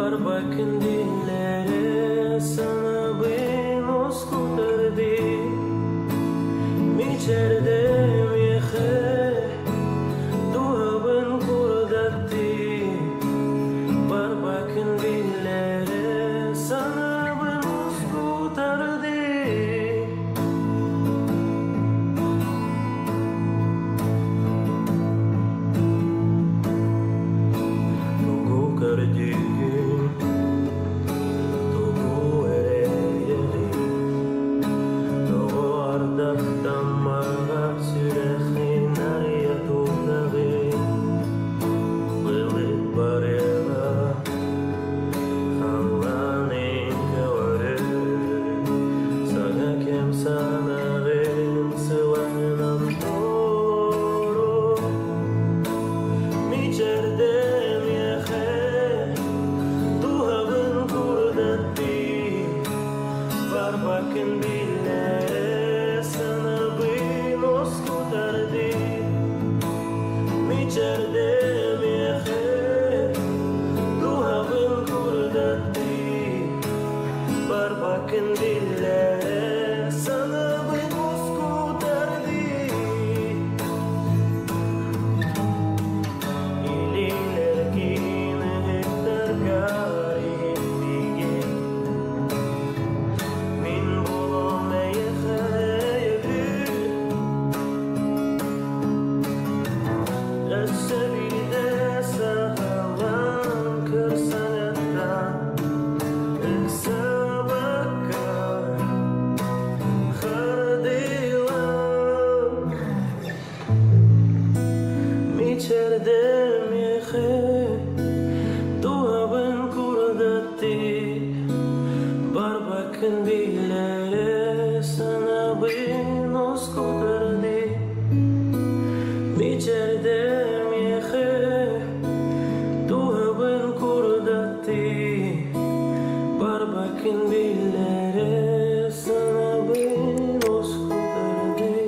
Барбакын диллere sana ben oskutardi Mi yehe duhabın kurdatti Barbakın dillere sana ben oskutardi Тугу көрдүүгүн, тугу эрэйэҕин, тоҕо ардахтаммаҕа сүрэххин арыйа тутаҕын, былыт барыаҕа халлаанын көҕөрөр, саҥа кэм санаҕын сылаҥынан толору, мичэрдэм эйиэхэ дууһабын курдаттыы, барбаккын биллэрэ санаабын оскутардыы, мичэрдэм эйиэхэ дууһабын курдаттыы, барбаккын биллэрэ санаабын оскутардыы. Илиилэргин ыһыктаргар иһиллигэ мин буолуом эйиэхэ өйөбүл, өссө биирдэ саҕалаан көр саҥаттан ыксабакка хардыылаан мичэрдэм эйиэхэ дууһабын курдаттыы, барбаккын биллэрэ санаабын оскутардыы, мичэрдэм эйиэхэ дууһабын курдаттыы, барбаккын биллэрэ санаабын оскутардыы.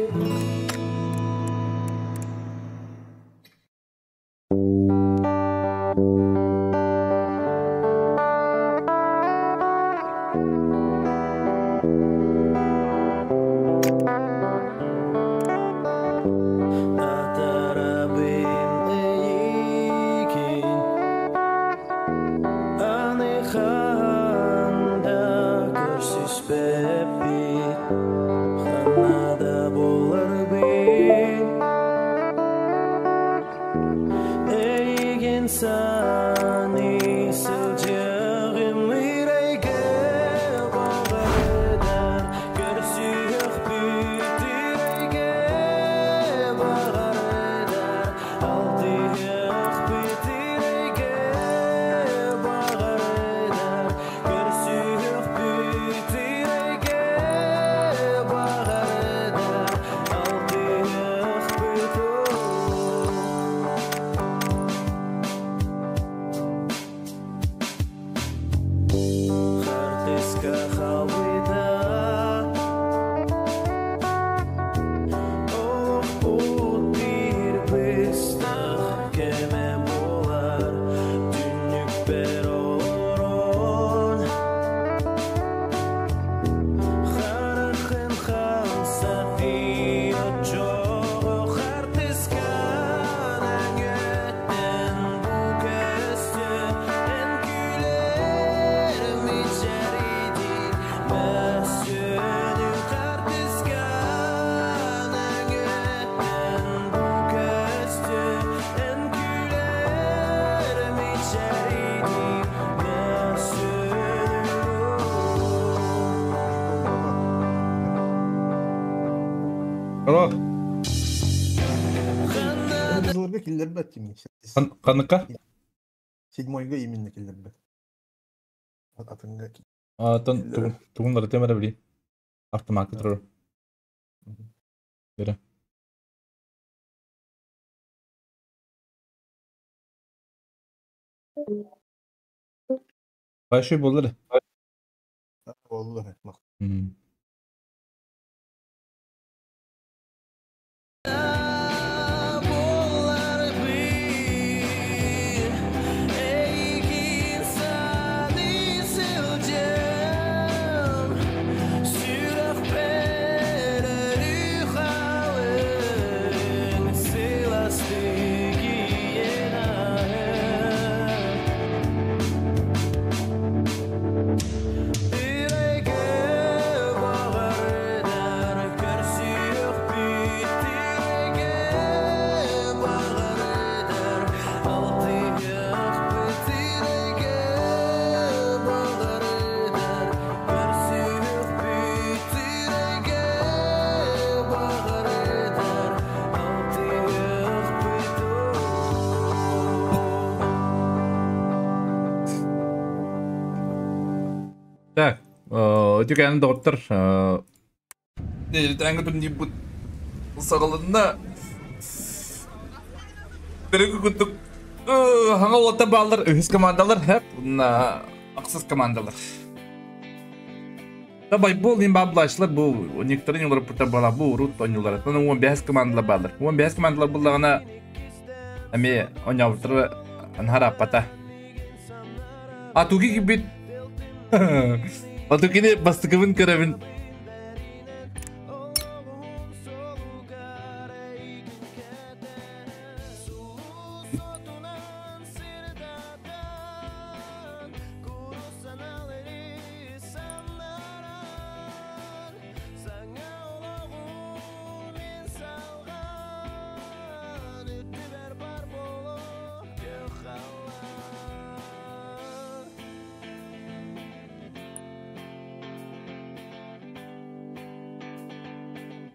Атарабын эйигин аны ханда көрсүспэппит, ханна да буоларбын эйигин саныы сылдьыаҕым ирэйгэ баҕардар көрсүөхпүт ирэйгэ баҕардар алтыһыахпыт ирэйгэ баҕардар көрсүөхпүт ирэйгэ баҕардар алтыһыахпыт Хартыска халбыта олохпут биир быстах кэмэ буолар түннүкпэр олорон харахын хамсатыы оччоҕо хартыскан өҥөттөн бу көстө эн күлэр мичээрдиир мөссүөнүҥ хартыскан өҥөттөн бу көстө эн күлэр мичээрдиир мөссүөнүҥ. Алло, Кызылырга киллэрбэт тимник. Каныка? Седьмойга именно киллэрбэт. Атынга А, тон киллэрэр. тугун темера били. Автоматка турар. Бere. Большой боллар. Боллар. Буоларбын эйигин Так, үтүкээн доҕоттор, нэдиэлэтээҥҥи турнирбыт саҕаланна. Төрүкү курдук хаҥа уолаттар бааллар, үһүс командалар, хэп, уонна ахсыс командалар. Да байбол иин баабылааччылар бу некоторые ньуларыппыттар буолар бу урут оонньуулар. Онон 15 командалар бааллар. 15 командалар буллаҕына эмиэ оонньообуттара анһарааппата. Атуги кимбит? Атугини бастакыбын көрөбүн.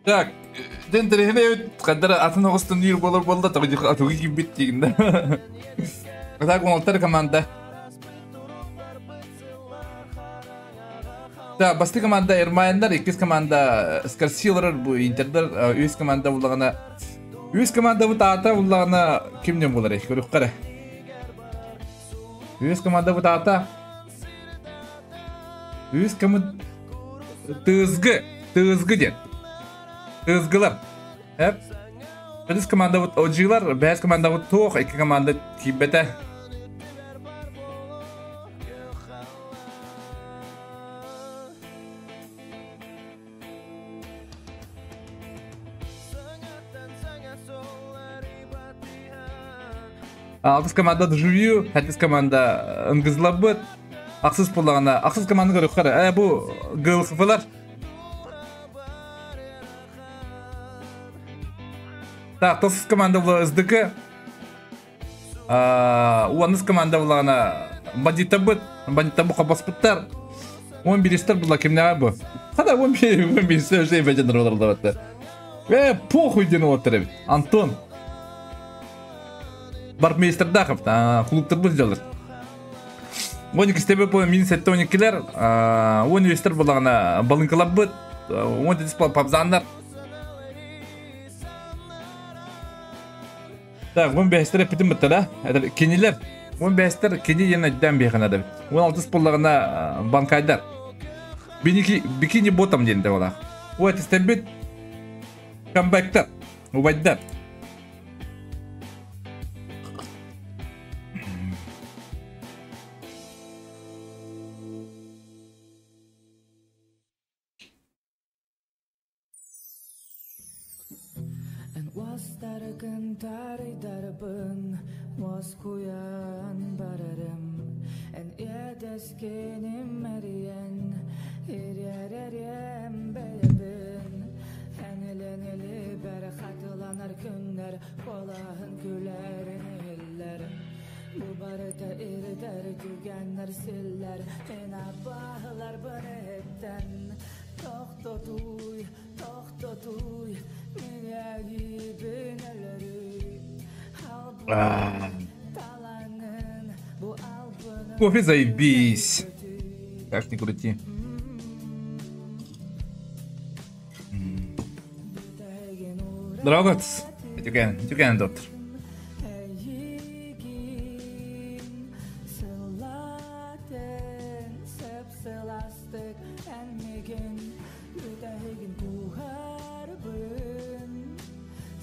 Так, ден тэрээһин эбит, ханна атын оҕустан диир буолар буолла, атыгы киирбит диигин да. Так, уолаттар команда. Да, бастакы команда Эрмайндар, иккис команда Скорсилар, бу Интердер, үс команда буллаҕына үс команда бу таата буллаҕына ким дем булар көрүөххэ эрэ. Үс команда бу таата үс команда Тызгы, Тызгы диэн. Тызгылар. Эп. Үс команда бут OG-лар, бэс команда бут туох, икки команда киирбэтэ. Алтыс команда Дежавю, хәтис команда Ыңгызлабыт, ахсыз буллаҕына, ахсыз команда көрүөххэ эрэ. Бу ГЛХФлар. Так, тосус команда була СДК. Уонус команда буллаҕына бандиттарбыт, бандиттар бу хобоспуттар. Он биристер була кимнээҕэ бу? Хада 11 он уже бэден олордобаттар. Похуй диэн уоттар эбит. Антон. Бартмейстердахов, клубтарбыт дьалар. 12 стебе по минус 7 12-лер, 13-тер буллаҕына балыҥкаларбыт, 10 папзаннар. Так, 15-тер эппитим бытта да? Это кинилер. 15-тер кини диэн өйдөөн биэхэн эбит. 16 буллаҕына банкайдар. Биники, бикини ботом диэн де олах. О, этистэрбит камбэктар, убайдар. Кофе заебись. Как ни крути. Здорово, Тюкен, Тюкен, доктор.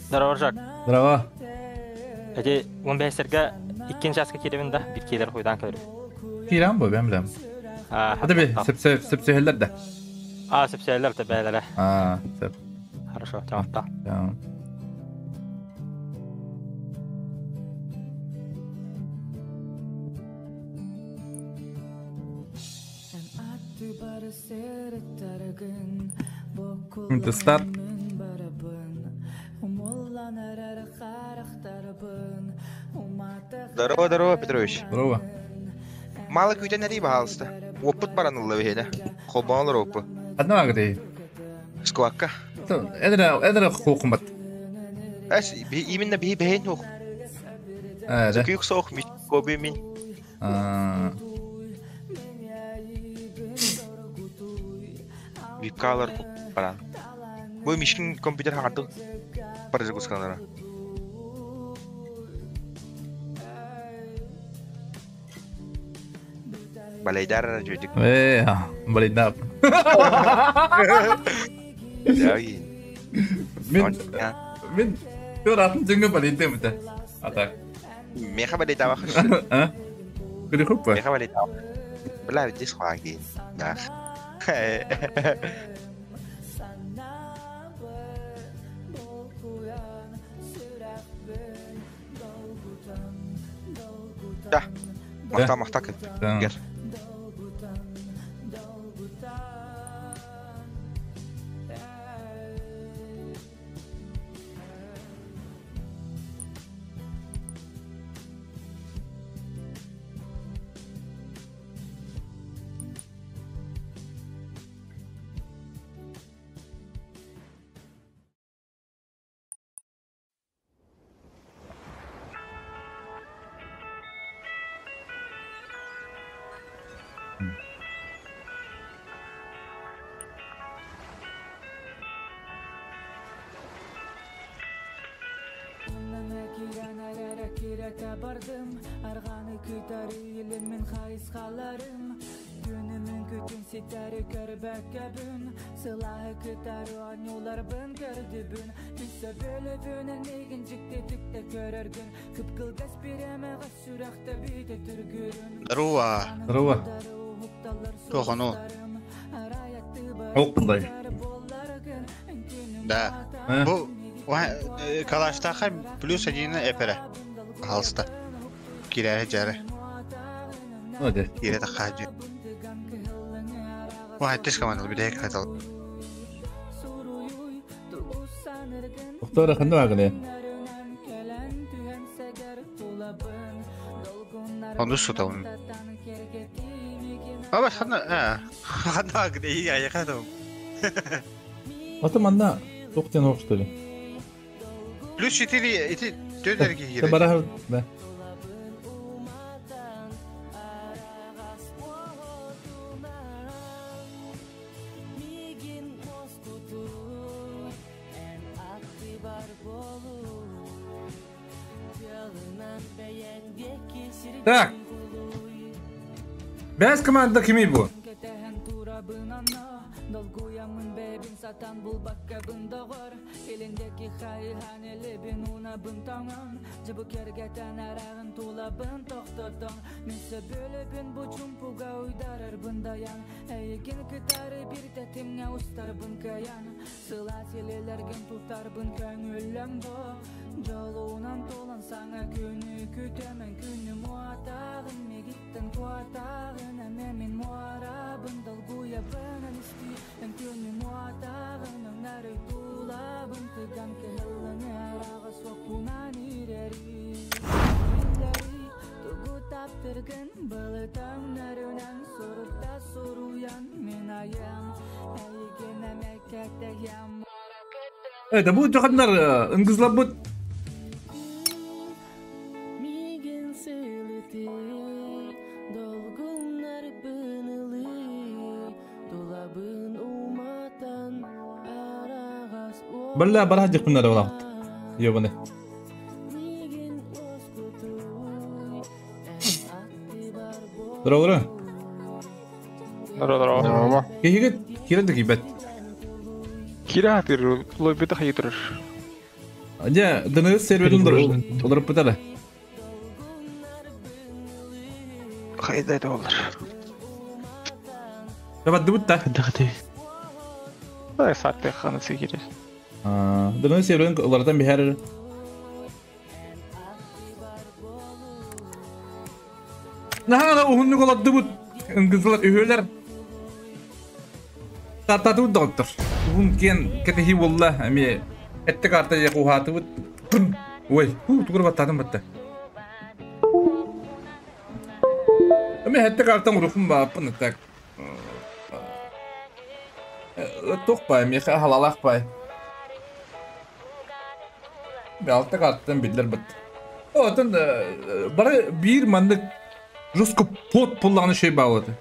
Здорово, Жак. Здорово. Эти 15-лерге иккин часка кииребин да, бир киилер хуйдан көрүм. Киирэн бу, бэм билем. Ата би, сөпсөһөллөр да. А, сөпсөһөллөр да бээлere. А, сөп. Хорошо, чаматта. Старт. Здорово, здорово, Петрович. Здорово. Мало күүтэн эрий баһаалыста. Уоппут баран ылла биһиэнэ. Холбоон олороппу. Одна агрей. Сквакка. Эдер хукумат. Эс именно биһи бэһин хух. Да. Күйүк соох ми коби мин. Випкалар баран. Бу Мишкин компьютер хагардык парызгусканара. Балайдар жөдүк. Э, балайдар. Мин мин Төр атын жеңге балайдар бите. Ата. Меха балайдар. А? Күрі көп па? Меха балайдар. Бля, здесь хуаги. Да. Да. Махта, махта кет. Гер. Здорово. Здорово. Тохану. Окундай. Да. Бу Калаштаха плюс один эпере. Пожалуйста. Киря жары. Оде. Киря тахаджи. Вай, ты команда бидек хотел. Доктор ханды агыле. Онду сутабын. Аба ханна, а, ханна агыле, я я хадым. Ата манна токтен окштулы. Плюс 4 эти төдерге кире. Бара да. Так. Бәс команда кими бу? Это будет жахандар ыңгызлап бут. Бalla барах жыкпындар болат. Ёбаны. Здорово. Здорово. Здорово. Кихигит кирен дики бет. Кира тир, лой бит хайтрыш. Ня, ДНС серверин дор. Олар битала. Хайда это олар. Давай дубутта. Дагды. Да, сатты ханы сигире. А, ДНС серверин олардан бихер. Наха ухунну голат дубут. Ыңгызлар үһөлөр. Тартату доктор. Ухун кен кетехи болла эми этте карта же кухаты бут. Ой, ху тугур баттадым батта. Эми этте картан урухум бааппын так. Тохпай, эми халалахпай. Алты карттан билер бит. Отон бары бир мандык жестко пот пуллаганы шей баглады.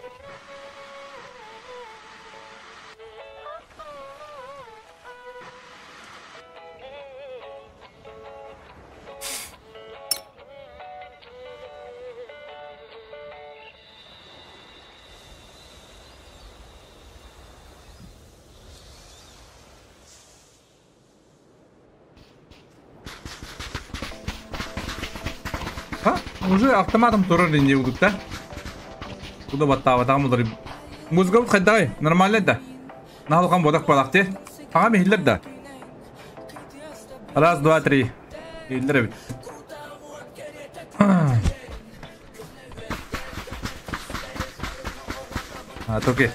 А, уже автоматом турар инде да? Куда баттаабатаҕым уларый. Музыкабыт хайдаҕый? Нормально да? Наһалхан бодах балахте. Хаҥа миһиллэр да? Раз, два, три. Иһиллэр эбит. А, токи.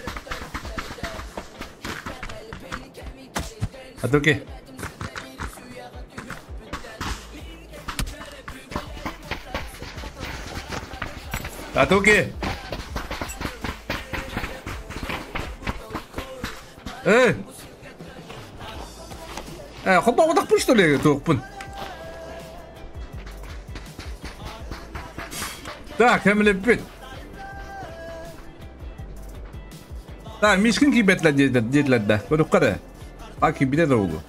А токи. Атуки! Э! Э, холбоҕутахпын что ли туохпун? Так, эмилеппит. Так, Мишкин кийбэтлэр диэтилэр да. Көрүөххэ эрэ. А кийбитэ да буолуо.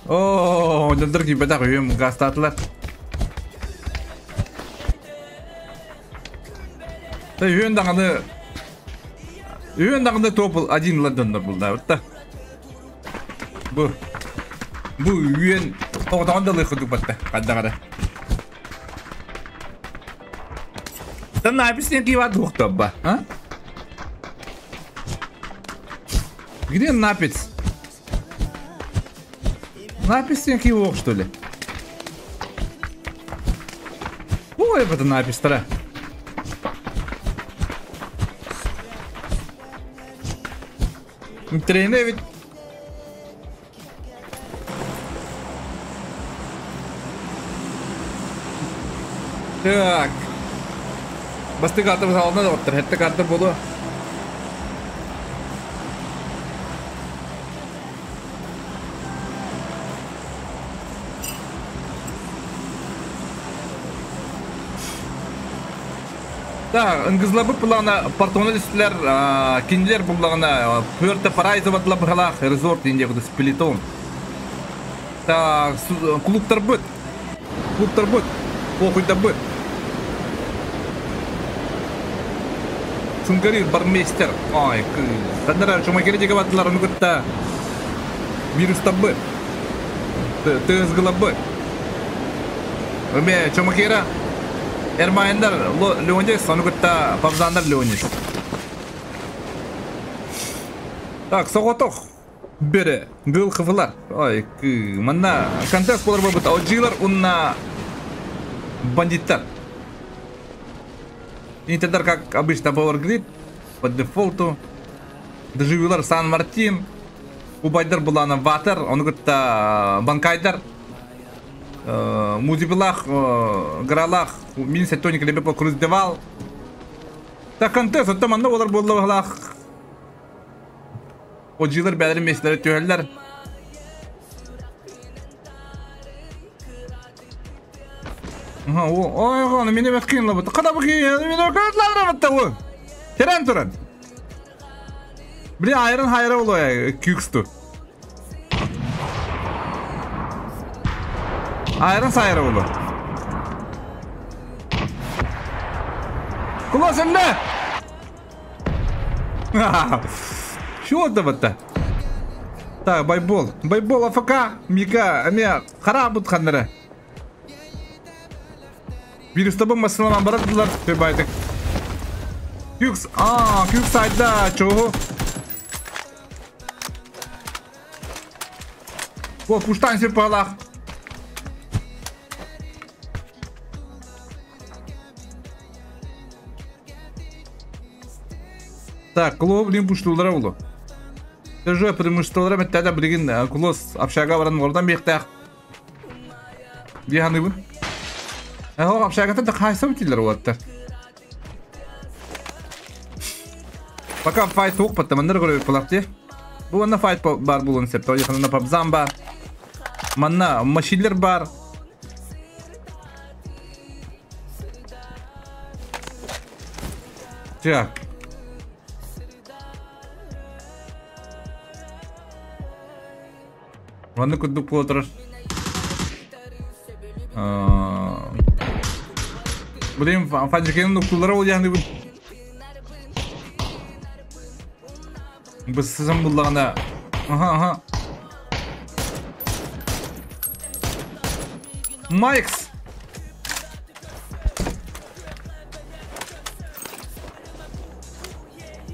Оо, дьонтор киирбэтэх үһүм гаастаатылар. Үһүөн даҕаны үһүөн даҕаны топ один ылар дьоннор булдаабыт да. Бу бу үөн тоҕотоҕон да ылыах курдук батта хайдах эрэ. Та напись не киива туохтобба, а? Где напись? Напись не киво, что ли? Ой, это напись тара. Тренер ведь Так. Бастык аты салына доҕоттор, хэтте карта буолуо. Так, ыңгызлабыт буллаҕына портона түстүлэр, кинилэр буллаҕына Пуэрто Парайзо батыла быһалаах резорт диэн диэки Сплитон. Так, клубтарбыт, клубтарбыт, похуйдарбыт. Сунгарир бармейстер. Ой, ханнара чумакери диэки бардылар, ону кытта вирустарбыт, тыызгыларбыт. Эме Чомакера Эрмайндар Леонидс, ону кытта Павзандар Леонид. Так, соҕотох бөрө гыл хыфылар. Ой, манна контест болар болбут. Оджилар унна бандиттар. Интердар, как обычно, Power Grid по дефолту. Доживилар Сан-Мартин. Убайдар булана Ватер, ону кытта Банкайдар. Музибилах, Гралах, мин сеттоник лебе Круздевал. Так контест, оттон манна болар буолла Оджилар бәлерин меслері түһэллэр. Ой, оны мени бәт кыйынлабыт. Када бу кыйын, мени бәт о. Терен туран. Били айрын хайра боло кюксту. Айрын сайра боло. Куласында! Чего это вот-то? Так, байбол. Байбол АФК, Мика, эме харабут ханнара. Вирус табы масыламан барадылар, байтык. Кюкс, а, кюкс айда, чого? О, пуштан палах. Так, клуб блин пуштулара болу. Тоже преимуществолара меттәдә билген кулос общага баран ордан бектәк. Диханы бу. Ә общага та кайсы битиләр ватта. Пока файт ук паттаманнар көрөп булакты. Бу анда файт бар булын сеп. Той ханна пабзам бар. Манна машинлер бар. Так. Ванны кудук болотурар. Блин, фанжикенин нуктулары ол яғни бұл. Бысызым буллагана. Аха, аха. Майкс.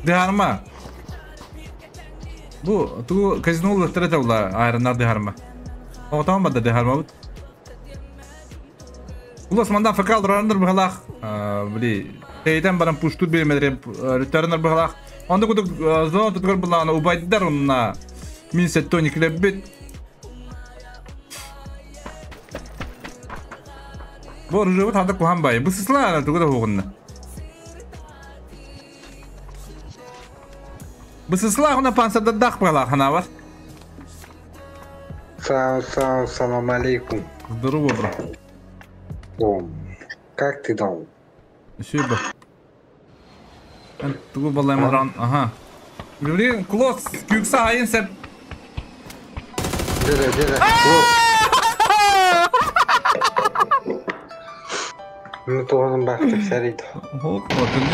Дыһарма. Бу тугу казино улаттара тавла айрыннар дыһарма. Оҕотоон бада дыһармабыт. Улас мандан факал дурандар быһалаах били тейтен баран пуштур биремелери рүттәрінер быһалаах. Онда кудук зона тутугар булаана убайдар онна мин сеттони клеббит. Бу оружие хада кухан бай. Бу сысла тугу да хугунна. Бу сысла хуна пансада дах быһалаах ханавар. Салам, салам, салам алейкум. Здорово, бро. Дом. Как ты дом? Спасибо. Тугу балайм ран. Ага. Блин, клос, кюкса айын сеп. Дере, дере. Ну тоғын бақтық сәрейді. Хок, отын.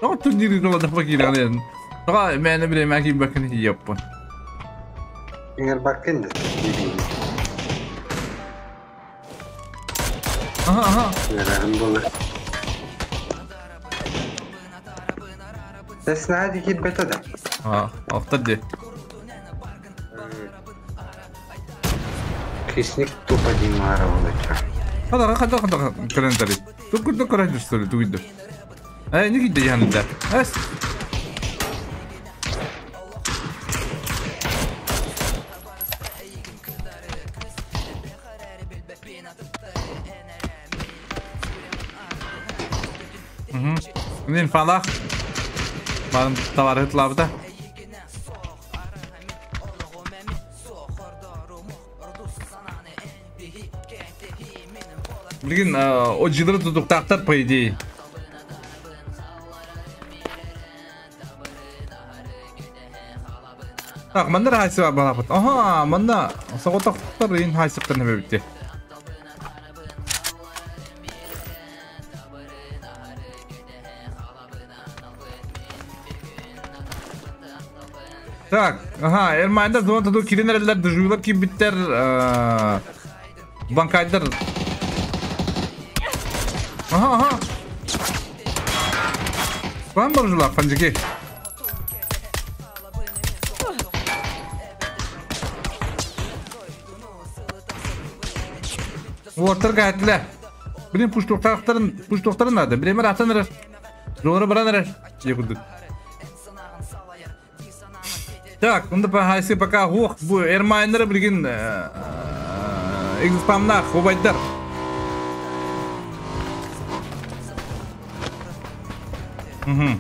Отын дири дола да факир ален. Тага мен биле мәки бакын яппын. Иңер баққын да. Ага, ага. Ярағын болы. Сес нади кит бета да. А, охтар ди. Кисник тупо димара болы. Хада хада хада калентари. Туку туку райдер что ли, тугидо. Эй, не гидде янында. Эс. Мин фалах. Барым товар хытлабыда. Билген, о жылыры тутуктактар, по идее. Так, манна хайсы бар балапыт. Ага, манна соготоктор ин хайсыктар неме битти. Так, ага, Эрмайнда зона таду киринерлер, дежурлар кибиттер, банкайдар. Ага, ага. Бан баржула, фанжики. Уоттар гайтле. Блин, пуштуктарын надо. Блин, атаныр. Жора бараныр. Екудук. Так, онда хайсы пока ох, бу Эрмайнер билген экспамна хубайдар. Угу.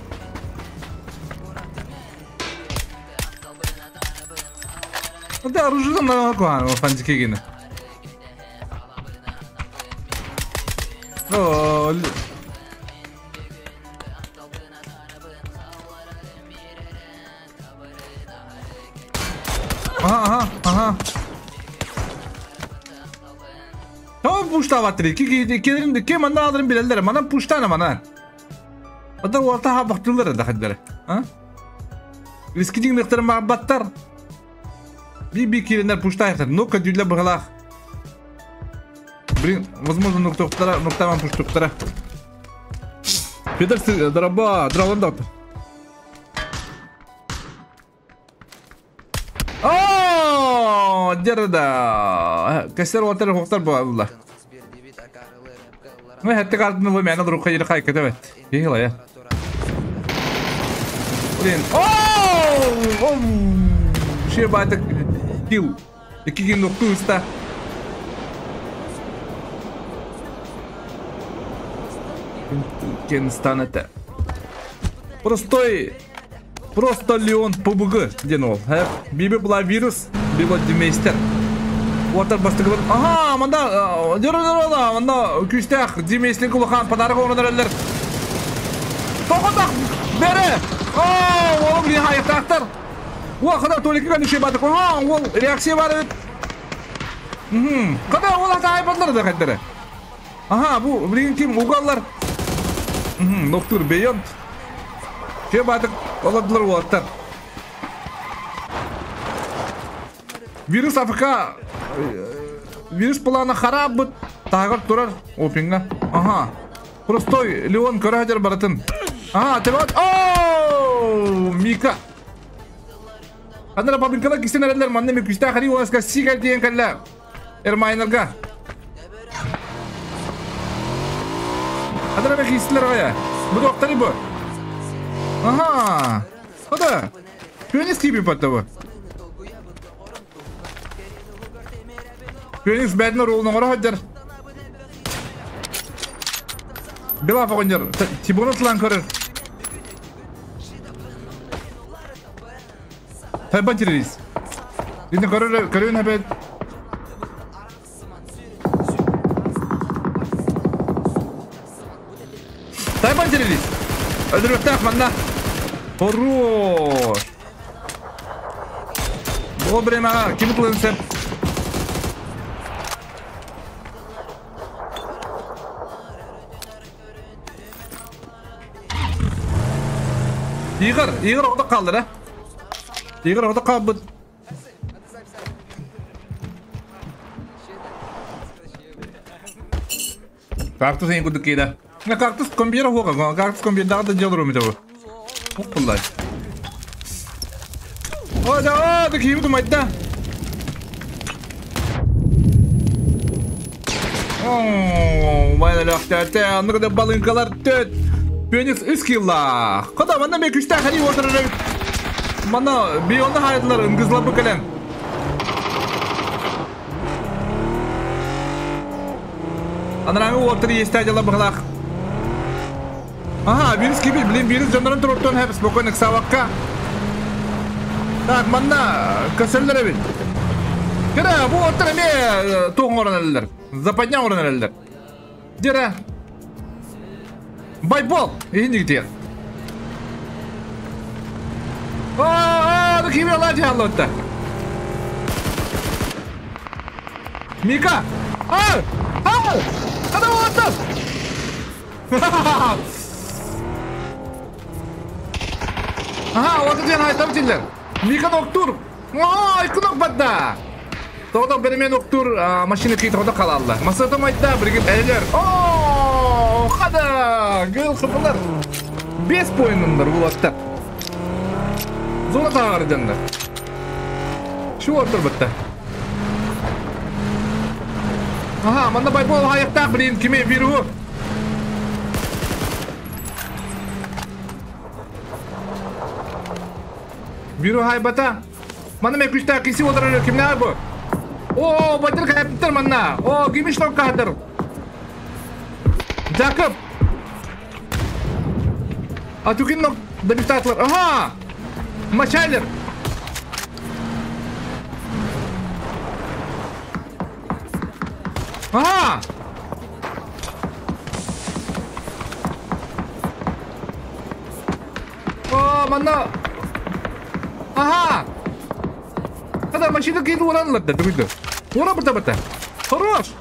Да, оружие там на куан, фантики гены. О, ага, ага, ага. Tamam puşta batırı. Ki ki ki manda alırım bilenler. Mana puşta ne mana? Ada orta ha baktırlar da hadiler. Ha? Riski ding nektar ma battar. Би би киренер пушта яхтар. Ну-ка дюля бгалах. Блин, возможно, нуктара, нуктаман пуштуктара. Федор драба, драванда. О, дерда. Кесер отер хоктар була. Мы хәтта картны бу мәне друг кайыр кай кетәбет. Егла я. Блин. О! О! Ше батык кил. Ике нокты уста. Кен станет. Простой. Просто Леон ПБГ ден ол. Биби була вирус, биби демейстер. Уотар басты кылып. Ага, манда, дөрө-дөрө, манда күстәк демейстер кулахан подарок орнар эллер. Тохотак бере. О, ол блин аяктактар. О, када толики ган иши батык. Ага, ол реакция бар бит. Мхм. Када ол ата айбандар да кайдары. Ага, бу блин ким угаллар. Мхм, доктор Бейонт. Че батык оладылар уаттар. Вирус АФК. Вирус плана харап бит. Тагыр турар опинга. Ага. Простой Леон көрө баратын. Ага, тебат. Ооо, Мика. Анара пабинкала кисен эрелер манны ми күстә хари уаска сигал диен калла. Эрмайнерга. Анара бе кистилер гая. Бу доктор бу. Ага. Ода. Феникс киби паттабы. Феникс бәднер ролын оңора хаджар. Бела фагонер. Тибоны тылан көрөр. Тайбан террорист. Дин көрөр көрөн хабет. Тайбан террорист. Öldürüktак манна. Хорош. Бу бремага ким тылын? Игорь, Игорь orada kaldı ha. Игорь orada kaldı. Кактус ең күдік кейді. Кактус компьютер хоға, кактус компьютер да делар өмі табы. Оқ. О, да, о, да кейбі думайды. О, майна лөқтәті, анығы да балынкалар төт. Феникс үс килла. Қада, мана мен күшті хари отырыр. Мана бионы хайдылар ыңгызлап бүкілін. Анраңы отыр есті дела бұғылақ. Ага, вирус кибил, блин, вирус жондарын тұрортон хәп, спокойно ксаваққа. Так, манна көсөллөр эбит. Кара, бу оттар эме тоғын орын әлілер. Западня орын әлілер. Дера. Байбол, ехин жигитер. Аа, ким яла жаалотта. Мика! А! А! Када болот? Ага, вот ден айтам тилер. Мика доктор. Ой, кунок бадда. Тоғда бермен доктор машина кей тоғда қалалды. Масатым айтта бірге әлелер. О, қада! Гыл қыпылар. 5 поинындар бұл атта. Зона тағары жандар. Шу ортыр бітті. Ага, манда байбол аяқтақ блин, киме виру. Виру хайбата. Манда мен күшті киси отырыр кимне бу? О, батыр кайыптыр манна. О, гимиш кадыр. Жакып. А түкин нок добивтатлар. Ага! Мачайлер. Ага! О, манна. Ага! Когда машина кейді оранылады, дүгінді. Ора бірді бірді. Хорош!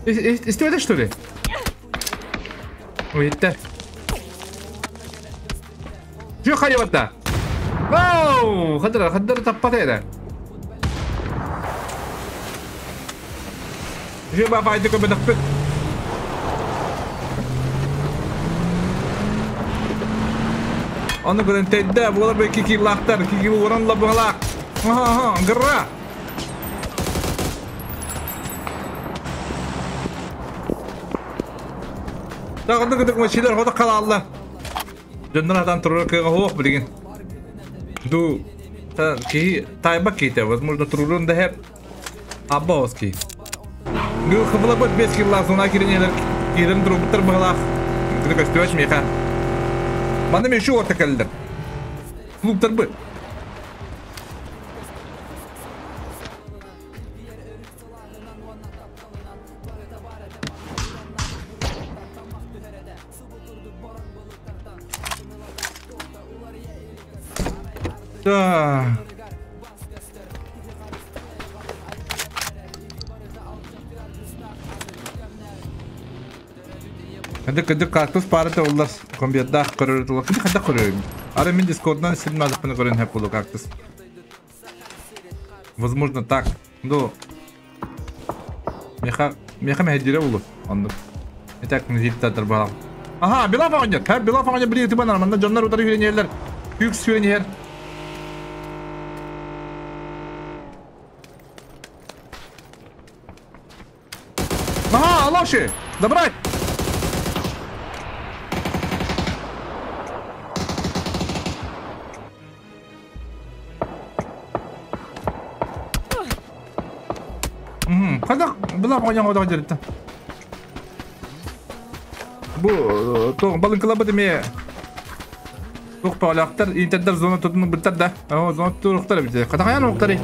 Истеведі, что ли? Ой, етті. Жоқ, хайватта. Оу! Хадыр, хадыр таппат еді. Жö ба файды көбі дықпыт. Оны көрін тәйді, бұлар бе кики лақтар, кики оранла бұғалақ. Ага, гырра. Тағынды күдік машилер ходы қала алла. Жондан адам тұрыр кыға хоқ білген. Ду, ки тайба кейте, возможно, тұрырын да хеп абба ки. Гүл қыбыла бұт 5 килла зона киренелер кирен тұру бұттыр бұғалақ. Күдік өстүөч меха. Манда мен шу орта кәлдір. Клубтар бұт. Да. Кадык кактус парата олар компьютер көрөр. Кадык кадык көрөр. Ары мен Дискорднан симнадыпны көрөн хеп болу кактус. Возможно так. Но Меха, меха мехедире улу. Оннук. Итак, незиттер балам. Ага, Белав оҕонньор. Ха, Белав оҕонньор били тыбанар. Манна дьоннор утары сүүрэн иһэллэр. Күк сүүрэн иһэр. Ага, Алоши! Забрать! Хайдах Белав оҕонньор оҕо дьарытта. Бу тоқ балыҥкылабыт эмиэ туох баҕалаахтар интердер зона тутун быттар да. О, зона туруктар эбит. Хатахаян уктары.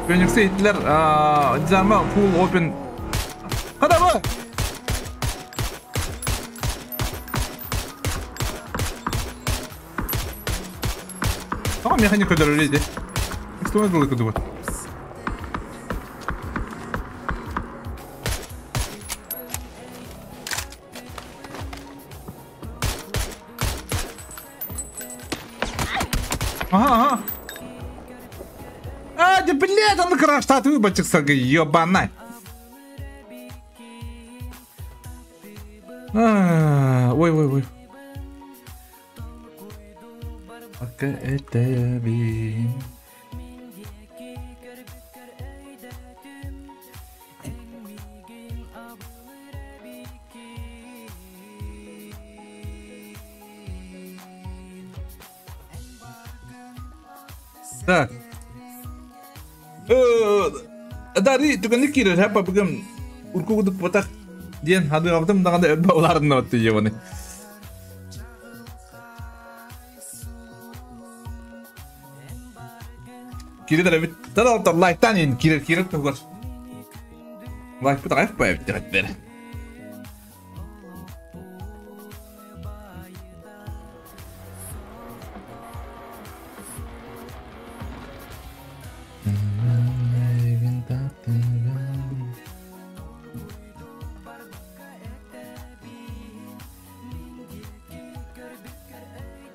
Фениксы иттилер дизарма full open. Хада бу! Ага, механик көдөрөр Что это было? Ага, ага. А, да блядь, он краш тату бачыксага, ёбана. Ой, ой, ой. Пока это бин. Так. Дари түгэнник киирэр хэппа бүгүн уркугудук ботах диэн хадыгабытым даҕаны өлбө улаарынна отты ебаны. Кирер эбит. Тара лайктан ин кирер кирер тугар. Лайк бут айф бай бит бер.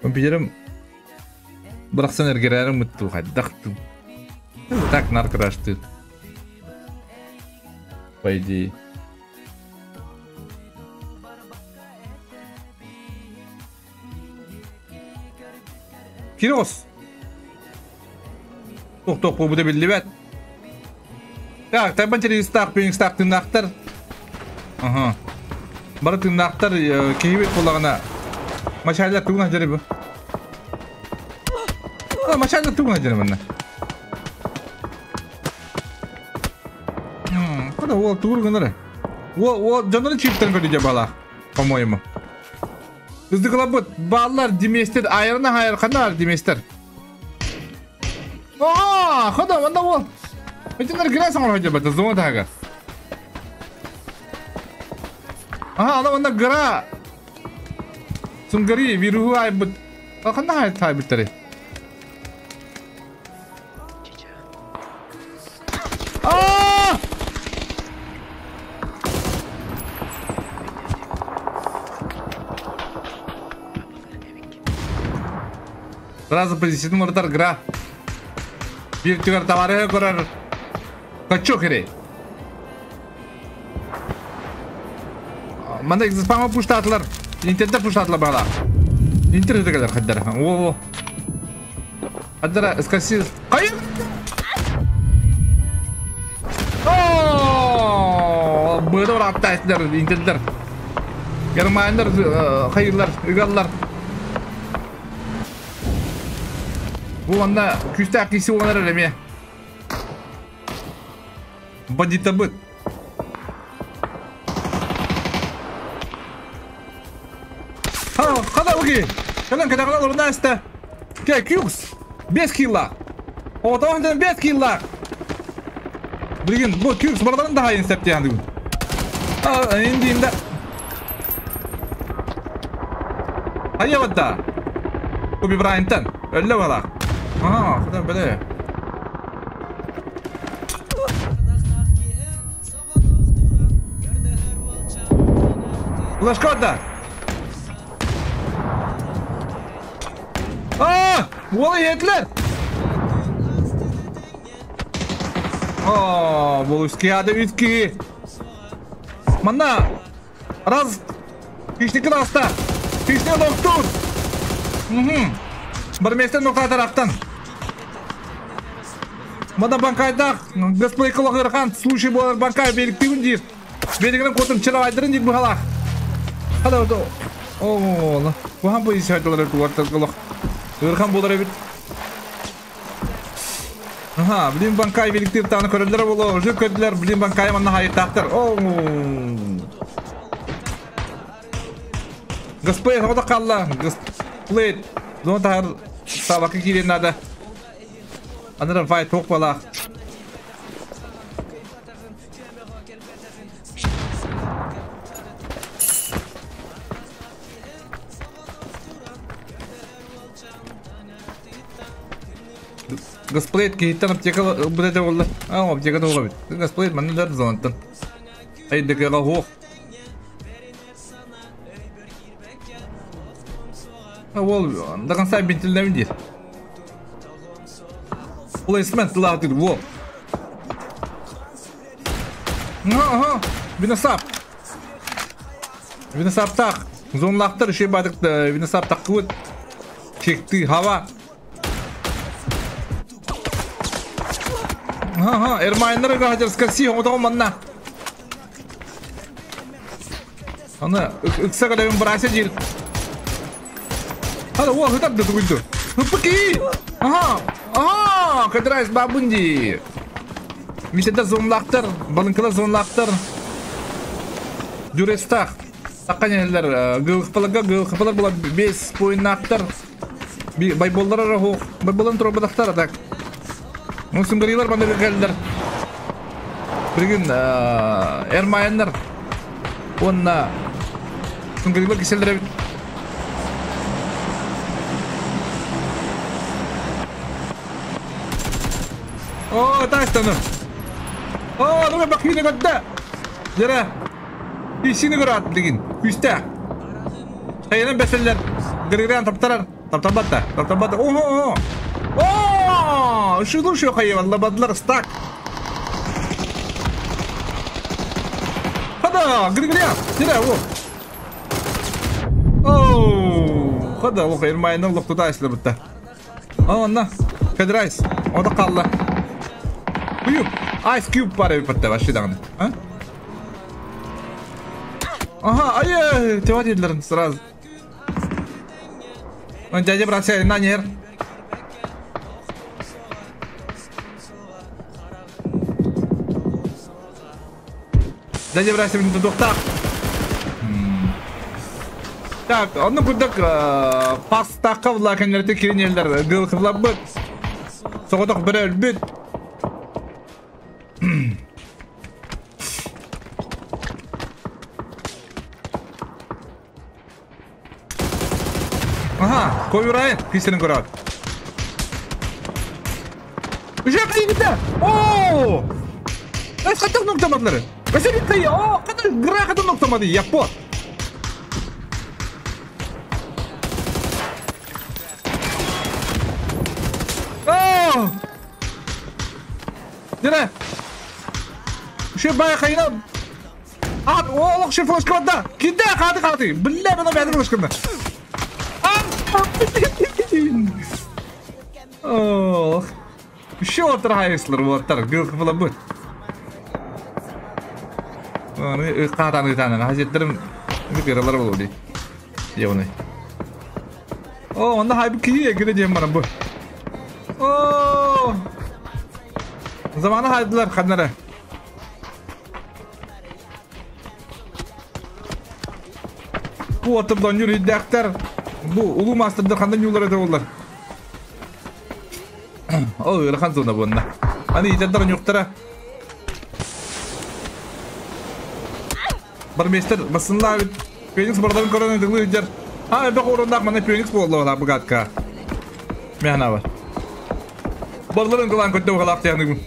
Компьютерым бырахсан эргерәрим мутту хайдахту. Так наркрашты. По идее. Кирос! Тох-тох бу буде биллибет. Так, тайбан телевизор пеникстак тыннахтар. Ага. Бары тыннахтар киһибит булагына. Машалла тугна жереби. А, машалла тугна жеребинне. Куда ол тугур гынары? Ол ол жонун чиптен көрү бала, по-моему. Ыздыклабыт баллар деместер айырына хайыр канар деместер. Аа, хода манда ол. Этинер грасың ор жебет, зома тага. Ага, ана манда гра. Сунгари вируху айбыт. Канда хай тайбыттары. Аа! Сразу позиционный мордар гра. Бир түгөр товары көрөр. Качок керек. Манда экзоспама пуштатылар. Интерде пуштатылар бала. Интерде келер хаддар. О. Хаддара эскаси. Кайын. О! Быдыр аттайтылар интердер. Германдар, хайырлар, ыгаллар. Бу анда күстә кисе олар эме. Бандита быт. Ха, када уги. Калан када када урна аста. Ке кюкс. 5 килла. О, таван 5 килла. Билген, бу кюкс бардан да хайын сәп дигән. А, инде инде. Айя бу Коби Брайантан. Өллө бала. Ага, куда биле. Лашкода. А, уолы етлер. О, Болуски ады үтки. Манна раз Пишник аста. Пишник доктор. Угу. Бір месте ноқта тараптан. Мада банкайдақ, Гасплей қылығырған, случай болар банкай беліктігін дейір. Белігінің қотын чыра айдырын дейір бұғалақ. Хада орда. О, Бұған позиция айтылар өтті қылық. Ырхан болар өбіт. Аха, блин банкай беліктер таны көрілдер болу, жүр көрділер, блин банкай манна хайыттақтыр. О. Гасплей хода қалла, Гасплей. Зона тахар сабақы кирен надо. Аныран фай тоқ бала. Гасплейт кейттен аптека бұда болды. А, аптека да бит. Гасплейт маннылар зонаттан. Айдыкыга хоқ. Ол до конца бентилдемин дейт. Плейсмент латыр, во. Ага, виносап. Виносаптақ. Зонлақтыр, үше бадық виносаптақ қылыт. Чекті, хава. Ага, эрмайнер гажер скорси, оңотоғын манна. Аны, ыкса калебин брася жер. Хада, о, хытап да тугульду. Хыппыки! Ага, ага, кадрайс бабунди. Мишеде зонлақтыр, балынкыла зонлақтыр. Дюрестақ. Таққан гылқыпаларға, гылқыпалар була 5 поиннақтыр. Байболлар ара хоқ. Байболларын тұра бадақтар, так. Мусунгарилар банда келдер. Билген эрмайындар. Онна сунгарилар кеселдер. О, тастаны. О, ну бакыны готда. Жара. Ишини көрат деген. Күстә. Тайынан бәселләр. Гыргыран таптарар. Таптарбатта. Таптарбатта. Ого! О! Шуду шу хайван бадлар стак. Хада, гыргыран. Жара, о. О, хада, о, хайрмайны локтуда эшләп битте. О, на. Кадрайс. Ода калды. Куб. Ice Cube бар бит вообще дагы. А? Ага, ай, теория сразу. Он дядя бросает на нер. Дядя бросает на доктор. Так, он кудак паста кавла кенерте киринелер гыл кывлап бит. Согодок бер бит. Ага, Ковирай, кисерин көрөт. Уже кийгите. О! Эс каттык ноктамадылар. Василий кый, о, кадыр гра кадыр ноктамады, япо. О! Дere. Şu bay kayına. At, o şu flash Киде кады кады. Биле мына бәдір флешканы. Ох. Еще отрайслер вот так, гыл бут. Аны катаны танан хазеттерим биралар болду. Ебаный. О, онда хайбы кие кире дем барам бу. О! Заманы хайдылар хаднара. Бу атырдан юридактар. Бу улуу мастердер кандай юлар эте болар. О, ырахан зона бунна. Аны итедер юктара. Бармейстер басынла бит. Феникс бардан көрөнө дылы жер. А, бек орындак мана Феникс болду ала бугатка. Мена бар. Барларын кылан көттө калак тяны.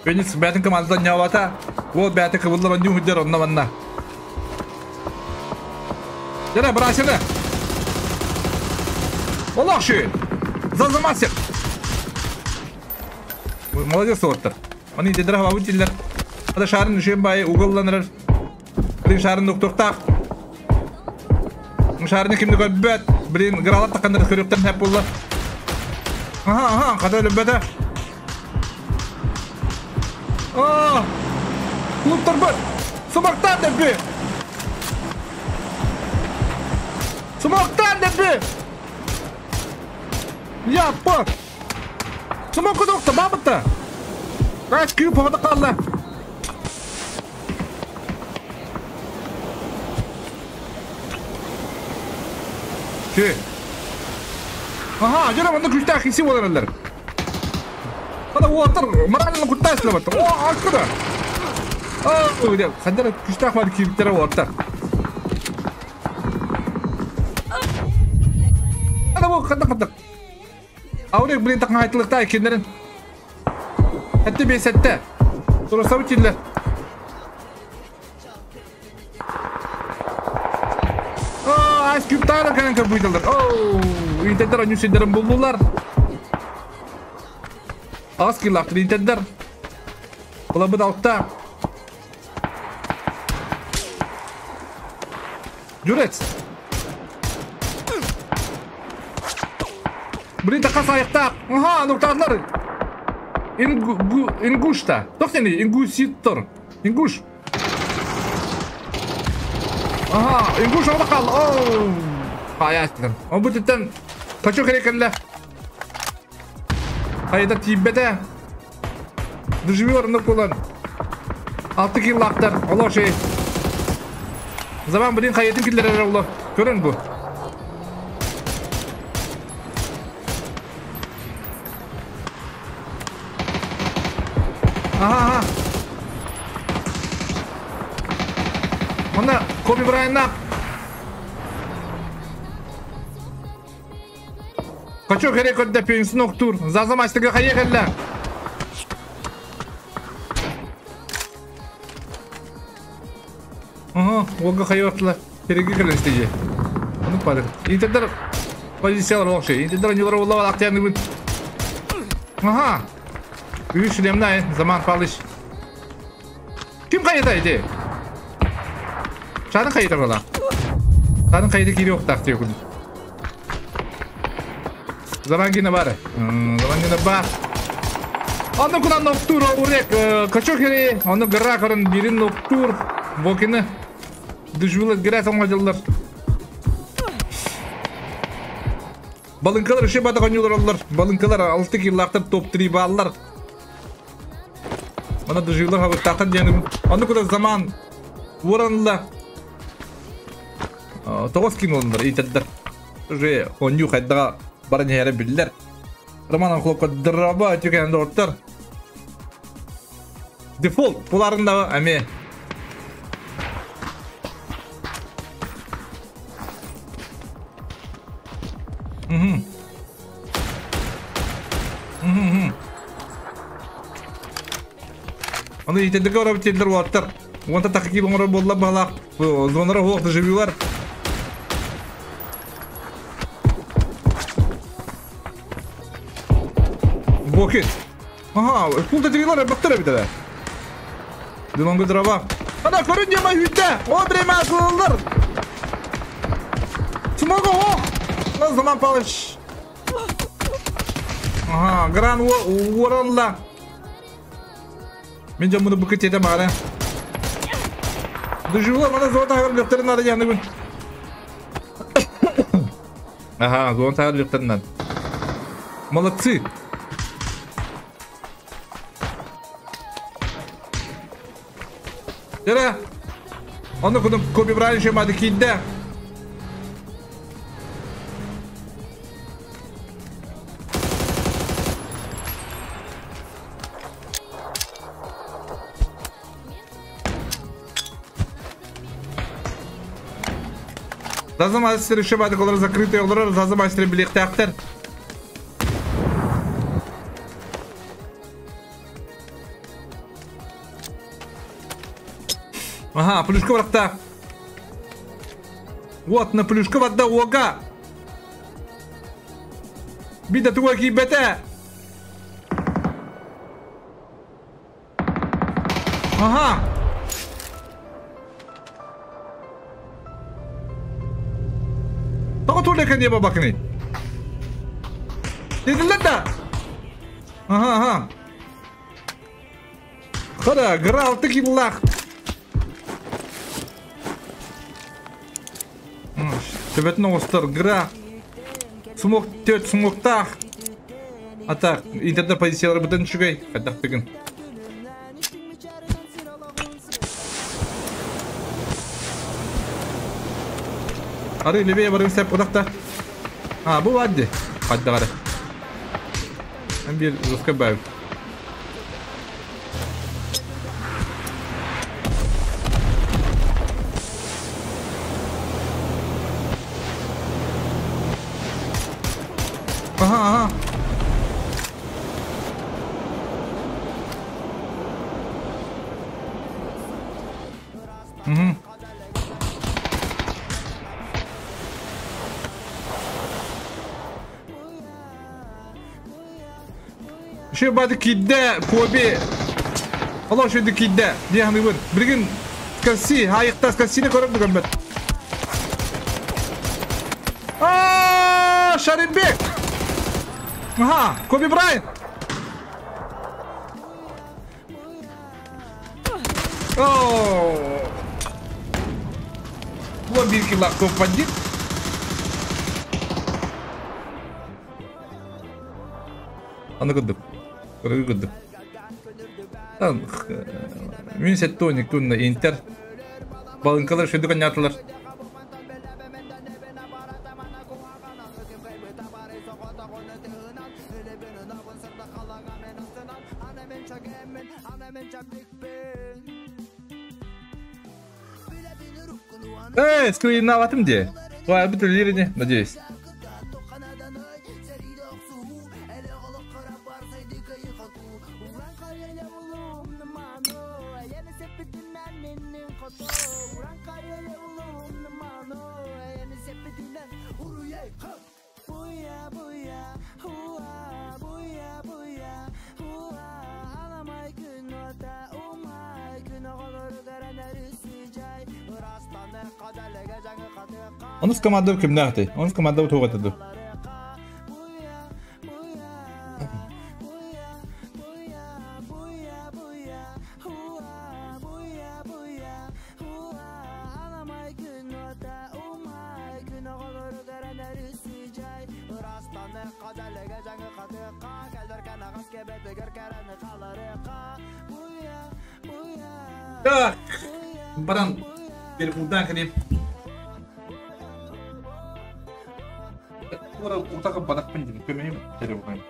Феникс бәтин командадан нявата. Вот бәтин кыбылла банду худер онна манна. Жара брасына. Олох шүй! Зазамасер! Молодец уоттар. Аны итедер хабабыт диллер. Ада шарын үшен байы угылланырар. Блин, шарын доктортақ. Шарыны кимди көрбөт. Блин, гралар таққандар көрөктен хәп болла. Аха, аха, қата өлөбөтө. Аа! Клубтар бөт. Сумактан деппи. Сумактан деппи. Яппа. Сумак кудукта бабытта. Kaç күйіп хода қалды. Ki. Aha, jara onda күчтә хиси боларалар. Ана уотар, маралны кутта эшләп. О, акыда. А, өйдә, хәдәр күчтә хват киптер уотар. Ана бу ката ката. Аурек блин так айтылыкта экеннерин. Хәтте бесәттә. Тураса битилләр. Ice Cube тагы кәнән көп Оу, интедер анюсидерин булдулар. Аз киллактыр интедер. Була бу алтта. Юрец. Блин, такас аякта. Аха, нукталар. Ингушта. Тохтени, ингуситор. Ингуш. Ага, ингуш orada kaldı. Oo. Hayatım. O bu tipten kaçıyor gerekenler. Hayda tibbete. Доживер на кулан. 6 киллактар. Allah şey. Zaman блин hayatın killere Allah. Görün bu. Aha aha. Onda Kobe Bryant'na. Kaçıyor gerek ödde pensin oktur. Zazam açtığı hayır elle. Aha, olga hayır attılar. Teregi kırılır isteyece. Onu padır. İnterler pozisyonlar olak şey. İnterler yıllar ola aktayanı bu. Aha. Üç lemna zaman palış. Kim kayıtaydı? Şanın kayıtı bala. Şanın kayıtı giriyor tak diyor. Zaman yine var. Zaman yine var. Onu kunan noktur orek kaçok yeri. Onu gıra karın birin noktur. Bokini. Düşüyorlar girer sonracılar. Balınkalar işe batak oynuyorlar onlar. Balınkalar 6 yıllardır top 3 ballar. Bana düşüyorlar hava takın yani. Onu kadar zaman vuranla. Тоғыз кин олындар, итәддер. Уже оню хайдаға барын хәрі білдер. Роман хлопка драба түкәнді орттар. Дефолт бұларын да әме. Оны итәддерге орап телдер орттар. Онта тақы килоңыр болла балақ. Зонара оқты живилар. Бокет. Ага, пулта трилар бактыра бит әле. Дилонго дрова. Ана көрүн яма үтә. О время асылдыр. Смого о. На заман палыш. Ага, гран уоранла. Мен жамны букет итә мара. Дужула мана золота хагар лөхтерин ары яны күн. Ага, золота хагар лөхтерин. Молодцы. Yere. Onu kudum Kobe Bryant şey madı kidde. Зазам астер şey madı kolları закрытый olur. Зазам астер birlikte aktar. Ага, плюшка врагта. Вот, на плюшка вода ога. Bir de tuğa ki bete. Aha. Тоҕо тула кэние бабакыный? Дедилер да. Aha aha. Хара, грал тыкиллах. Төбөтүн оҕустар гра. Смок төт смоктах. Ата интернет позициялары бытын үчүгэй. Хайдах тыгын. Ары левее барым сеп кудакта. А, бу вадди. Хаддагары. Мен bir жестко бәв. Aha aha. Угу. Şu бады кидде Коби. Allah şu кидде. Диһаны бир. Билген каси, хайыктас кассини көрөп бүгөн бет. А, Шаринбек. Ага, Коби Брайант. О! Бу бир кило топ-1. Аны кыдып. Көргө кыдып. Там мин сеттоник тунна Интер. Балынкалар шөйдү конятылар. Эй, скрин наватым де. Ой, бит лирине, надеюсь. Онус команда кимнәхти? Онус команда тугатыды. Так, баран перекудан хлеб. Утака бадак пендин көмөйм телефон.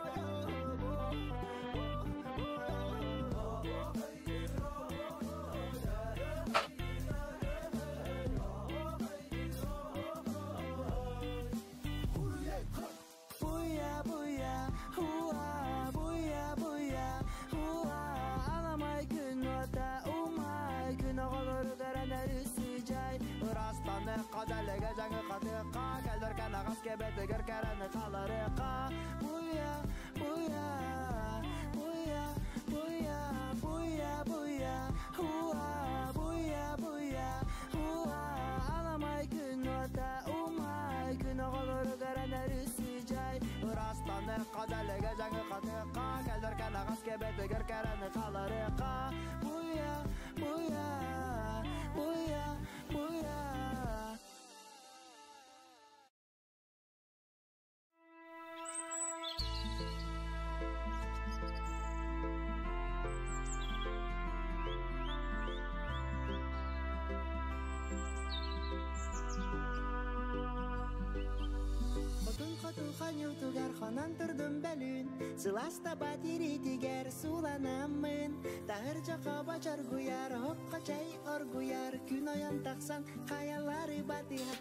Сыласта батиритигер суланамын, тахыр жақа чаргуяр, хоққа чай оргуяр, күн оян тақсан хаялары батыяр.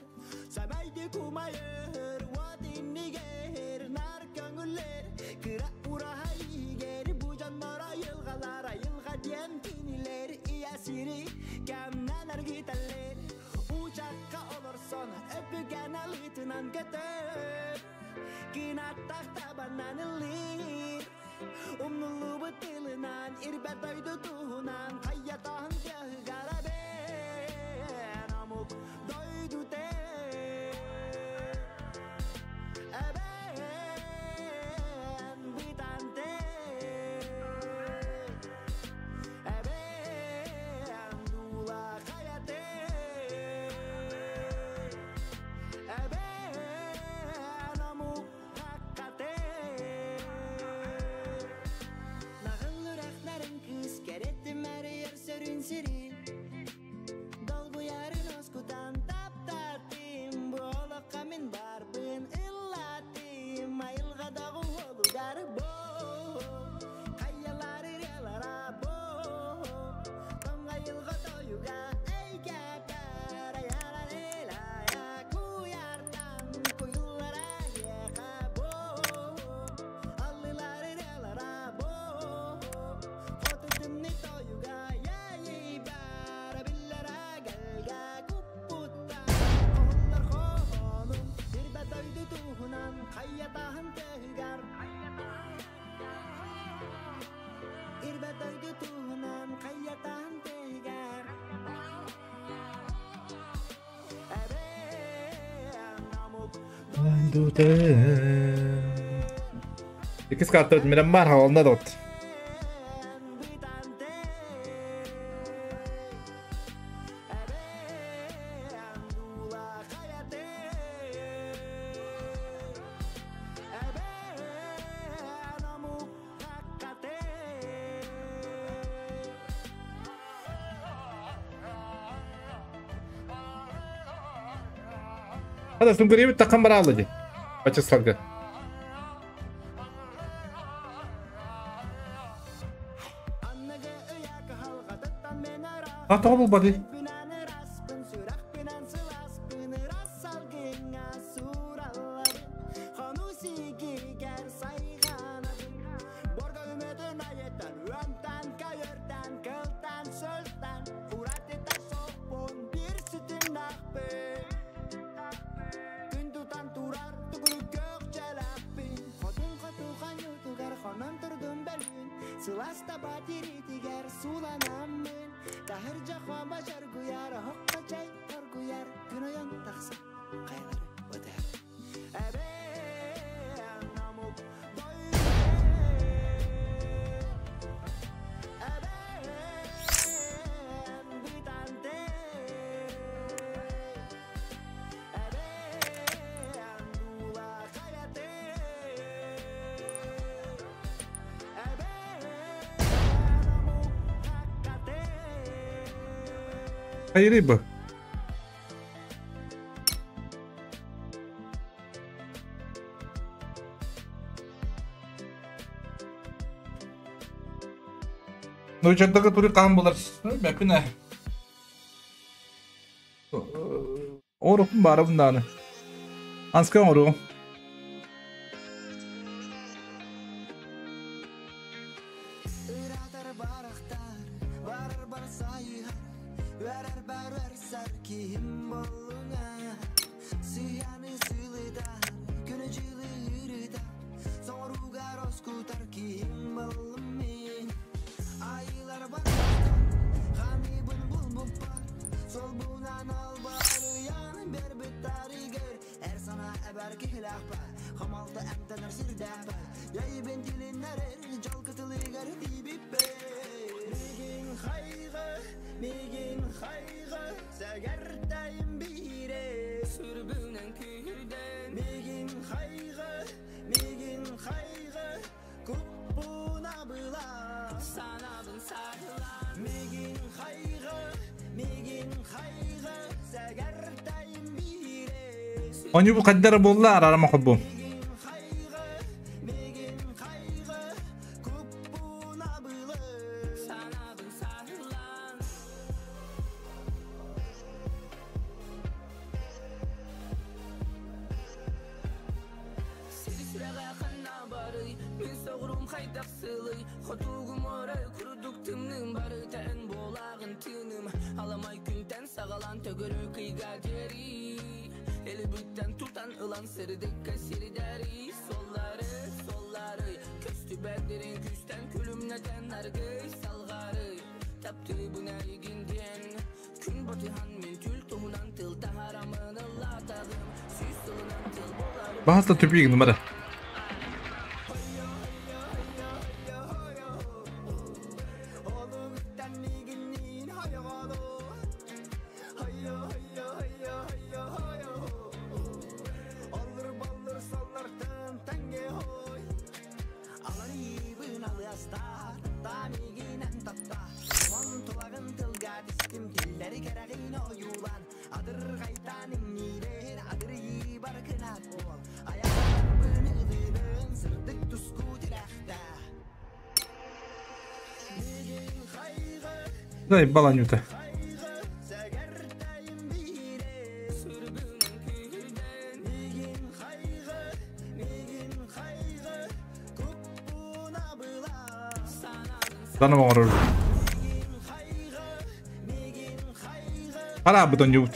Сабайды кумайыр, уатиннигер, нар көңүллер, кыра урахайгер, бу жаннар айылгалар, айылга диэн кинилер, иясири, кәмнән аргиталлер. Учакка олорсон, өпүгэн алытынан көтөр. Кынаттах табаннан ыллыыр Умнуллубут тылынан ирбэт дойду туһунан Хайатаһын тыаһыгар эбэн омук дойдуте Эбэн бытанте Эбэн дула хайате Эбэн омук хаккате Наҕыл үрэх нарын кыыс кэрэттим эрийэр сөрүн сирин Долгуйарын оскутан таптаттым Бу олоххо мин барбын ыллаттым Айылҕадаҕы уолугар бо Хайалар ырыалара бо Тоҥ айылҕа тойуга эйгэпэр Аярарелая куяртан куйуллара эйиэхэ бо Аллылар ырыалара бо Хоту тымныы тойуга иэйбэр Биллэрэ гэлгэ куппуттар Хоһуллар хоһоонум Ирбэт дойду туһунан Хайатаһын тыһыгар Ирбэт дойду туһунан Хайатаһын тыһыгар Эбэн омук Иккис карта Мирамар хавална дот. Бытанте Эбэн дула хайате Эбэн омук хаккате Хада сунгурибит такам баралы ди. Бачысларга. Анныгы ыйа кыһалҕатыттан мен А тоҕо булбаты? Бүнэн ыраспын, сүрэхпинэн сыласпын, ырас салгыҥҥа суураллабын. Хону сигигэр сайҕанабын. Борго үмүтүн айыттан, үөнтэн, көйөртөн, кылтан, сөлтөн, уратыта соппун, биир сүтүннэхпин. Күн тутан турар тугуну көк чэлэхпин. Хотун хоту ханьутугар хонон турдум бөлүүн. Сылаас таба тиритигэр сууланаммын. Таһырдьа хомо чоргуйар, оһоххо чэй оргуйар. Күн ойон тахса хайалары батыһар. Эбэн омук дойду. Эбэн бытанте. Эбэн дула хайате. Эбэн омук хаккате. Hayır bu. Ну, чертога тури кам булар. Бәпине. Орукум барыбын даны. Анскан ору. Ыратар барахтар, барар бар сайыһар, үөрэр бар үөрсэр киһим боллуҥа. Сыйаны сылытар, күнү дьылы ырытар, соҥоругар оскутар киһим боллум мин. Айылар барбахтар, ханыыбын булбуппар, солбунан албарыйан бербит тарыгыр. Эр санаа эбэр киһилээхпэр, хомолто эмтэнэр сирдээхпэр, Яйбин тилиннэрэр дьол кытылыгар тиийбиппэр. Мигин хайгы, мигин хайгы, сэгэртайым биире. Сүрбүнэн күүрдэн. Мигин хайгы, мигин хайгы, куппуна была. Санабын сарылан. Мигин хайгы, мигин хайгы, сэгэртайым биире. Они бу каддара булла арарама хоббу. Мигин хайгы, мигин хайгы, куппуна была. Санабын сарылан. Сири сүрэҕэ ханна барый, мин соҕурум хайдах сылый, хотугум орой курдук тымным барыта эн буолааҕын тыыным, аламай күнтэн саҕалаан төгөрү кыйга диэри, элибиттэн тутан Баһаста түпиигин numara. Дай баланюта. Дана оҥорор. Харабыт онньубут.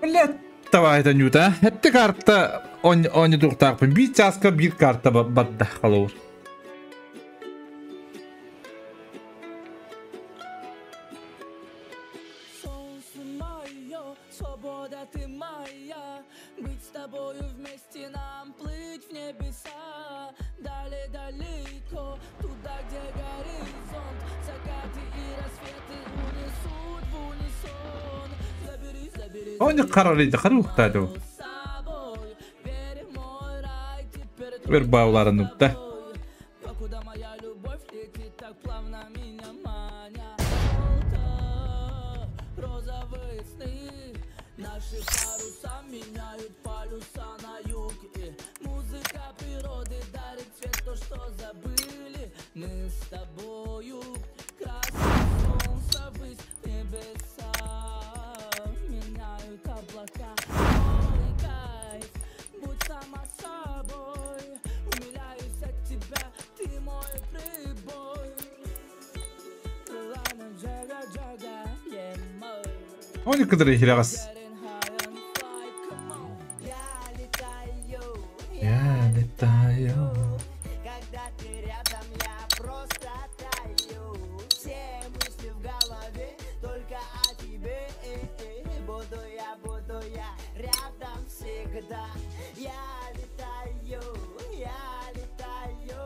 Блядь, давай это нюта. Это карта он не тухтаахпын. Биир чааска биир карта барда холобур. Солнце мое, свобода ты моя. Быть с тобою вместе нам плыть в небеса. Далее далеко, туда, где горизонт. Закаты и рассветы унесут в унисон. Забери, забери, Они қарар қару тады. с собой. Верь в мой рай, теперь Бер бауларын упта. Покуда моя любовь летит так плавно меня маня. Желто, розовые сны. Наши паруса меняют полюса на юг. И музыка природы дарит цвет, то, что забыли. Мы с тобою красим солнце ввысь в небеса. Меняют облака. Мой кайф, будь сама собой. Умиляюсь от тебя, ты мой прибой. Крылами джага джага, yeah, мой. Они кыдыры хирагас. Getting high on fire, come on. Я летаю, Я летаю. Когда ты рядом, я просто таю. Все мысли в голове только о тебе. Буду я рядом всегда. Я летаю, я летаю.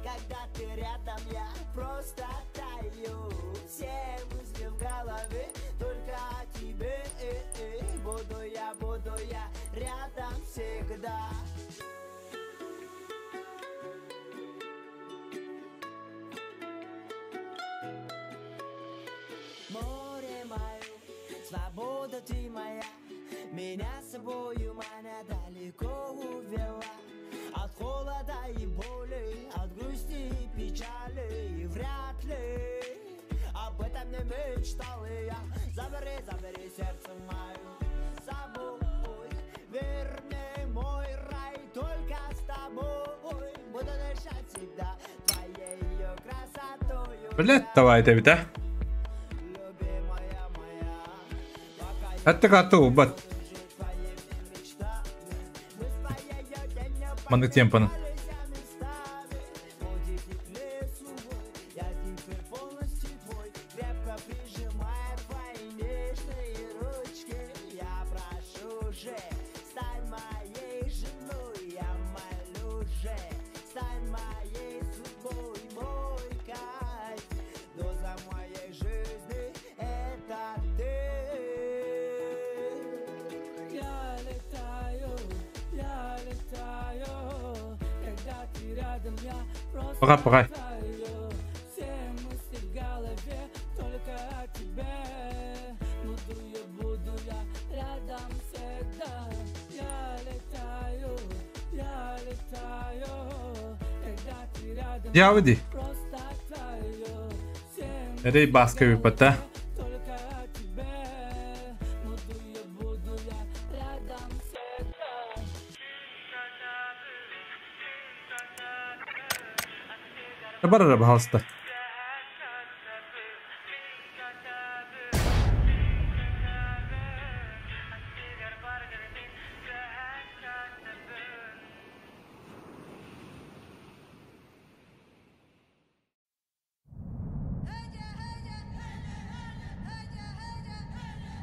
Когда ты рядом, я просто таю. Все мысли в голове только о тебе. Буду я рядом всегда. Море мое, свобода ты моя, меня с собою маня далеко увела. От холода и боли, от грусти и печали, и вряд ли об этом не мечтал я. Забери, забери сердце мое с собой, верни мой рай только с тобой. Буду дышать всегда твоей красотою. Блядь, давай это ведь, а? Любимая моя, пока Это карта убат. жить твоими мечтами, мы с твоей тенью Маннык темпаны. местами. Путь идти к лесу, я теперь полностью твой, крепко прижимая твои нежные ручки. Я прошу же, стань моей женой, я молю же, стань моей судьбой, мой кайф. Доза моей жизни это ты. Я летаю, я летаю. Когда ты рядом, я просто Пока, пока. таю. Все мысли в голове только о тебе. Буду я рядом всегда. Я летаю, я летаю. Когда ты рядом, Я выйди. просто таю. Все Эрей баска выпата. только Бар эрэ, пожалуйста.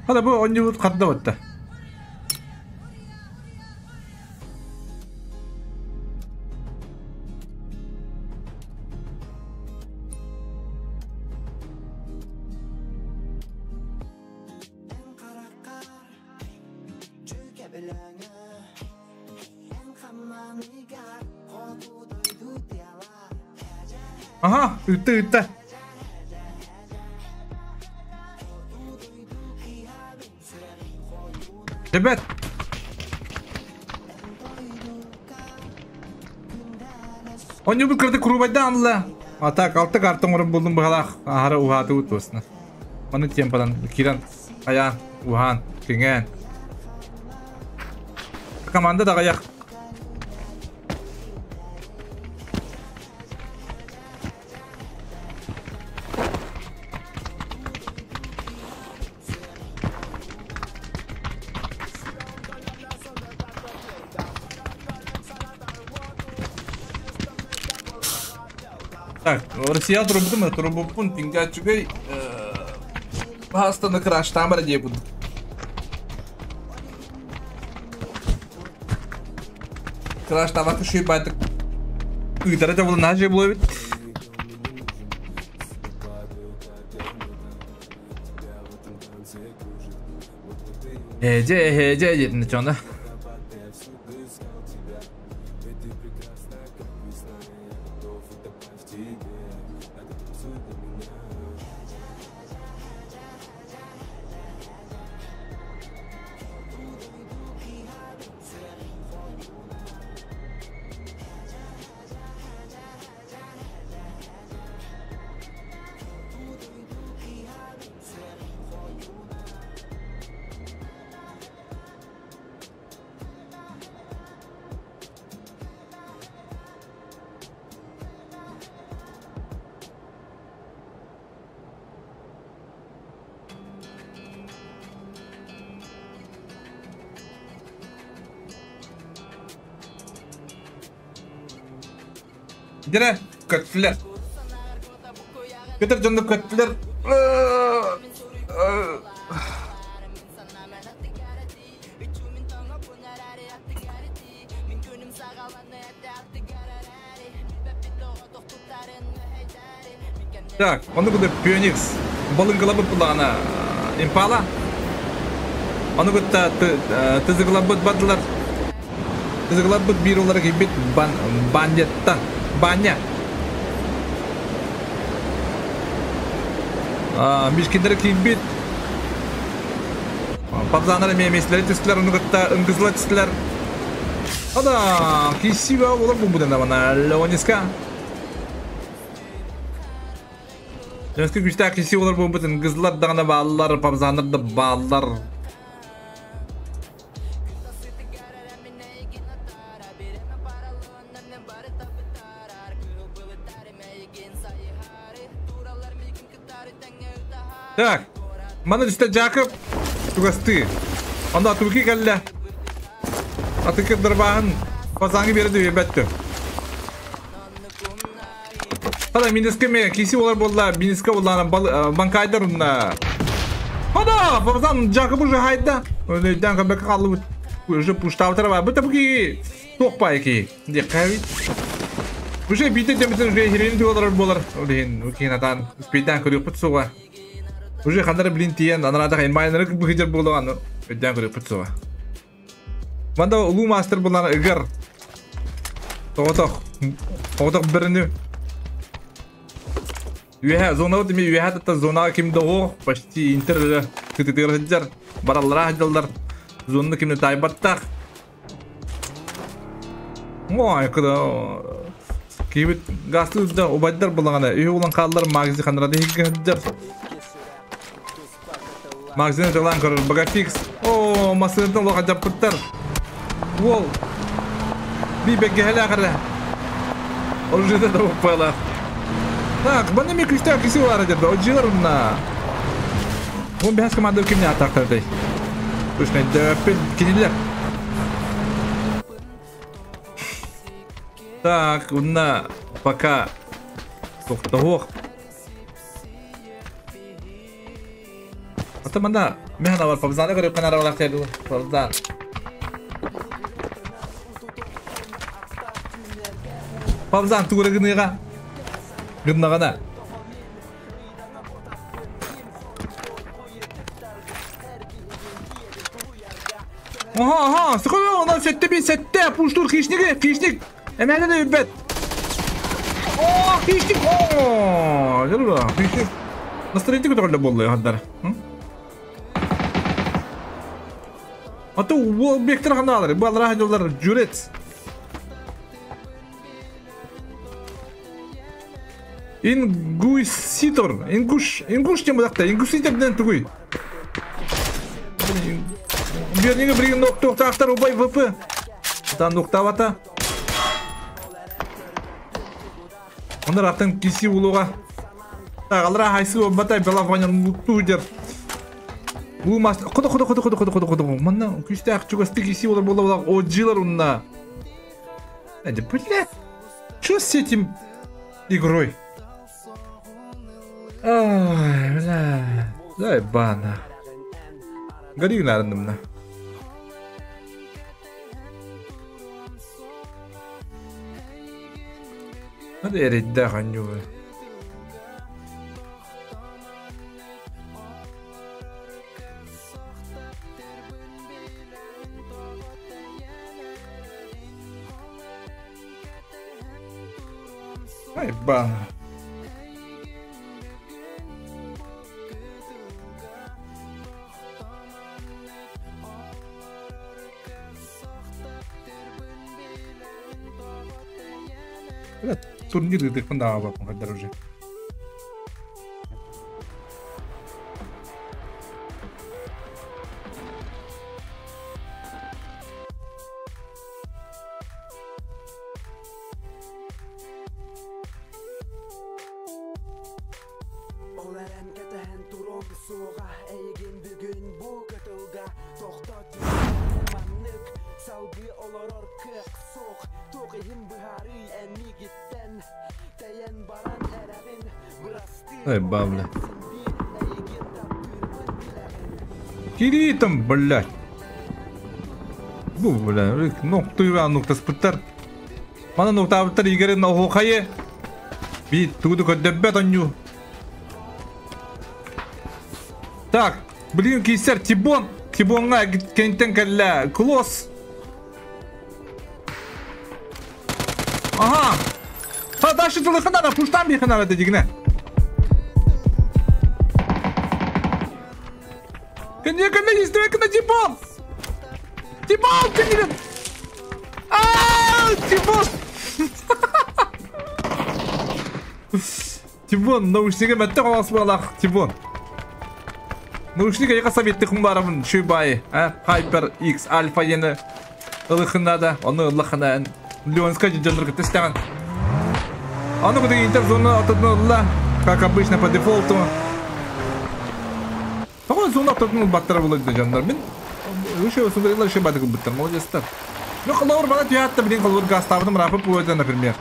Hadi bu oyuncu katda battı. Aha, ыытта ыытта. Ребят. Онньу кырды курубайда анла. А так, алты картон орын булдум быһалаах. Ахара уһааты утуосна. Маны темпадан киран аян, уһаан, киҥээн. Команда даҕайах. Так, Россия турбутум, турбуппун пингачугай Хастаны краштамара дие буду. Краштамар кушуй байтык. Ыйтара да булын ажы булабит. Эже, эже, жетин чонда. Dire kötüler. Kötür canlı kötüler. Так, onu куда Пионикс. Балын кылабыт булана Импала. Оны кутта тызыглабыт бадылар. Тызыглабыт бир олар кибит бандетта. Баня. Мишкиндер кибит. Пабзанар мемеслери түстілер, оны кутта ыңгызла түстілер. Ада, кисига олар бу бана Леониска. Леониска күчтә киси олар бу бутын кызлар дагына баллар, пабзанар да баллар. Так, мана түсті Жакоб тугасты. Онда атуки кәллә. Атуки дырбағын пазаңы берді өбәтті. Хада минеске ме киси олар болла, минеске болланы банкайдар унна. Хада, пазан Жакоб уже хайда. Өйдән кабек калып уже пуштавтар бар. Бу табки токпай ки. Де кайт. Уже бите демитен уже хирен туалар болар. Олин укинатан спидан көрүп путсуга. Уже хандар блин тиен, анарада хаймайнары быгыжар болған, өдден көріп путсуга. Манда улуу мастер булан ыгар. Тоғытақ, тоғытақ біріні. Үйе, зона вот ими үйе хатта зона кимде о, почти интер кытытыр хаджар, бараллара хаджалдар. Зонны кимде тайбаттақ. Ой, куда кибит газлы да убайдар булган. Үйе улан каллар магазин хандрада хаджар. Магазин жалан көрөр багафикс. О, масырдан лоха жаппыттар. Вол. Би бекке хәлә ахырда. Оружие да упала. Так, манна эмиэ күүстээх киси баара дьэ, одьыылар унна. 15 команда кимне атаактардай. Точно өйдөөппүн кинилэр. Так, унна пока тохтоһуох. Ата манна механа бар, пабзаны көрүп канара балак терду. Пабзан. Пабзан тугура гыныга. Гыннагана. Аха, аха, сыкы онан сетте би сетте, пуштур хищник, хищник. Эмэһэ да билбэт. Оо, хищник, оо, дьэ хищник. Настроение көтөҕүллэ буолла хандар. Аты уол бектер ханаалар, бу алара ханьолар журец. Ингуиситор, ингуш, ингуш тем будакта, ингуситор ден тугуй. Берниге бирген ноктоктактар убай ВП. Та ноктавата. Ондар аттан киси улуга. Алра хайсы обатай бела ванян лукту дер. Бу мас куда куда куда куда куда куда куда манна күстәк чугасты киси олар бола ожилар унна. Эди, блядь. Что с этим игрой? Ай, бля. Дай бана. Гори нарындымна. Hadi eridde hanyu. Ай бана. Бля, турнир ыдыхпын да абаппын хайдар уже. Ай, бабля. Кири там, блядь. Бу, бля, ноктуйга ноктаспыттар. Мана ноктабыттар игерин охохайы. Би тугуду көдөббет онню. Так, блин, кисер Тибон. Тибонга кенттен кэллэ. Клосс. Ага. Ха, дальше тылыхына, пуштан бихына дегине. Кене, кене, истебек на Тибон! Тибон, кене! Ааа, Тибон! Тибон, наушниге мәтте қалас балақ, Тибон. Наушниге яқа советті құмбарымын, шөй а? Hyper X Alpha ені ылықына да, оны ылықына, Леонска жандырғы тестеген. Аны күдеген интерзона атадын как обычно по дефолту. Такой зона атадын баттара болады жандар. Мен еще сударилар еще баттар буттар, молодецтар. Ну халаур бана түйатты блин халаур гаставдым рапы пуэта, например.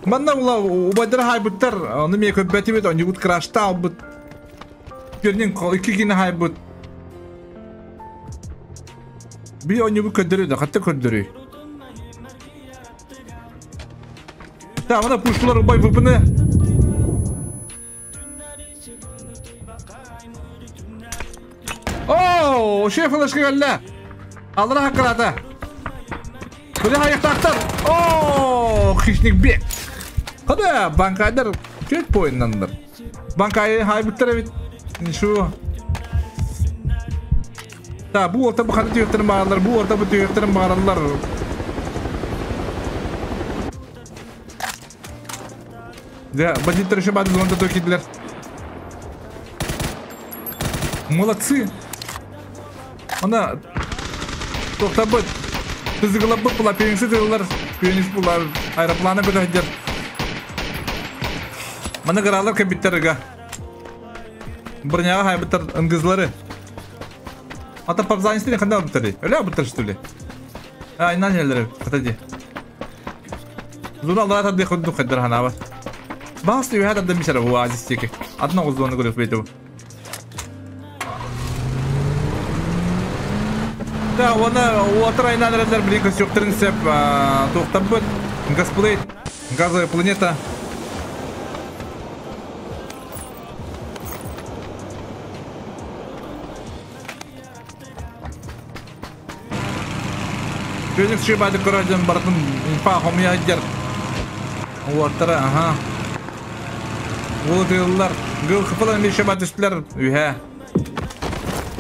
Манна ула убайдар хайбуттар, оны мен көпбәтибет, они бут краштал бут. Пернин iki кини хайбут. Би они бу көдөрү да, хатта көдөрү. Да, мына пуштулар убай ВПны. О, шеф флешка галла. Алра хаккарата. Куля хаяктактар. О, хищник бек. Када банкайдар чет поиннандар. Банкай хайбуттар бит. Шу. Да, бу орта бу ханы түйөктерин багарлар, бу орта бу түйөктерин багарлар. Да, бандиттер еще бады зонда токидлер. Молодцы. Она тоқтабыт. Тызыгылап була пенсия тылар. Пенис була аэропланы көтәҗер. Маны гыралар кэбиттер ыга. Броняга хайбыттар ыңгызлары. Ата папзанисты қандай албыттар? Өле албыттар что ли? А, инан елері, қата Зуна аллара тады худу хаддар ханаба. Бас yu hada demişler bu aziz teki. Adına uzunluğunu görüyoruz beydi bu. Да, оны отыр айналырдар білген костюктерін сеп тоқтап бұт. Газплейт, газовая планета. Феникс шибады көрәден бардым инфа хомия дер. Уаттара, ага. Улытылар. Гыл хыпылан bir шибады түстілер. Үйә.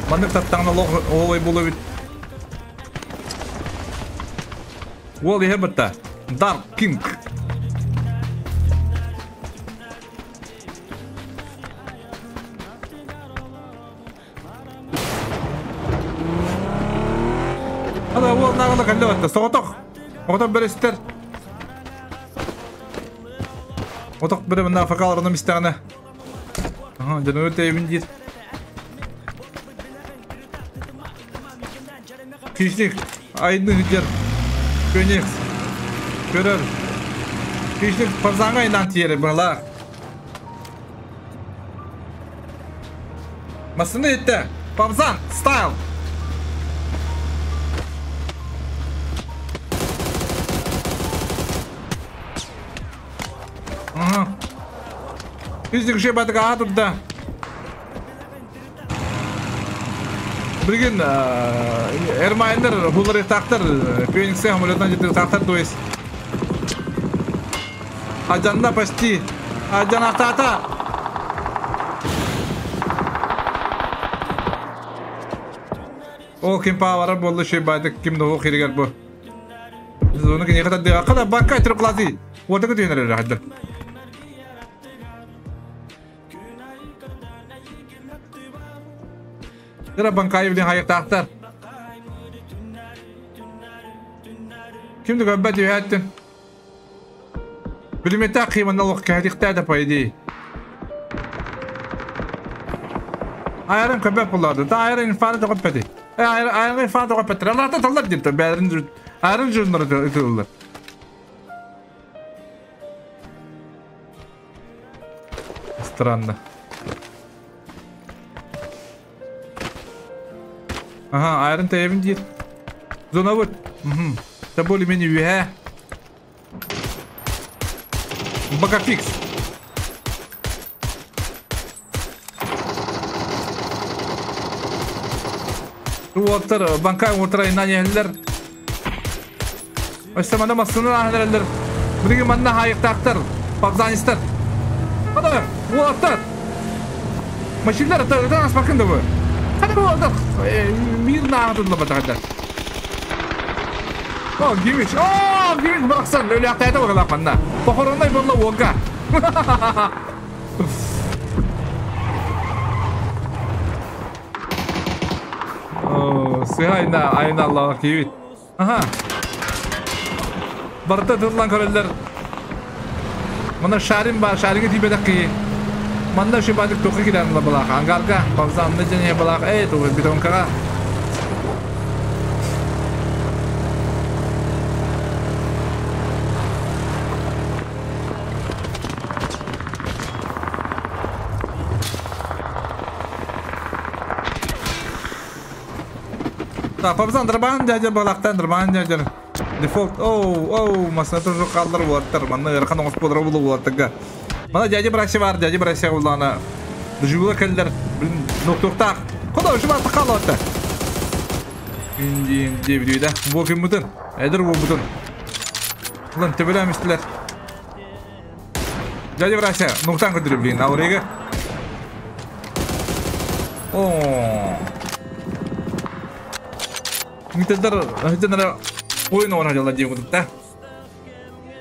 Мандык таттаңна олай болу бит. Ол ihe бітті. Dark King. Ада ол нағылы кәлі бітті. Соғытық. Оғытық бір істер. Отық бірі мына фақаларының істағына. Ага, жаны өте евін дейді. Хищник, айдын жер. Феникс. Көрөр. Хищник пазаңа инан тиері бұлар. Масыны етті. Павзан, стайл. Ага. Хищник шебадык аға тұрды. Билген Эрмайнер булар тактар, Фениксе самолеттан жетер тактар, то есть. Аджанна почти. Аджан атата. О, ким павара болду шебадык, ким до хиргер бу. Зону ки нехата де акада банка трплази. Вот это тенер рахадыр. Тера банкайы билен хайык тақтар. Кимди көббәт үйәттін? Билеметті қиманнал кәдіқтәді по идее. Айрын көббәт болады. Та айрын инфары да көббәті. Айрын инфары да көббәті. Аллахта таллар депті. Бәрін айрын жүрінлер өтілілер. Странно. Ага, айрын тәйбін дейір. Зона вот. Это более-менее үйә. Бакафикс. Уоттар, банкай уоттар айынан елдер. Өстеманда масыны ахлерлер. Бириги манна хайыктактар, павзанистар. Ада, уоттар. Машиналар это аспакында бу. Хада уоттар. Мир нагыдылы батагада. О, гимич. О, гимич баксан, өлө актайда багалак манна. Похоронай болла уога. О, сыйна айна Аллах кибит. Аха. Барта тыллан көрөллөр. Мына шарин бар, шаринге тибедек ки. Манда шибадык тоқы кирән балак. Ангарга, павзанны және балак. Эй, тугы бетонкага. Так, павзан дырбан дядя балактан дырбан дядя. Дефолт. Оу, оу, масына тоже қалдыр болаттар. Мана ырхан оңыз болар болу болаттыга. Мана дядя брася бар, дядя брася улана. Дужула келдер. Блин, ноктоктак. Куда ушу батты қалды атты. Инди, инди, видеода. Бу ким бутын? Эдер бу бутын. Улан төбелем истилер. Дядя брася, ноктан көтөрүп, блин, ауреге. О. Митедер, митедер ойын орын жала дейм да.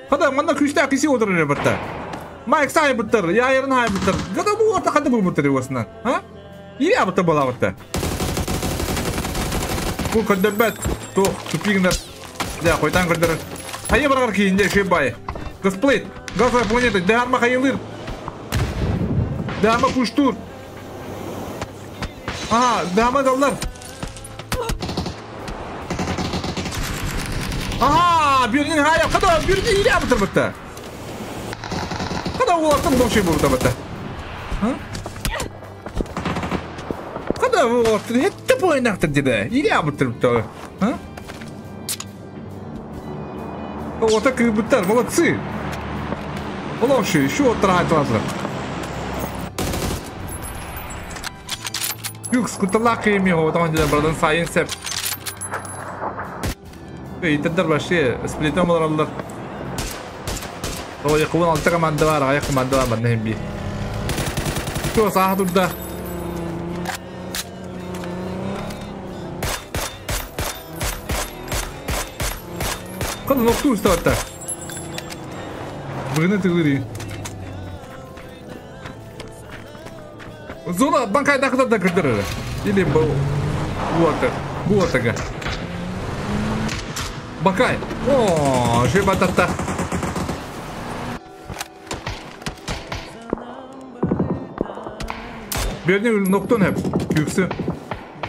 Хада манда күчтә киси отырыр бітті. Майк сай бітір, яйырын хай бітір. Гада бу орта хада бу бітір осынан. Ха? Или абыты бола бітті. Бу көндөрбөт. Тух, тупигнер. Да, койтан көндөр. Хайы баргар кейинде шебай. Гасплейт. Газовая планета. Дәрма хайылыр. Дама пуштур. Ага, дама даллар. Ага, бирин хая, kada бирин или абытыр бытта. Kada олартан вообще burada бытта. Kada олартан хетте поинактыр деди. Или абытыр бытта. Вот так и быттар, молодцы. Вообще, еще оттарахайтылар. Юкс, куталак еми ho, tamam dedim, buradan sayın sep. Итедер вообще, сплитом олороллар. Ол якуын алта команда бар, аяк команда бар, манна хем би. Что, саха турда? Када нокту уставатта. Бүгүнө тыгыри. Зона банкайда када да кырдырыр. Или бу вот вот Бакай. О, жибатата. Берни ноктон хеп күксү.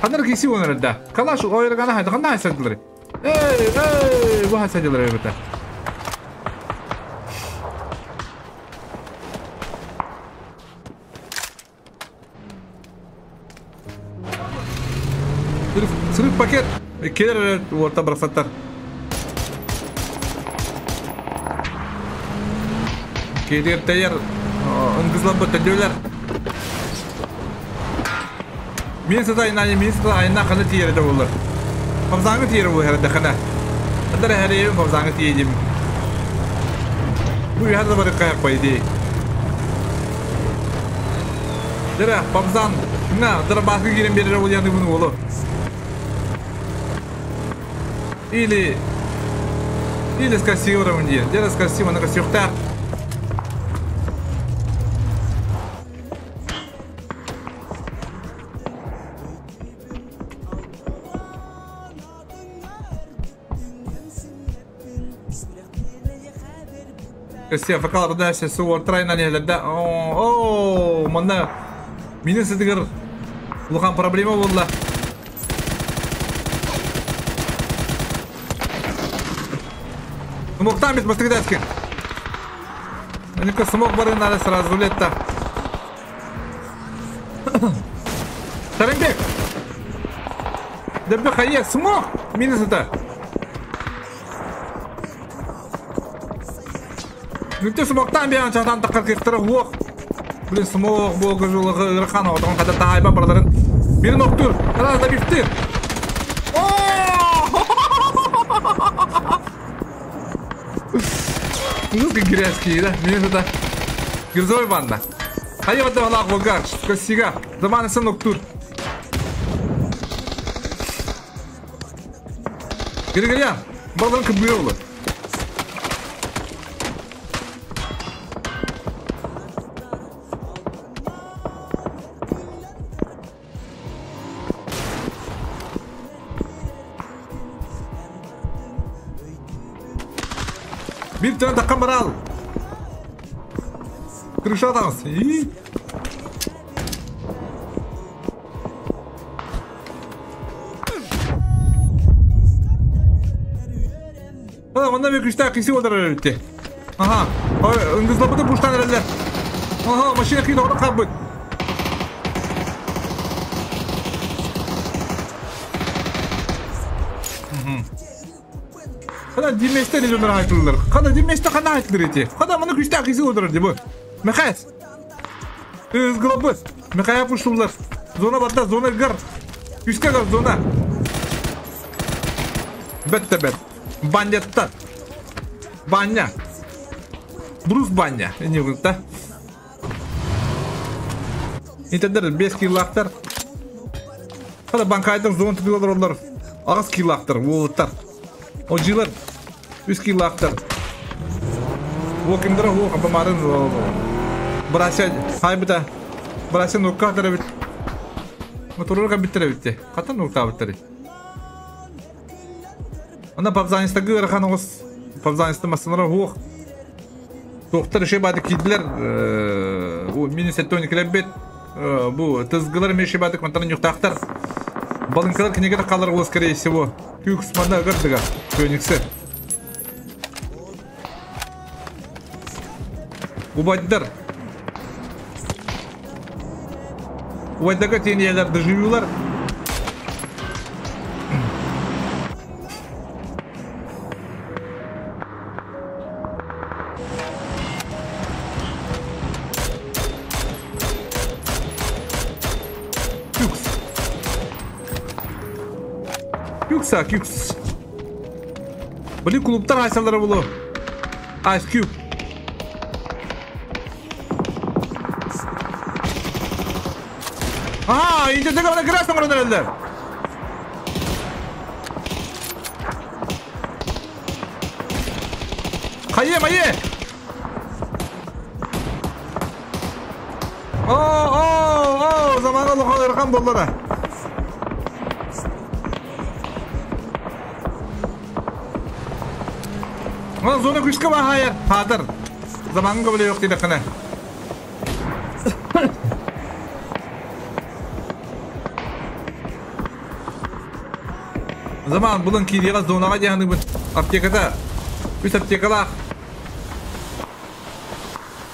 Ханар киси онар да. Калаш ойргана хайда кандай садылар. Эй, эй, бу садылар эбите. Сырык пакет. Келер орта бросаттар. Келер тәйер ыңгызлап бөтәдеулер. Мен сата айна, мен сата айна қаны тиерді олар. Қамзаңы тиері ол әрді қана. Адар әрі қамзаңы тиедім. Бұл әрді бары қаяқ қойды. Дәрі, қамзан, мына, дәрі басқы керен берер ол яны бұны олы. Или с красивым где? Где с красивым, на красивых. Красиво, факал родася, суор, трайна не да. О, мана. Минус это Лухан проблема была. Смог там без бастридатки. Они-ка смог бары надо сразу лето. Таримбек. Да беха, смог. Минус это. Ну ты смог там бегать, а там так как их. Блин, смог, бога жулы, рахана, вот он когда тайба бардарын. Бир ноктур, раз добивтыр. Ну как грязкие, да? Минус это. Грязовой банда. А я вот давала волгар, косига. Заманы ноктур. Григорян, бардарын кыбырылы. Bir tane dakika al. Kırışa dans. İyi. Aa, ondan bir kışta kisi olur öyle. Aha. Ingızlabıda buştan herhalde. Aha, maşina kıydı onu kabul. Kada dimeste ne döner haytılır. Kada dimeste kana haytılır eti. Kada bunu güçte akisi olur di bu. Mekayas. Izgılabı. Mekaya puşullar. Zona batta zona gar. Üstte gar zona. Bet de bet. Banyatta. Banya. Брус баня. Не да. Интердер 5 килактар. Kada bankaydan zona tutuyorlar onlar. Ağız kilактар, волоттар. Ожилар 3 килактар. Вокиндер во капамарын Брася хайбыта. Брася нукка бит. Моторга биттер битте. Катан нукта биттер. Ана пабзаниста гырхан ос. Пабзаниста масынара хох. Доктор ше бады кидлер. Минус 72 бит. Бу тызгылар мешибатык мантан нюхтахтар. Балынкалар книга қалар ол, скорее всего. Кюкс манда гырдыга. Фениксы. Убайдар. Убайдага тенелер доживюлар. Кюкс. Кюкса, кюкс. Блин, клубтар айсалары булу. Ice Cube. Ага, интернетке бана кирасың орын. Хайе, майе. О, о, о, заманга лохал ырхан боллара. Мына зона күшкә бахайыр. Хатыр. Заманга биле юк диде кына. Заман булын кидега зонага дигән бит. Аптекада. Үс аптекала.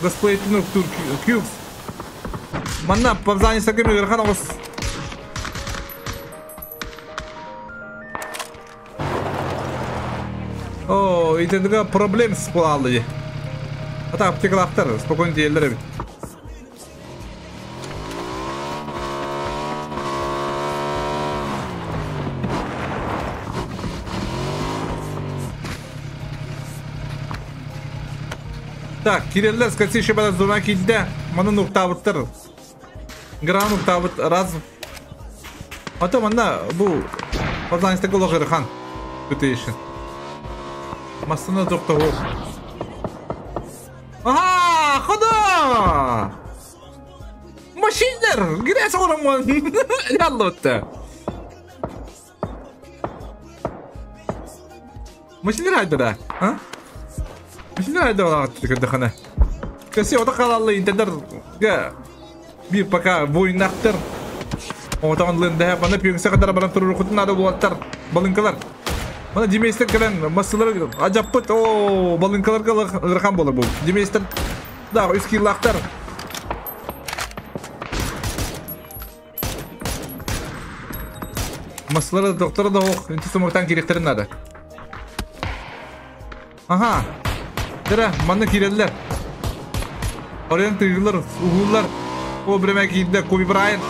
Госплейтин тур кюкс. Манна павзани сакым ирхан огус. О, итендеге проблем сплалды. Ата аптекалактар спокойно диелер бит. Так, киреллер скотище бада зона кидде. Маны нуктабыттыр. Гран нуктабыт раз. Ата манна бу павзанисте голог хан. Күтейшин. Масына жоқта ол. Ага, хода! Машинер! Грязь ораман! Ялла өтті. Машинер айда да, а? Машинер айда ола. Кәсе ота қалалы интернет bir пока воиннақтыр. Отан лында бана пүйіңсе қадар баран тұру құтын ады болаттар. Балынкалар. Мана демейстер кэлэн массалар ажаппыт. О, балынкаларга ырхан болар бу. Демейстер да үс киллактар. Массалар доктор да ох, инти сумактан керектерин надо. Ага. Дера, манна киреллер. Орен тыгылар, угуллар. О, бреме кийде Коби Брайант.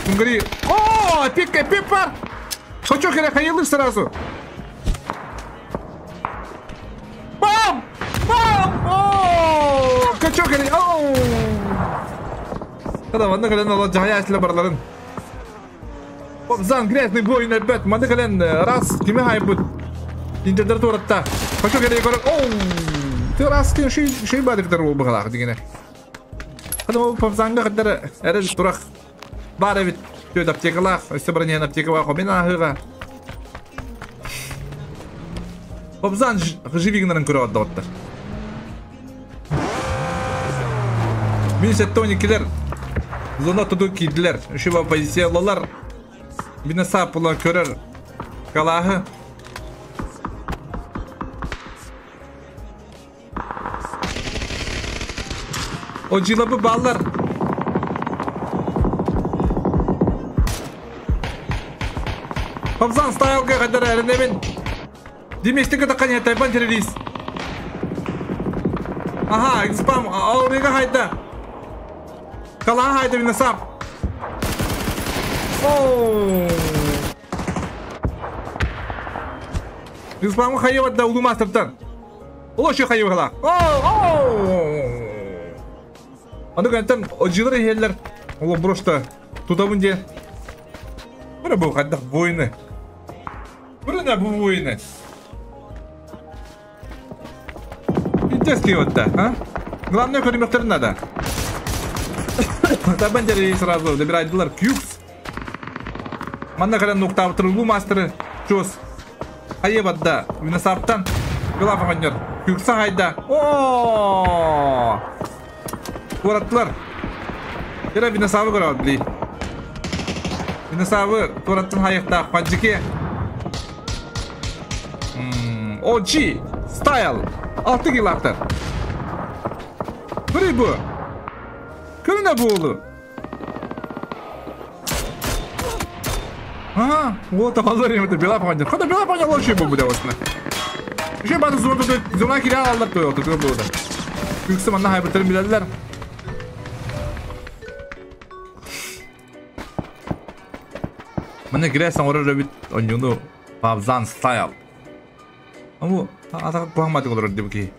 Кунгри. О, пик, пик пар. Хочу хайылыр сразу. Бам! Бам! О! Качок или... Оу! Когда манна кален ала жая асла барларын. Зан грязный бой опять. Манна кален раз киме хайбут. Интердер туратта. Качок или Оу! Ты раз кем шей бадыктар бу багалак дегене. Хада бу папзанга каддар эрел турах. Бар бит. Төт аптекалах, өстө бронен аптека бар, мен ахыга. Папзан живигнарын көрө отдоттар. Мин сеттоникилер зона туду кийдилер. Ушуба позициялар. Бине сапыла көрөр калахы. О жилабы баллар. Папзан стайлга кадар эрнебин. Демешти ката каня тайпан террорист. Ага, спам аурига хайда. Кала хайда винасап. О! Спам хайва да улу мастертан. Оло шо хайва кала. О, о! Аны кантан ожилар хеллер. Оло просто туда бунде. Бура бу хаддах воины. Бура бу воины. Интересный вот да, а? Главное, көрмектер надо. Табандери сразу добирать доллар кюкс. Манна кален нуктав трулу мастеры. Чос. Аеба да. Винасаптан. Голова манер. Күксэ хайда. О! Туораттылар. Кыра Виносавы көрөҕүт били. Виносавы туораттан хайыктаах Паджике. OG Style. 6 килактар. Бiri bu. Көрүнэ буолу. Ага, вот обозрение, бела паня. Хата бела паня лучше бы будет осна. Еще баны зона зона киря алдар той, тут было. Күксі манна хайбыттарын билелер. Міне киресен орар өбіт онюну Пабзан стайл. Аму атак куамады олар деп ки.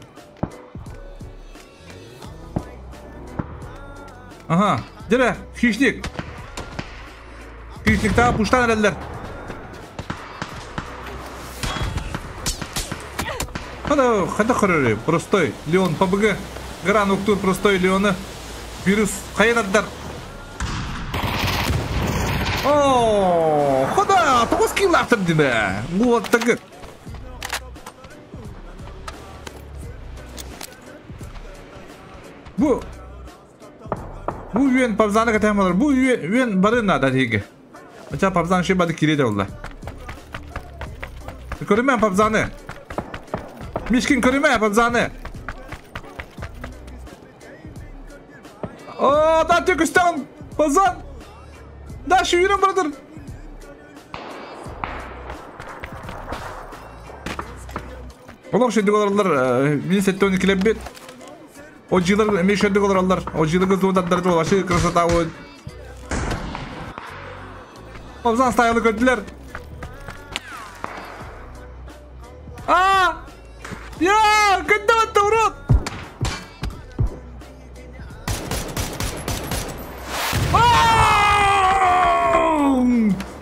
Ага, дере, хищник. Хищник та пуштан эреллер. Хада, хада хорори, простой. Леон ПБГ. Гран уктур простой Леона. Вирус хайнадар. О, хода, тоғыз килл диме. Вот так. Бу үйен пабзаны катамалар. Бу үйен барын да теге. Ача пабзан ши бады кире олла. Көрүмә пабзаны. Мишкин көрүмә пабзаны. О, да Түркістан, пабзан. Да, шүйірім бардыр. Олар шөйдік оларлар, мен сәтті оны келеп бет. О жылар, мен шөйдік оларлар. О жылығы зуындаттарды олашы, красота о. Пабзан стайлы көттілер. А! Я! Көтті батты, урод!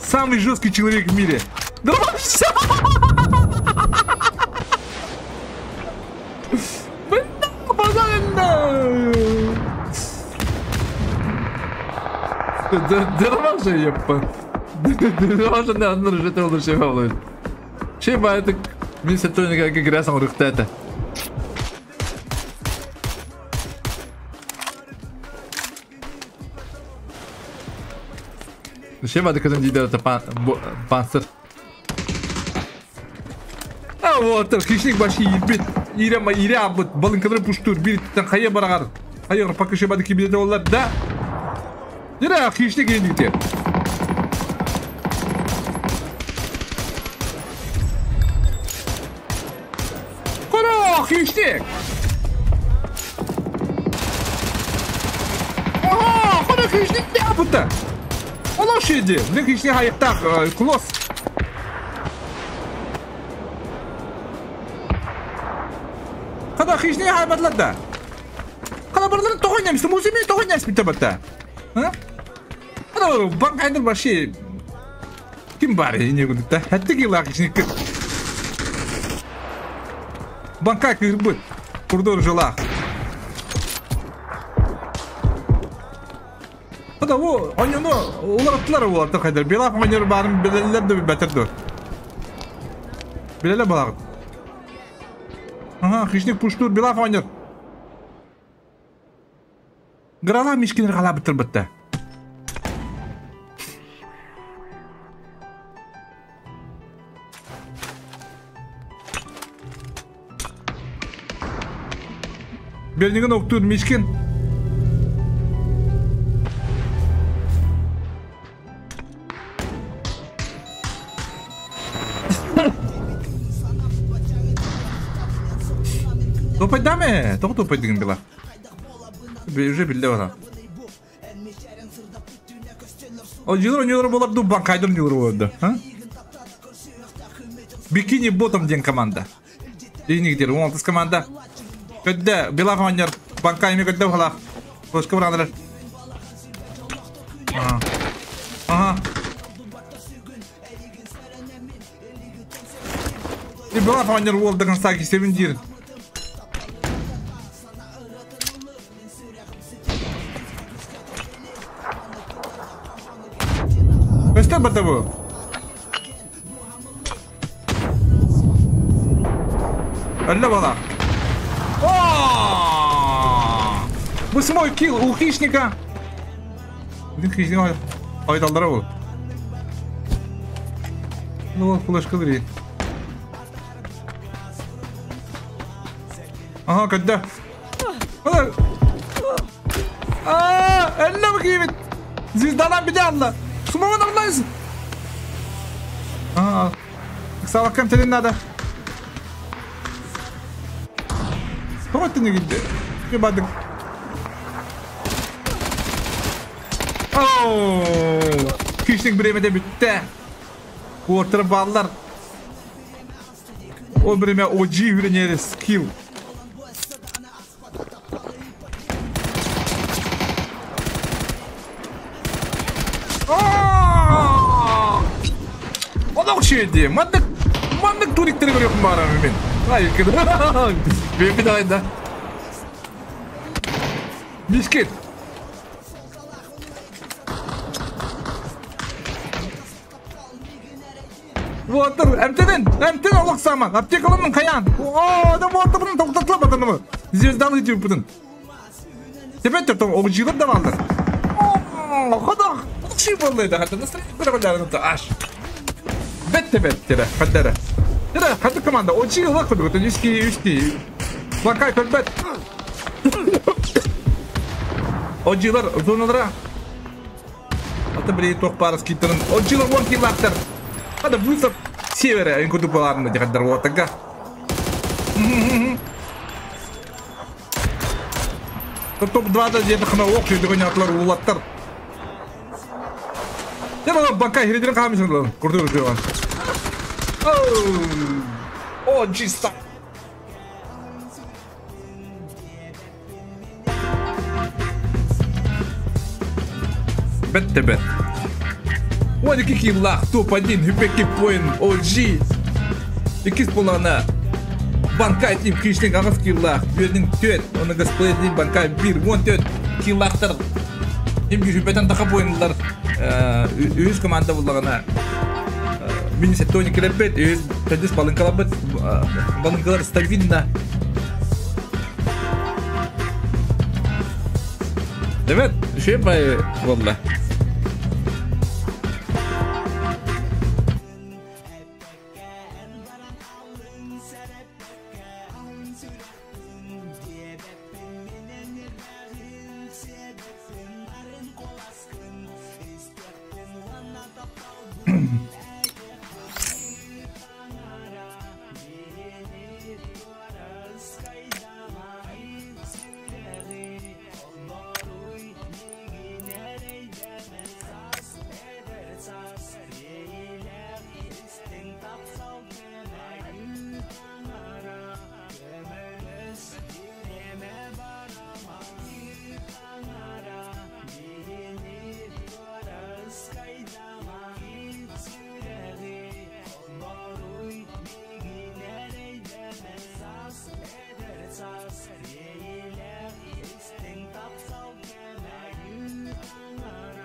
Самый жесткий человек в мире. Да вообще! Şey vardı kadın lider панцир. А вот, хищник баши ебет. Ирема иря бут балынкалар пуштур бир тан хая барагар. Хайыр пока şey vardı ki олар да. Нера хищник ендикте. Кара хищник. Ага, кара хищник не бутта. Лошади! Нынешний хайптах, клосс. Когда хищный хайбатларда. Когда барларын тоғойнамыз, музеймен тоғойнамыз бітті бітті. Когда банк айдыр баши. Ким бар, не күндікті. Әтті кейлі хищник. Банка кірбіт. Курдор жылақ. Хада о, онюну улараттылар оларды хайдар. Белап онюр барын билелер де бәтірді. Билелер балағыт. Ага, хищник пуштур, белап онюр. Грала мишкинер қала бітір бітті. Бернеген оқтур мишкин. Топайдаме, тоқ топай деген бела. Уже білді бара. О, жылыр нелер болар, ду банкайдыр нелер болады. Бикини ботом ден команда. Енігдер, 16 команда. Көдді, бела қонер, банкайме көдді бұлақ. Қошқы бұраныр. Ага. Бела қонер ол деген саки себіндер. Көстер бата bu. Öyle bala. Восьмой килл у хищника. Хищник айдалдара ол. Ну, флешка дри. Ага, когда? Аа, элле бакыйбит. Звездадан bir алла. Сумаман аллайсың. Ага. Саваккам телин надо. Тоғыттың не gitti? Бадык. Ооо! Хищник биремеде бүтті. Ортыры баллар. О биреме OG үренері скилл. Ода ушеди. Мандык, мандык туриктери көрөкүн барам мен. Ай, мен бит айда. Бискет. Water, эмтеден, эмтен олық саман, аптекалымын қаян. О, да water'ын тоқтатылап атынымы. Звезданы жүйпүтін. Теперь төртім, оғы жиылып да балдар. О, хода, ши болды да, хатта настроение көрі аш. Бетте бетте, хаттара. Тера, хатты команда, о жиылып күді, үсті, үсті. Лакай көрбет. О жиылар зоналара. Аты бір тоқ барыс кейтерін. О жиылар 10 килактар. Hadi вызов севера, en курдук баларында дегендер отага. Топ-2 да деді қына оқ жүйдіген атлар улаттар. Сен оны банка хередерін қаламайсың лан. Курдук жүйген. О, чисто. Бетте бет. Ой, какие лах, топ-1, хипеки поин, OG. Икис болана. Банкай тим хищник ағыз киллах, бердің төт, оны гасплей тим банкай бир, он төт киллахтар. Тим жүпетен тақа поинлар. Өз команда болағана. Мини сеттони келеппет, өз тәдіс балынкалабыт, балынкалар стабильно. Evet, şey bay valla.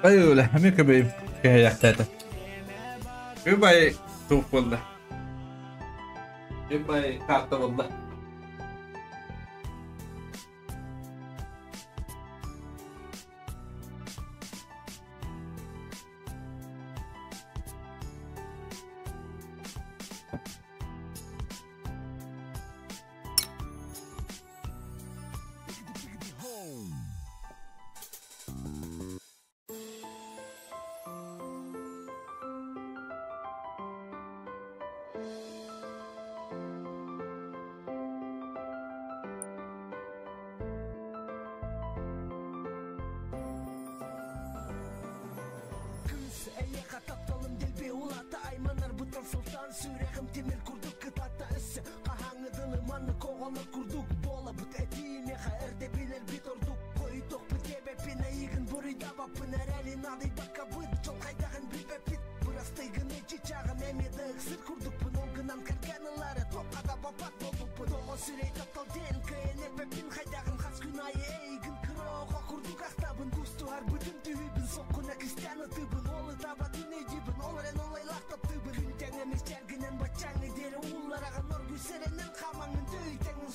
Öyle, mycket blir hjärtat. Goodbye, topolda. Goodbye, kartavolda.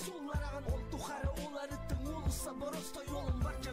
Сулараган, ол тухары оларыттың улуса боростой олын барча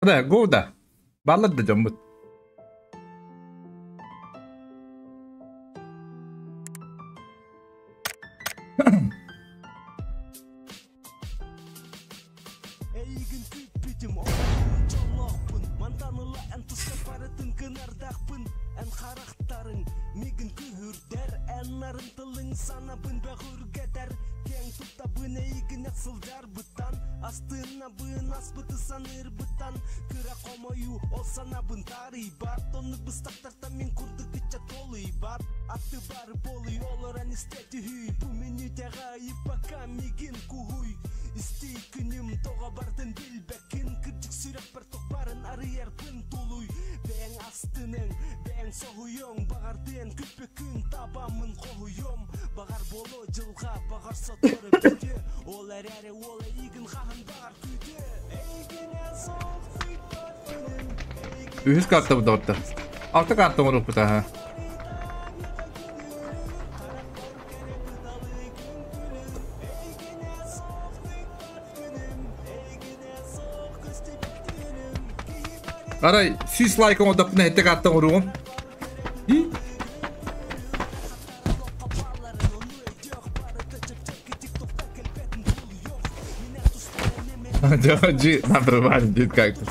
Да, го да. Баллар да дьоммут. Үһүс карта бу Алта карта оҥоруохпут аха. Арай 100 лайк оҥордохпуна сэттэ карта оҥоруоҕум. Дьи, нормально, дед кактус.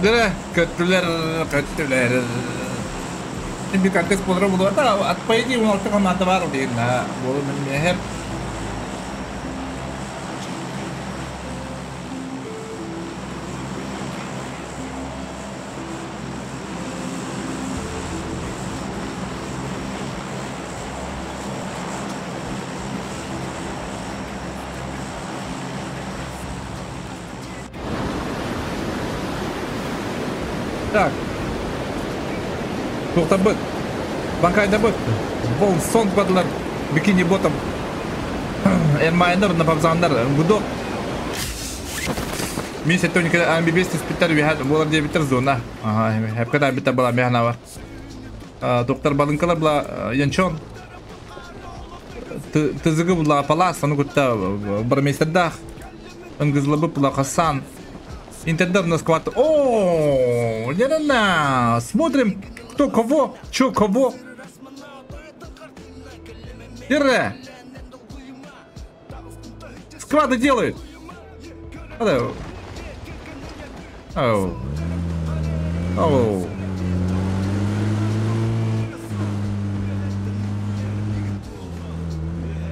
Дere köttüler, köttüler. Şimdi kardeş bolra bulu da atpayı 16 команда бар дейін. Болу мен hep Так. Туохтарбыт? Банкайдарбыт. Волсон бадылар. Бикини ботом. Эрмайнар, напабзандар, гудок. Мин сеттөнүкэ амбибес түспүттэр үһэ буолар диэбиттэр зона. Ага, хепката биттер була механа бар. Доктор балынкалар була янчон. Тызыгы була палас, аны кутта бармейстердах. Ыңгызлабы була Хасан. Интердер на склад. О, не-не-не. Смотрим, кто кого, чё кого. Ире. Склады делают. Оу. Оу.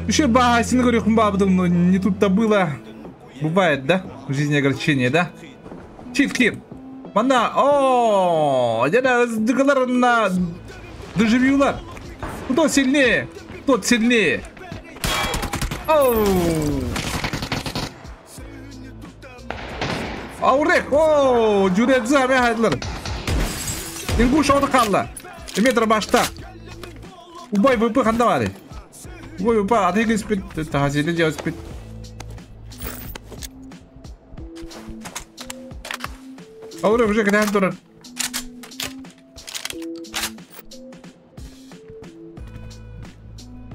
Еще басин, говорю, хумбабдум, но не тут-то было. Бывает, да? В жизни огорчение, да? Чит-кир. Мана, о, я на доживила. Кто сильнее? Тот сильнее. Оу. Аурек, о, жүредза, мехайдлар. Ингуш оды қалла. Метр башта. Убай ВП ханда бары. Убай ВП атыгы спит, тахазиды жау спит. Аурек уже кәдән тұрар.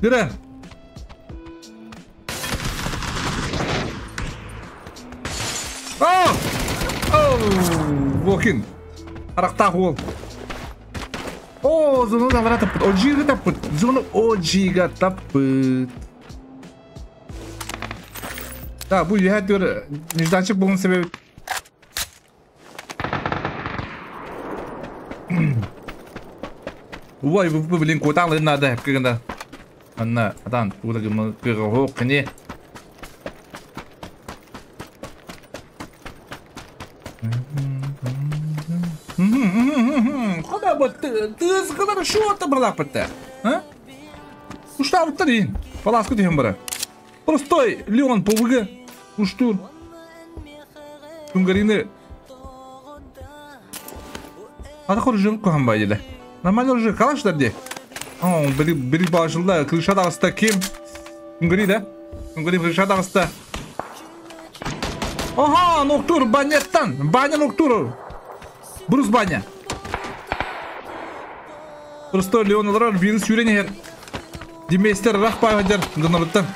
Дүрі. Вокин. Арақтақ ол. О, зону завара таппыт. Оджига таппыт. Зону оджига таппыт. Да, бұл ехәттер нежданчик болған себебі. Ой, блин, куталы надо, когда. Анна, адан, куда мы кыне. Куда вот ты сказал, что это была пыта? А? Уштабыттар Паласку деген бара. Простой Леон ПВГ. Уштур. Тунгарины. Ата хоржы кохам бай. Нормально уже калаш дерде. О, бери башылда крыша дагыста ким? Тунгари да? Тунгари крыша дагыста. Ага, ноктур баняттан. Баня ноктур. Брус баня. Простой Леон алар вирус үйренер. Деместер рахпай хадер донорттан.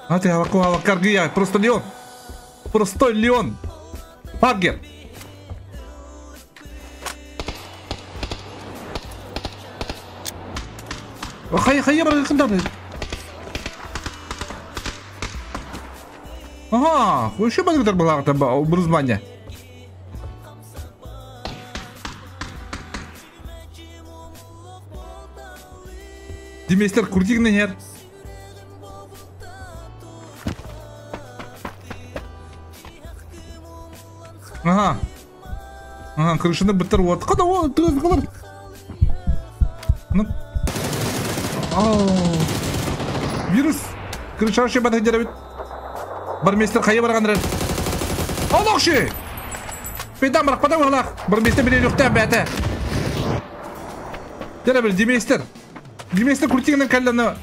А ты халаку халакаргия, просто Леон. Простой Леон. Паргер. Хай хай бар Ага, еще бангдар была там брус баня. Деместер куртигный нет. Ага. Ага, крышаны бітір от. Қада о, тығыз. Ну. Ау. Вирус. Крыша вообще бата деревит. Бармейстер хайы барған рет. Алақшы! Пейдан барақ, падам алақ. Бармейстер біле люқтан бәті. Деребіл, демейстер. Демейстер күртігінің кәліні.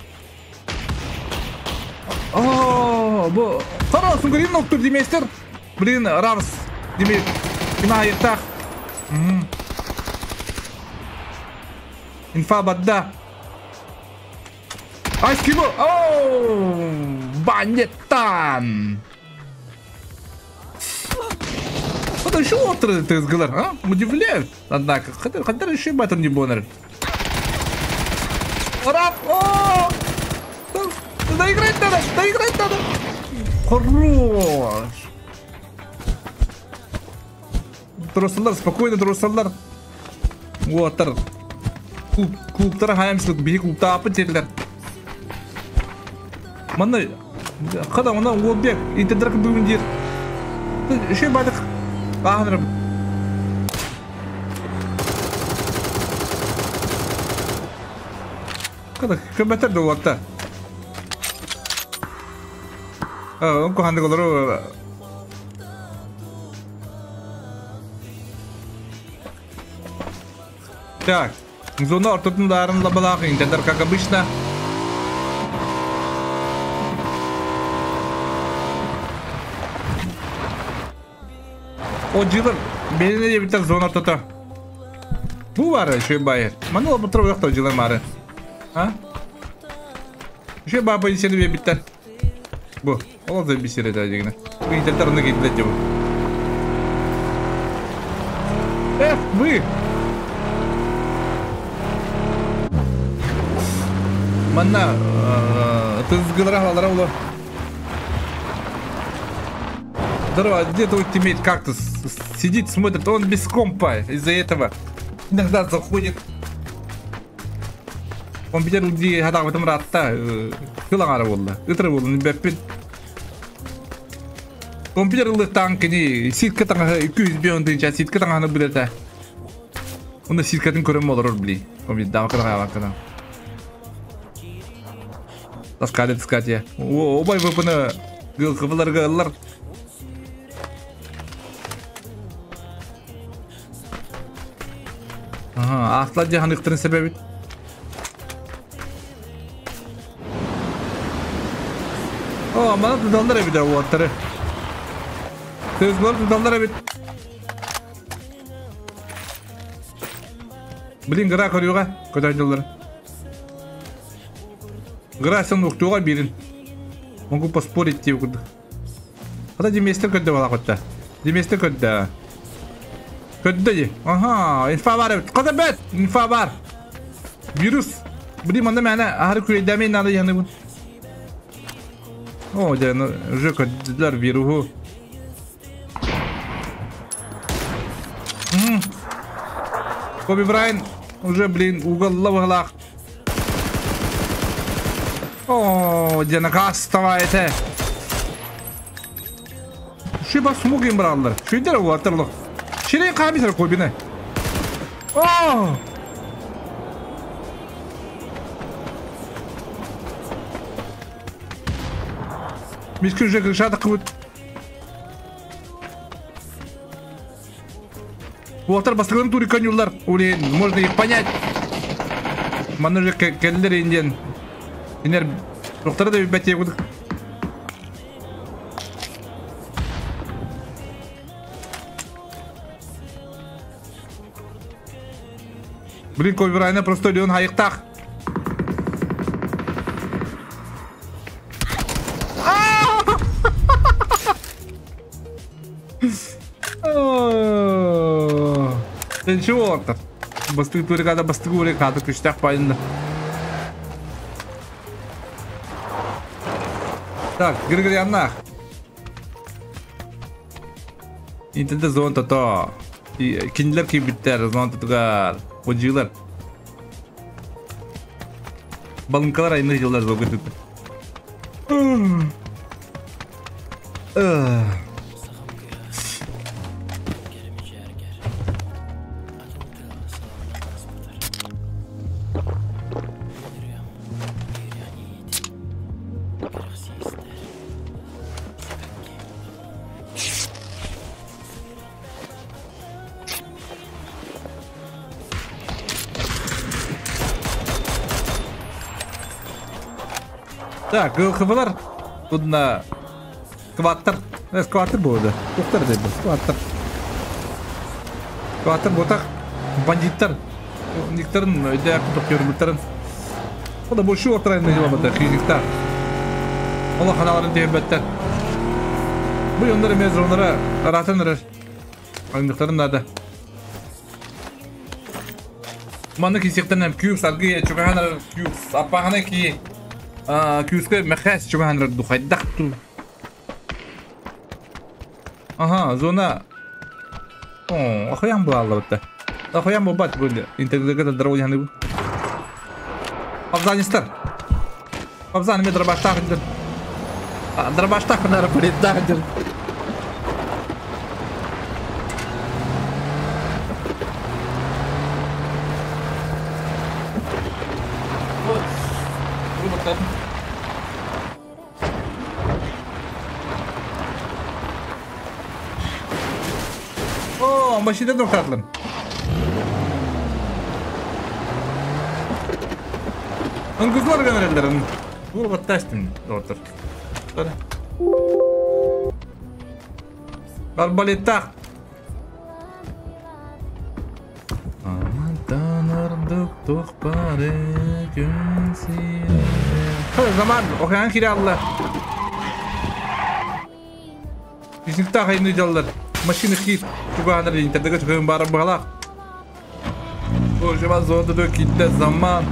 О, бұл. Қара, сүңгірейін оқтыр демейстер. Блин, равс. Демей, кина айықтақ. Инфа бадда. Айс кибо. Оу, банеттан. Вот еще острые ТСГЛР, а? Удивляют, однако. Хотя еще и батон не бонер. Раб! О! Доиграть надо! Доиграть надо! Хорош! Тросалар, спокойно, тросалар. Вот, клубтар хаямсылык, бии клубта апы терлер. Маны, қада, мына Уолбек, интердер бүгін дер. Еще бадық. Ағынырым. Қада, көмәтер де олатта. Онко ханды олар. Так, зона ортотун дарын лабалаах интердер, как обычно. О, джилер, бейіне дебиттер зона ортото. Бу бар, еще байыр. Маны ол бұтыр ояқта джилер мары. А? Еще баба позиция бейбиттер. Бу, ол да бисер это дегене. Бу интердер оны кейді деп. Эх, вы! Манна тызгылыра алара улар. Здорово, где твой тиммейт кактус? Сидит, смотрит, он без компа из-за этого. Иногда заходит. Компьютер где хата в этом ратта. Кылаңара болды. Ытыры болды, бәппет. Компьютер ылық танкini ситка таңа 200 тынча ситка таңаны билете. Онда ситкатын көрөм болор били. Компьютер дава кыра кыра. Таскали таскать я. О, обай выпаны гыл кыбылар гыллар. Ага, ахтла жахан ыктырын себеби. О, мана тудалдар эбит уаттары. Сөзгөр тудалдар эбит. Блин, гра көрүгө, көтөйдүлөр. Гра сен уктуга бирин. Могу поспорить тебе куда. Ата деместер көддө бала котта. Деместер көддө. Көддө ди. Ага, инфа бар эбит. Када бет, инфа бар. Вирус. Блин, манда мени ахыр күрөйдөмей надо яны бу. О, да, ну, уже көддүлөр вируху. Коби Брайан уже, блин, угол лавалах. О, где накастываете? Шиба смугин браллар. Шүйдер уаттарлық. Ширей қамисер Кобини. О! Мискин уже крышата қыбыт. Уаттар бастығын тури конюлар. Блин, можно их понять. Маны же келлер инден. Инер доктора да бәте будық. Блин, Коби Брайана просто Леон хайықтақ. Сен чего ортар? Бастығы турикада, бастығы урикада күштәк пайында. Так, гыр-гыр яннах. Интенде зон тото. Кинилер кийбиттер, зон тотугар. Ожилар. Балынкалар айны жылдар зогы түтү. Так, ГЛХВлар тудна кваттер, скваттер болды. Тоқтар деді, скваттер. Скваттер ботақ бандиттар. Никтарын өйде тоқ көрміттарын. Ода больше ортырайын дела хизиктар. Ола ханаларын тебеттер. Бұл ондар емес, онлара аратын Аңдықтарын надо. Маны кисектен кюбс аргы чугаханар кюбс апахана ки кюбске мехас чугаханар духайдакту. Ага, зона. О, охуям была алла. Охуям бабат были. Интеграция дорогу не был. Афганистан. Афган мне дробаштах. Дробаштах наверное, придадер. О, машина тоқтатылым. Ыңгызлар генералларын. Бу баттастым, доктор. Арбалеттах. Амантан ардык тохпары күн сире. Zaman океан кире алла. Bizimki hayını jallar. Машина хит. Туганыр интернетке чыгын барып багалак. Kocaman zorda dök kitle zaman.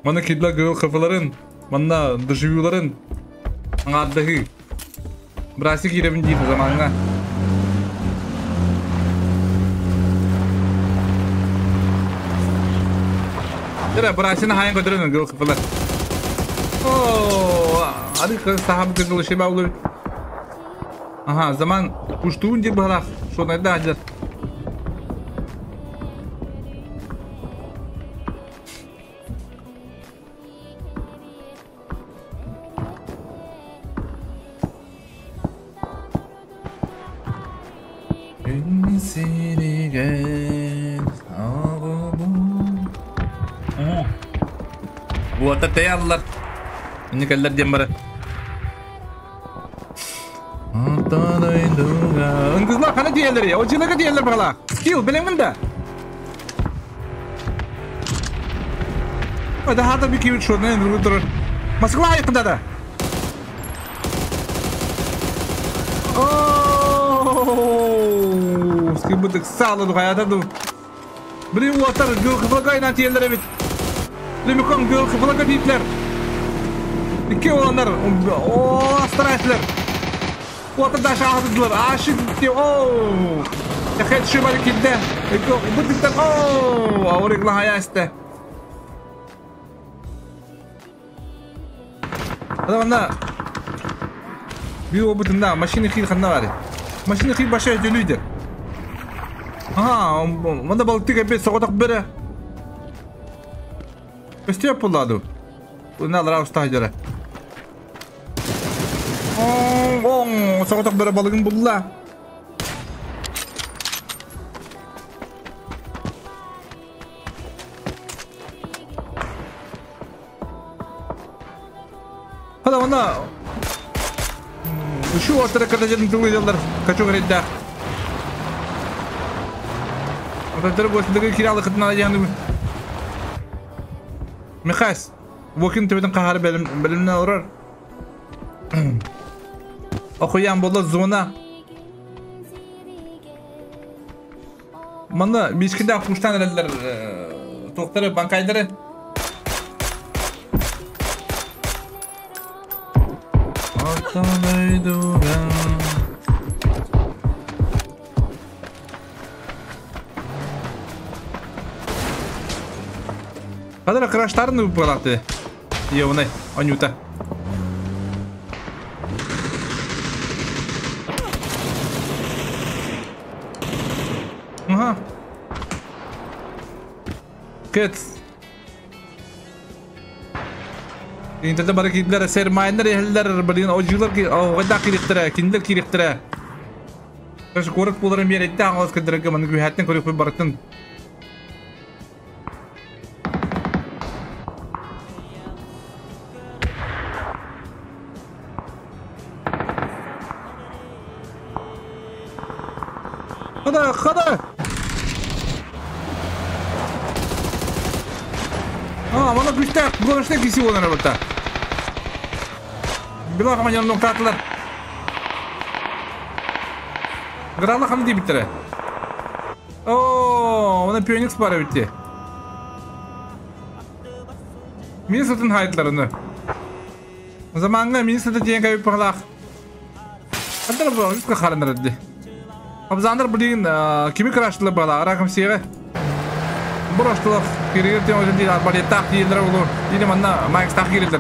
Mana kidler gıl kafaların. Mana dışıyuların. Angadahı. Brasi kirebin deyip zamanına. Yere brasini hayın götürün gıl kafalar. Ooo. Hadi kız sahab kızıl şey bağlı. Ага, zaman kuştuğun deyip bağlak. Şuna da acır. Teyallar. Ini keller diye Kızlar kana diğerleri ya. O cılaka diğerler bana. Skill bilemin de. Daha da bir kivit şuradan durur. Maskla yakında da. Ooo. Skill bu sağladı hayata dur. Biri water gül kıflaka inan diğerler evet. Limikon gül kıflaka deyipler. İki olanlar. Ooo astrayetler. Water ağzıdılar. Aşık diyor. Ooo. Yakayt şu bari kidde. Bu dikten. Ooo. Avrikla hayasta. Adamda bir o bütünde maşini xil xanna var. Maşini xil başa dönüydü. Aha, manda balık gibi soğutak biri. Gösteriyor pulladı. Bu ne alır usta göre. Oo, soğutak biri balığın bulla. Hadi ona şu ortada kadar tuluyorlar. Kaçıyor redde. Ortada bu kiralık kıtına yani. Mihas, Vokin tübeden kahar belimden alır. Okuyan bola zona. Mana biskiden kuştan eller tokları bankayları. Kadar kraşlarını bıraktı. Yovne, Anyuta. Aha. Kıt. İnternette barakitler, sermayeler, ehliler, bilin ocular ki, o gıda kiriktere, kinder kiriktere. Kaş koruk bularım yer etti, ağız kıdırıkı, manı gühetten koruk bir baraktın. Hadi, hadi. Aa, bana güçte, bulaşta kişi olan arabada. Bila kaman yanı nokta attılar. Grala kanı diye bitti. Ooo, ona Phoenix para bitti. Minnesota'nın hayatlarını. O zaman Minnesota diyen kayıp pahalak. Hatta bu üst kaharınlar etti. Abzanlar bugün kimi kraştılar bala, rakam siyah. Burası geri diyor değil, arbaleta tak olur. Yine bana Mike tak girdiler.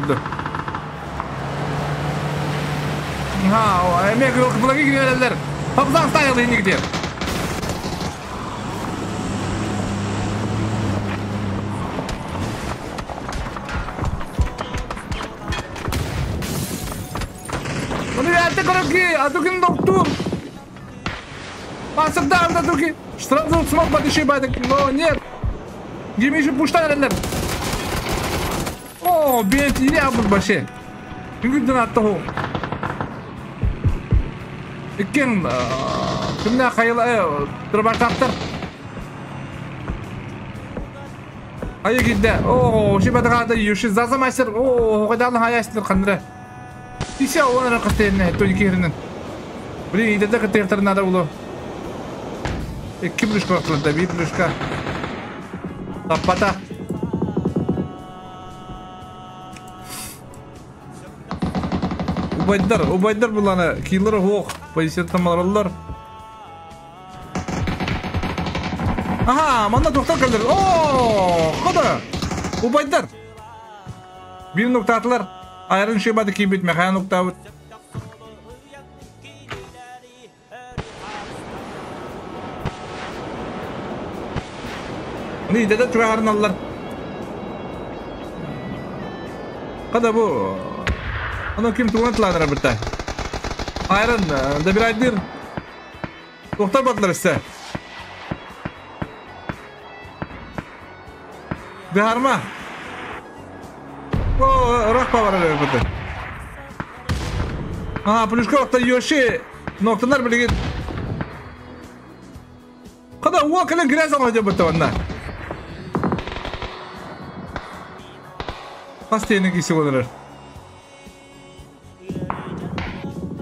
Ha, o emek yok, buna gidiyorlar. Abzan style yine gidiyor. Onu yaptı ki, adukin doktor. Асырда дуки. Сразу смог подыши байдык, но нет. Гемиши пуштан элер. О, бентини абыл баше. Күнгүдден атта ху. Иккен кимнә хайла дробаштактар. Айы кидде. О, шибадагада юши заза мастер. О, кайдан хаястыр кандыра. Исе оны кастенне тони киринен. Блин, иде кытыртыр надо было. Икки плюшка вакытында, бир плюшка. Таппата. Убайдар, убайдар буланы киллер хуох, позиция маларалар. Аха, манда тоқтар калдыр. О, хода. Убайдар. Бир ноктатылар. Айрын шибады кибит механ ноктабыт. Ни деді чугарналар. Када бу? Аны ким туган тыланыр бирте. Айрын да бир айдыр. Токтар батылар исте. Бихарма. О, рахпа бар эле бирте. Ага, плюшка вакта Йоши нокталар билеген. Када уа кэлен грязь алга деп бирте онда. Хастейни киси болар.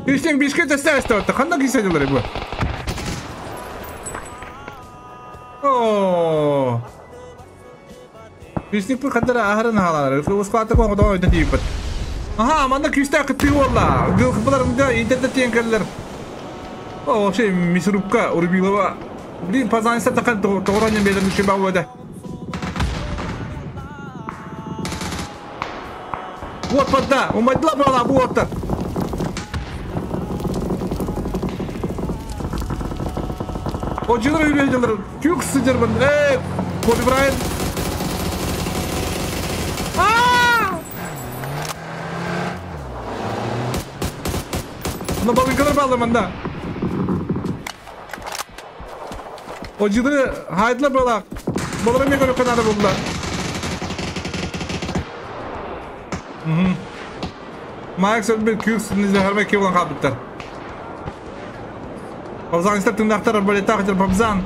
Иштен бишке тесте өттө. Кандай кисе дилер бу? О! Бишник бу кадar ахырын халалар. Ускаты кон кодо өйдө тийип. Аха, манда күстә кытты болла. Гылкылар мында интернет тенкерлер. О, вообще мясорубка урбилова. Блин, пазанса такан тоғранен бердім шиба өді. Вот подда, умайдла бала бу оттар. О, жылыр үйрен жылыр. Күк сыдырмын. Эй, Коби Брайан. Мына балынкалар балды мында. О, жылыры хайдылар бала. Балара мен көріп қанары болдылар. Майк сөлбет күк сынызы хармай кеулан қалбыттар. Бабзан истер тыңдақтар арбалета қытыр бабзан.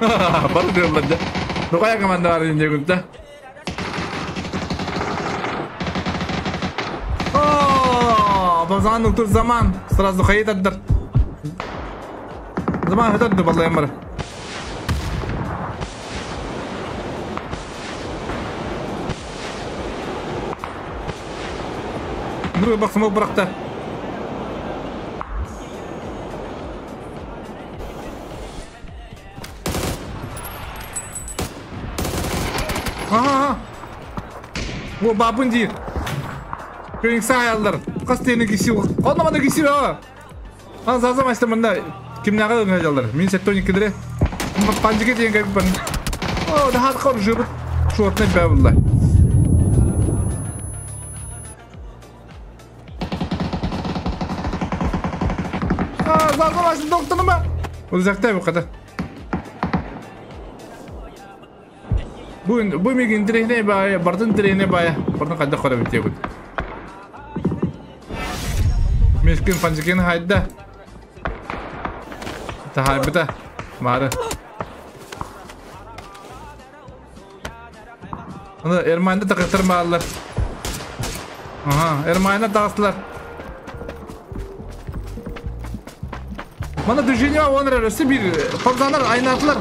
Бары дұрылады. Нұқая команда бар енді күнді. О, бабзан ұқтыр заман. Сразу қайет аттыр. Заман қытырды балайым бар. Нұры бақсым ол бірақта. Ага. О, бабын дейір. Көйін саялдар. Қас дейіні кесі. Қолнамада кесі. Ан зазам айсты мында. Кімнәға өңі жалдар. Мен сәтті ойын кедіре. Панжике дейін кәйіп барын. О, да хат қор жүріп. Шуатына бә бұлла. Uzakta bu kadar. Bu migin direhne baya, bardın direhne baya. Bardın kadar kora bitiyor bu. Miskin pancikin hayda. Tahay bita. Mara. Onu Ermani'de takıtırmalılar. Aha, Ermani'de dağıttılar. Bana düşünüyor onlar arası bir pazarlar aynı atlar.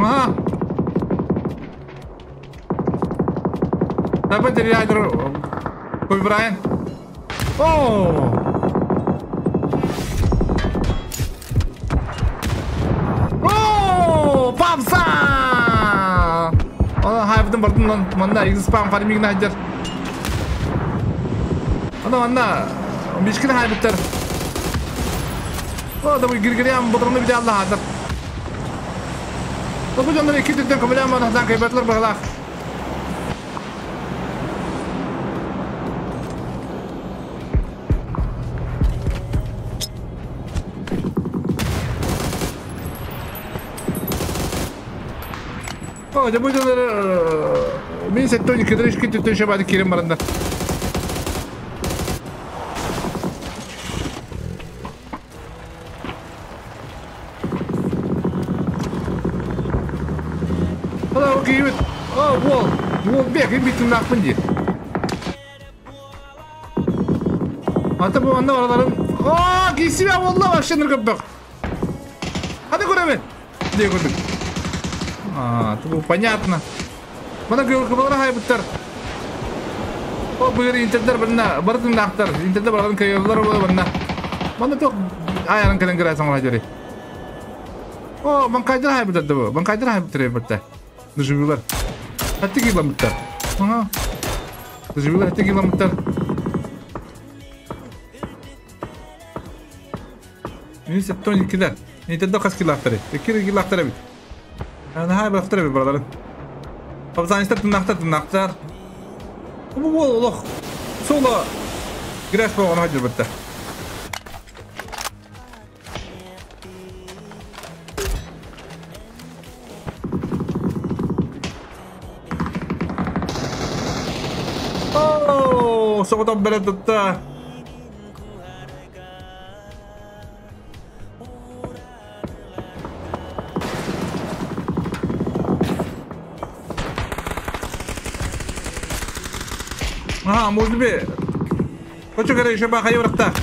Aha. Tabi deri aydır. Kobe Bryant. Oh. Oh, Papsa. Хайбытын бардым манда игиспан фармигин хайдер. Ана манда бишкин хайбыттар. О, да бу гиргириям бодурны бите Алла хадыр. Бу жондар эки түрдөн көмөлөм ана дан кайбатлар баглак. О, дьэ бу дьоннор мин сэттэ кыдырыш күттүттэн шабады киирэн барандар. Hala o киһибит. О, уол. Уол бек, им битиннаахпын дии. Ата бу манна бараларын. О, киһисибэ уолла вообще ныргырдах. Hadi көрөбүн. Дии көрдүк. А, бу понятно. Мана кыбалара хайбыттар. О, быгыр интердер барына, барытыннаахтар. Интердер бараларын кайылар ола барына. Мана тох аярын кэлэн кирасың ола жери. О, банкайдар хайбыттар да бу. Банкайдар хайбыттар бутта. Доживилар. Хатты киламыттар. Ага. Доживилар хатты киламыттар. Минус 12-лер. Интердер хас килахтары. Икки килахтары бит. Ана хай бахтар бит бараларын. Пабзанистар тыннахтар тыннахтар. Бу бол олох. Соло. Гряз болгон хажыр битте. О, соғытан бәрі тұтта. Ага, может быть. Хочу говорить, еще баха еврохта.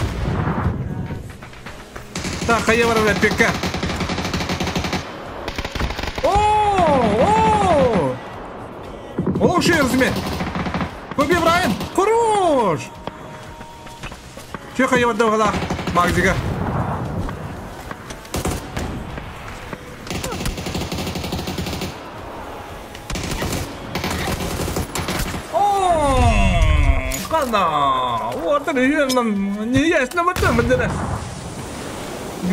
Так, хаевра пека. О, о! Олох шерзме. Көбе Брайан, хорош! Че хаевра догала, Магзига. Не ясно, вот там, где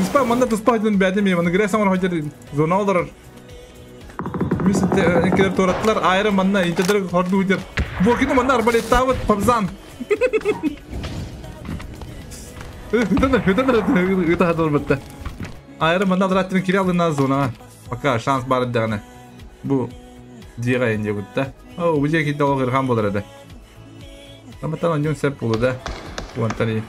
Спа, манда туспа один бәдем, мана грә самар хаҗар зона алдар. Мис килер торатлар айры манна интердер хорду үтер. Бокину манна арбалет тавыт пабзан. Үтә хатыр битте. Айры манна драттын кире алына зона. Пока шанс бар дигәне. Бу дига инде битте. О, бу җир китә алгыр булыр иде. Таматан аньон сәп булды да. Куантани.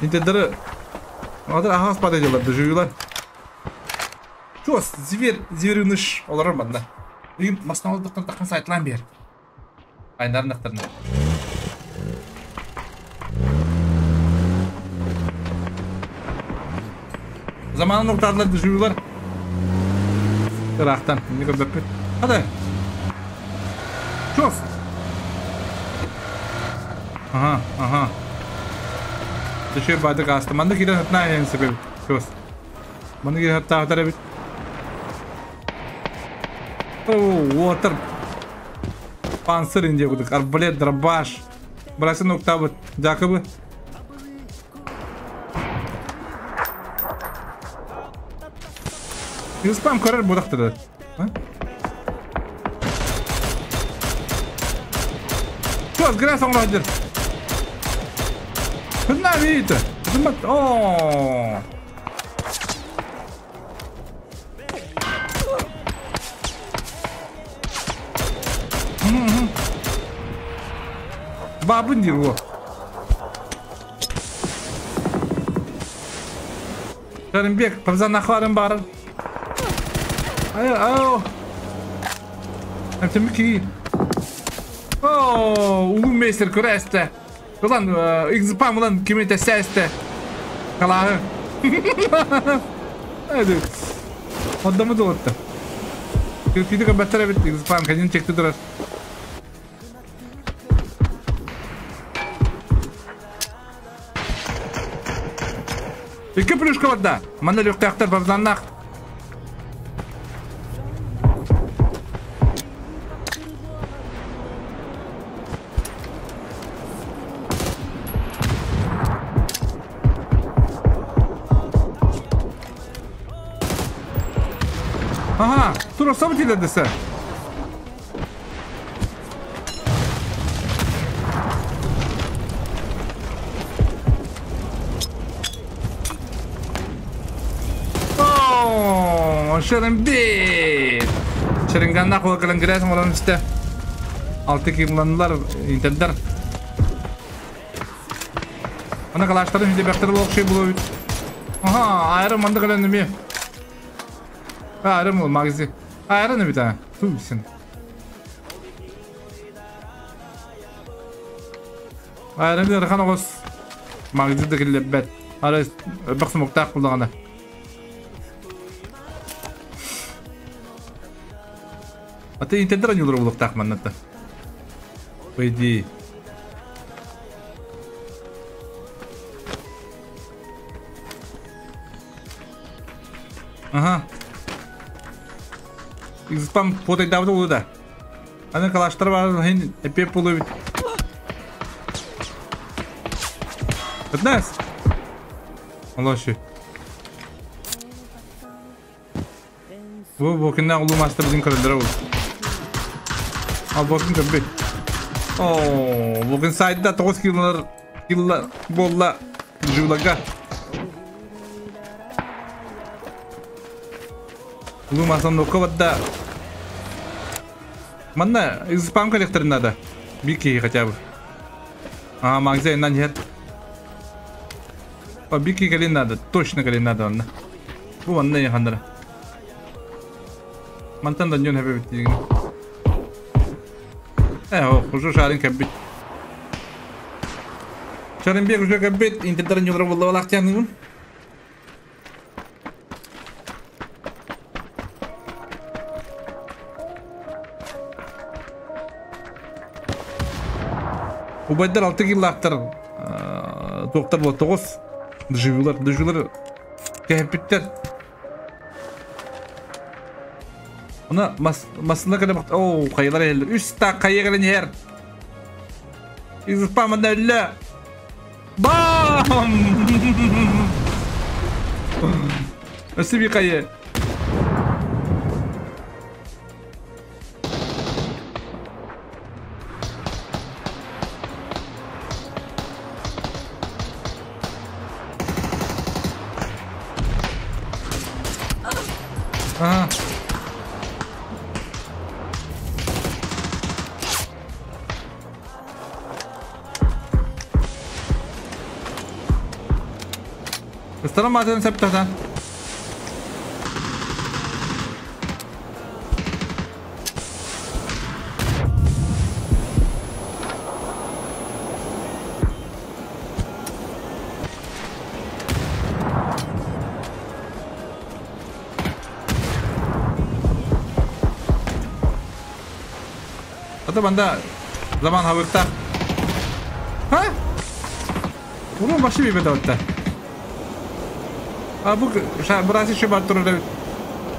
Интердеры Алар ахас пададылар, доживилар. Чос, зверь, зверюныш олар манда. Бүгін масналдықтан таққан сайтлан бер. Айнарын ақтарына. Заманын ұқтардылар, доживилар. Ырақтан, не көрбеппін. Hadi. Чос. Ага, ага. Düşüyor badık astı. Manda giren hatna yani sebep. Чос. Manda giren hatta hatar bir. О, water. Панцир инде будық. Арбалет, дробаш. Брасын октабы. Жакобы. Юспам көрер будақ деді. Чос, грязь оңға жүр. Кына видите? О! Бабын дир го. Шарымбек, пабзан нахварын барыр. Ай, ау. Әмтемики. О, улуу мейстер көрәсті. Ulan Xpam ulan kimin teseste. Kalahı. Hadi. Adamı dolatты. Кирпиді баттара бит Xpam кәден чекті тұрар. Екі плюшка барда. Мана лөктәктер бабзаннақ. Ага, тура события десе. О, Шеренбит! Шеринганна хула кэлэн грязь оҥорон истэ. Алты килланылар, интердер. Ана калаштарын хүнде бәхтер болук шей булу бит. Аха, айрым манды кэлэн эми. Айрым ол магази. Айрым бит а. Ту сен. Айрым бит архан огос. Магази да киллебет. Ара баксы муктак булдагана. Аты интердер анюлар булуктак маннатта. По идее. Ага. Спам фото давно булду да. Аны калаштар бар хин эпе пулу бит. 15. Алашы. Бу бокинна улуу мастер bizim көрөлдөр бул. Ал бокин көбүт. О, бокин сайтда 9 киллар килла болла жулага. Улуу мастер нокка Манна из спам коллектор надо. Бики хотя бы. А, магазин на нет. По бики кали надо, точно кали надо онна. Бу онна яхандара. Мантан да ньон хэбэ бит. Э, о, уже шарин кэбит. Шарин бек уже кэбит, интернет ньон работал лахтян. Убайдар алты киллактар доктор бол тоғыз дежурлар дежурлар кәһеппиттер. Она масына кэлэ бакт о кайылар эллер үс та кайы кэлэн иһэр. Изыспамында өллө. Бам! Өссө би кайы. Ага. Ыстара маден сәптәдә. Ата банда заман хабыкта. Ха? Урун башы бибет атта. А бу бираз еще бар турар.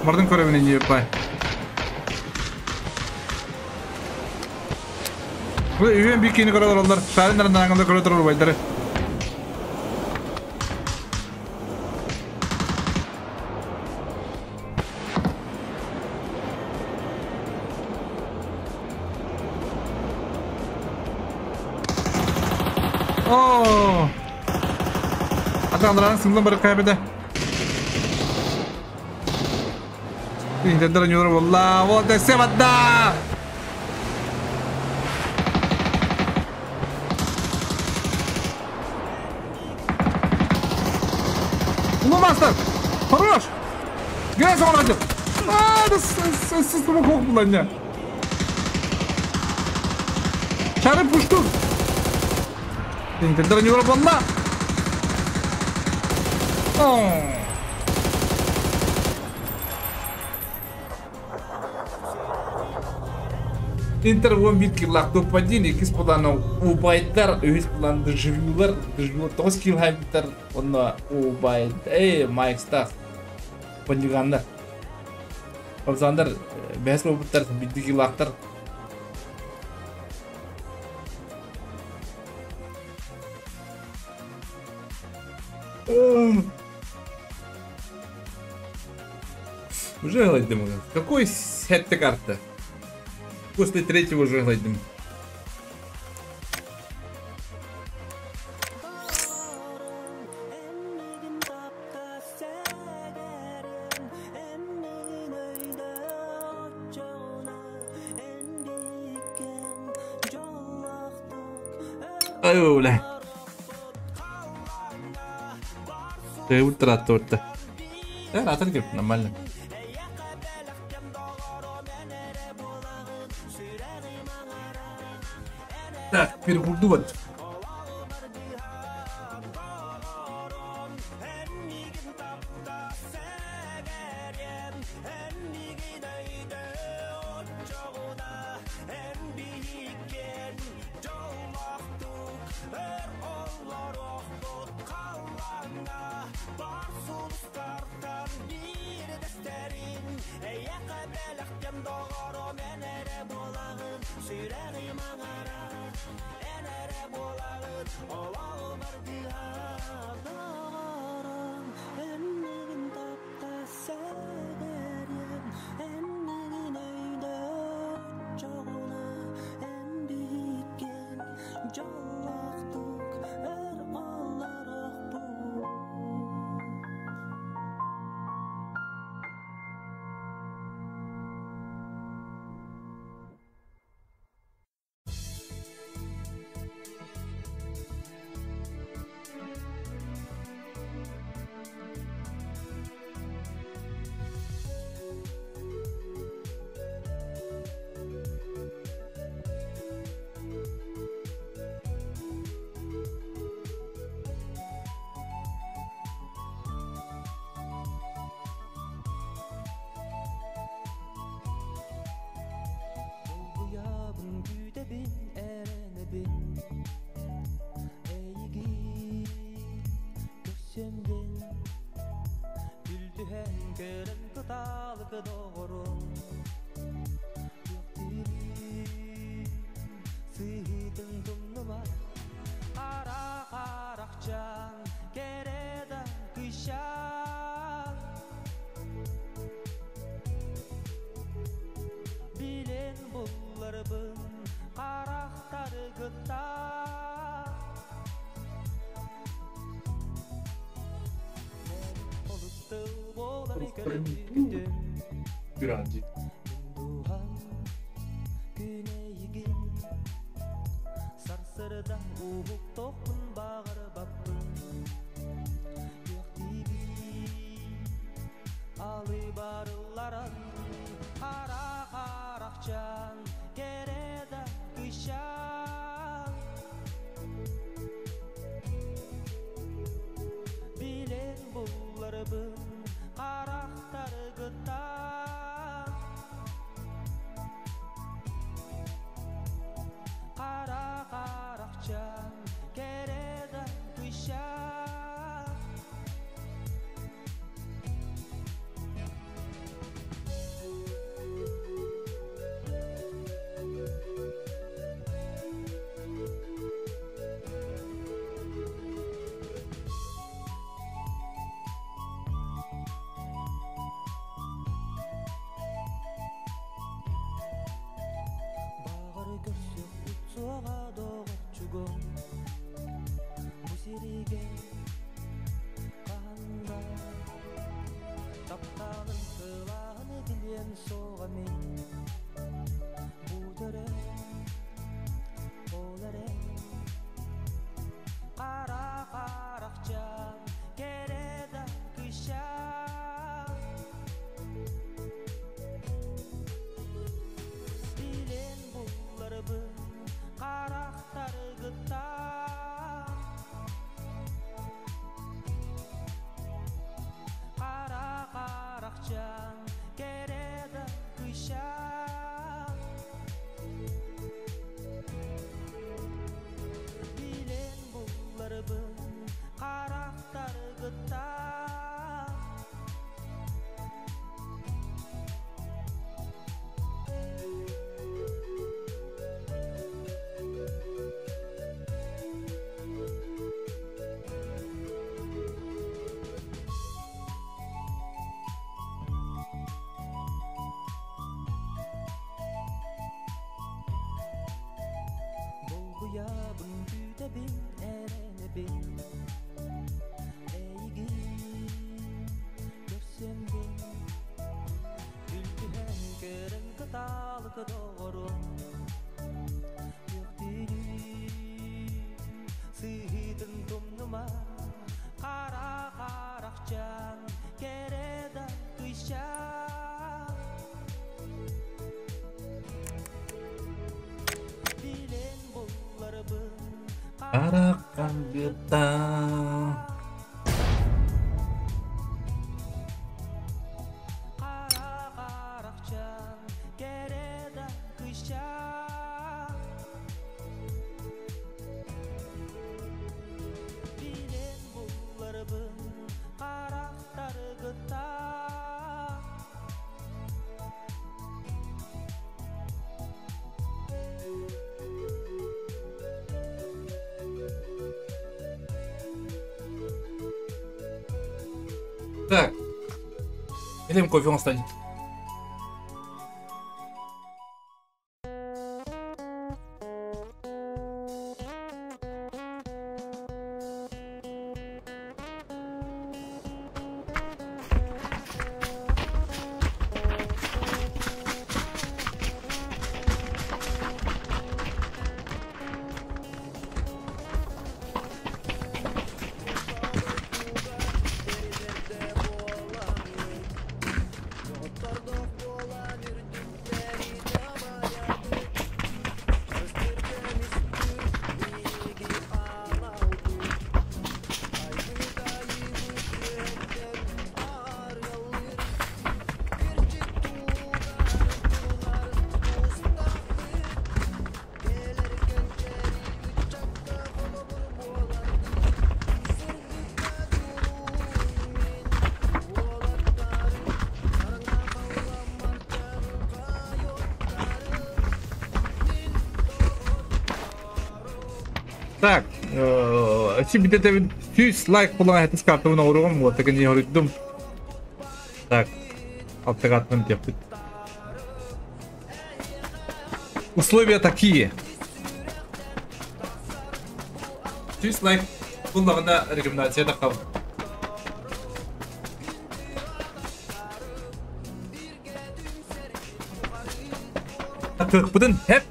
Мардын көрөбүн не пай. Бу үйөн бикини көрөр олар. Шарын наңында көрө турар байдары. О! Ата андран сыңлан барып кайбеде. Интердер нюр волла, вот это вода. Ну, мастер! Хорош! Грязь он один! А, да с булання. Чары пуштур. Интердер нюр волла. О! Интер вон бит киллах топ-1, икис планы убайдар, үһүс план дежавюлар, дежавюлар тоғыз килл хайбиттар, онна убайд, эй, майкстах, пандигандар. Пабзандар, бәс лобуттар, бидди киллахтар. Уже гладим. Какой сет карта? После третьего уже гладим. Ой, бля. Ты утра торта. Да, ратор говорит, нормально. Так, перегурду вот. Гранди. Араххангыта. Так. Илим кофе оҥостон. Так, сибитетебин 100 лайк булан хэтис картабын оҥоруом вот такын хоруйдум. Так, алтыгатным диэппит. Условия такие. 100 лайк буллаҕына рекомендация таххабын. Кыахпытын хеп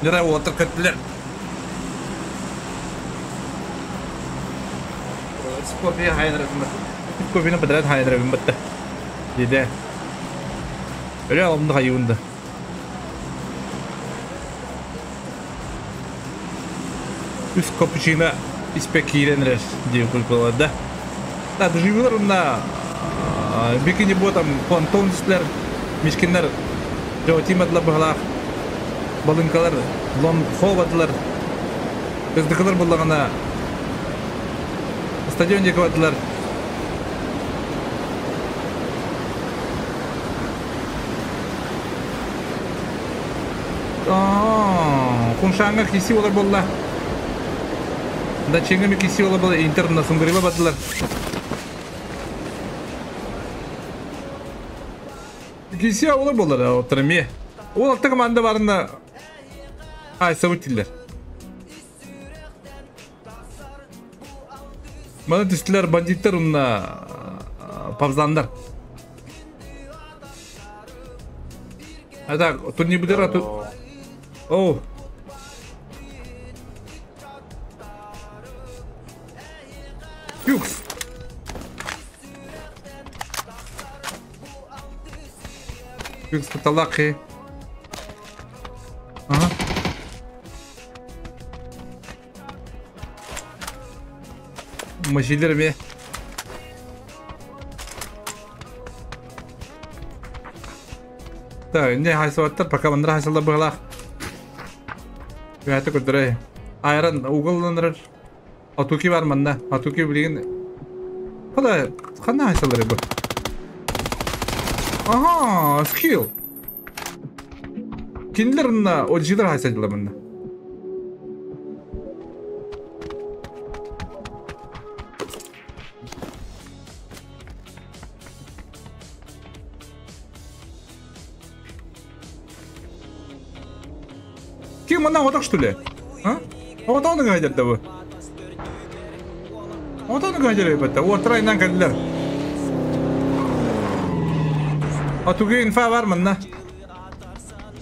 Нера уолаттар көттүлэр. Скорпия хайнарабын. Скорпияны подряд хайнарабын батта. Диде. Өлө алымды хайуунда. Үс капучино испе киирэн эрэр диэн курдук да. Да, доживилар онна бикини бу там понтонслер, мишкиннер жотимадлар быһалаах балыҥкалар лон ховадылар кыздыкылар буллаҕына стадион диэки бардылар. Хуншаҥҥа киси олар буолла. Дачиҥҥа киси олар буолла Интер на Сунгырыба бардылар. Киси олар буоллар оттор эмиэ. Ол алта команда барына айсабыт тиллер. Маны түстүлэр бандиттар уонна павзандар. А так, турнирбытыгар ату... Оу. Юкс. Юкс кыталаки. Ага. Мочилер эмиэ. Так, не хайсыбаттар, пока маннара хайсаллар быһалаах. Үһәтэ көрдөрөй. Айран угулланырар. Атуки бар манна. Атуки билигин Хада ханна хайсаллар бу? Ага, скилл. Кинилер онна оджилар хайсадылар манна. Ким манна отох что ли? А? Отоны гайдер да бу. Отоны гайдер эбэтэ. Уоттара иннан кэллилэр. Атуги инфа бар манна.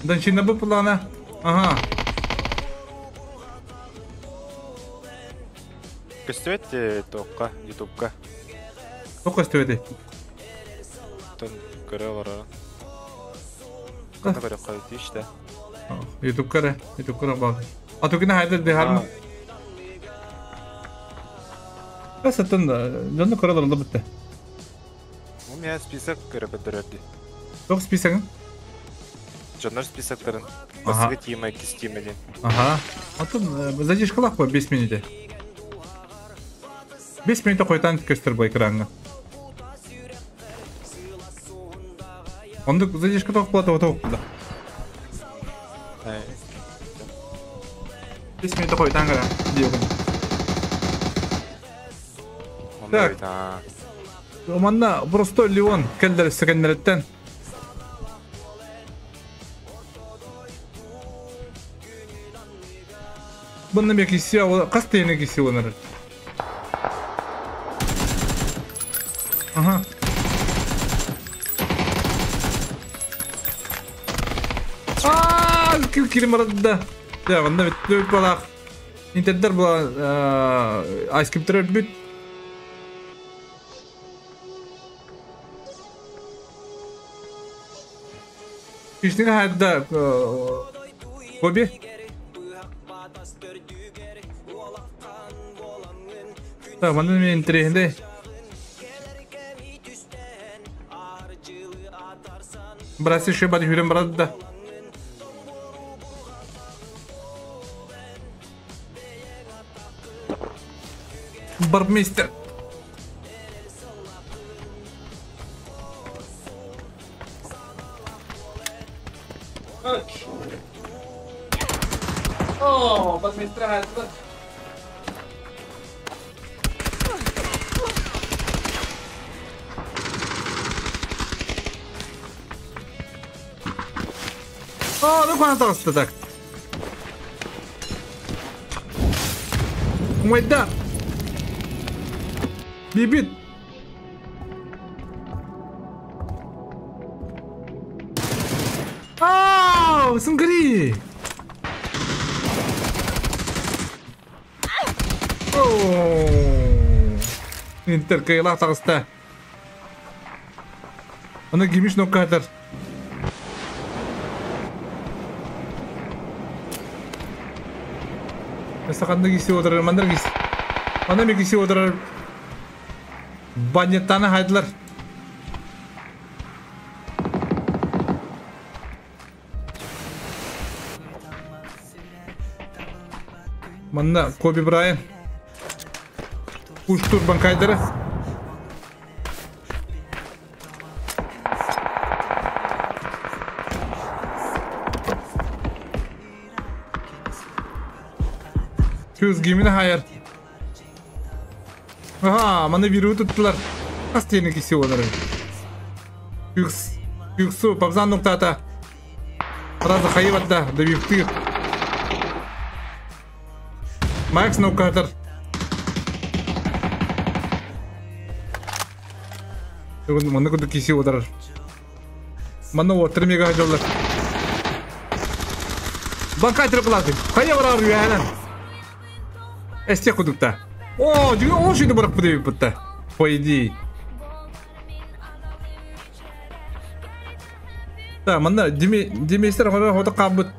Данчина бу плана. Ага. Көстүбэт тоққа, ютубка. Тоқ көстүбэт. Тон көрө олорор. Кана көрө кайты işte. Ютуб кара, ютуб кара баг. Атугина хайда дехарма. Бas аттан дьонно көрө олороллор битте. У меня список көрө көдөрөрдү. Тоқ списогын? Дьоннор списоктарын. Басыгы тима, иккис тима диэн. Ага. Атын задержкалах бу 5 минуте. 5 минута койтан көстөр бу экранга. Ондук задержка тоқ болады, отоқ болады. 5 минута койтан гара диогун. Так. Манна просто Леон келдер секендереттен. Бұны мен кисе, қас тейіне кисе оныр. Ага. Ааа, кил кирим барады. Да, онда бит балақ. Интердер була айскриптер бүт. Кишниге хайда Коби. Так, манна мен интерехинде. Браси ши бар хүрен барады да. Барбмейстер. О, барбмейстер хайда. А, ну куда там так? Майда. Бибит. Ау, смотри. О, Интер кайла тағыста. Аны гимиш нокатор. Сақанды кесе отырар, мандар кесе. Ана мен кесе отырар. Банеттаны хайдылар. Манна Коби Брайан. Уштур банкайдары. Көз гемini hayır. Aha, маны виру туттылар. Астені кесе олар. Юкс, юксу, пабзан ноктата. Разы хайватта, да вифтыр. Макс нокатор. Маны күді кесе олар. Маны отыр мега жолдар. Банкайтыр қылады. Хайа барар үйәнен. Эсте кудукта. О, жүгі ол шүйді барып бұды бұтта. По идее. Да, манда демейстер ғана ходы қабыт.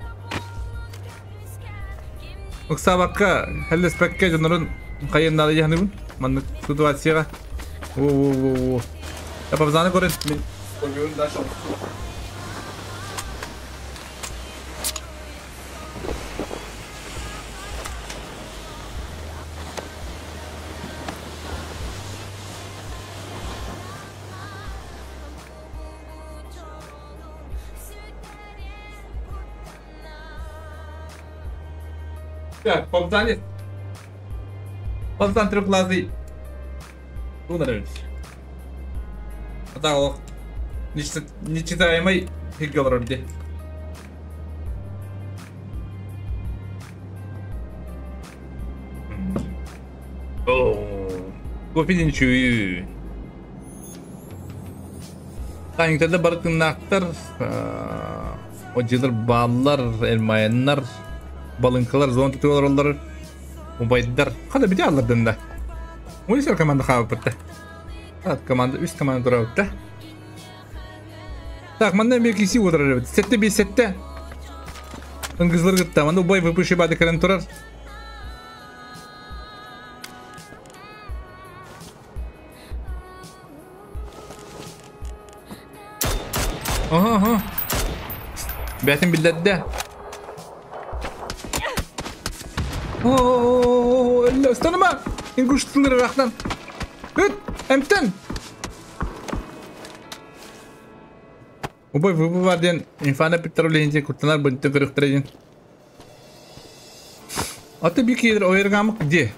Уксабакка, хәллеспәккә жонорун кайыннары яхныбын. Манда ситуацияга. О-о-о-о. Я пабзаны көрен. Мен көргөн дальше. Так, Павзанец. Павзан трехглазый. Нравится. А так, нечитаемый фигур вроде. О, кофе не чую. Таҥтада бары тыыннаахтар, одьылар бааллар, элмайаннар, балыҥкалар зона тутуу олороллор, убайдар. Хада бити аллардын да. Уйсер команда хаалбытта. Команда үс команда турабытта. Так, манна эмиэ киси уотарар эбит. Сетте би сетте. Ыңгызлар гытта. Манна убай выпущий бады кэлэн турар. Ага, ага. Бәтин биллэрдэ. Оо, ыстаныма! Ингуш тыллары рахтан. Ыт, эмтен! Убай выбы бар диэн инфана питтер куттанар бынты көрүктэр диэн. Аты би киирер ойыргамык где?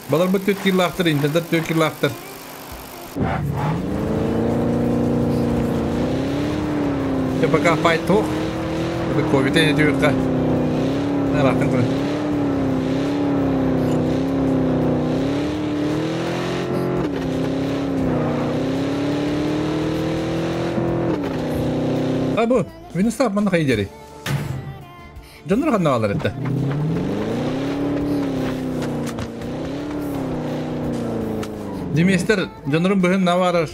Балар бу төт киллаахтар, интердер төт киллаахтар. Я пока файт тух. Это ковид не түйүкка. Наратын көрө. А бу, Винустав манна хайдери. Дьоннор ханна алар этте. Деместер дьоннорун быһын наварар.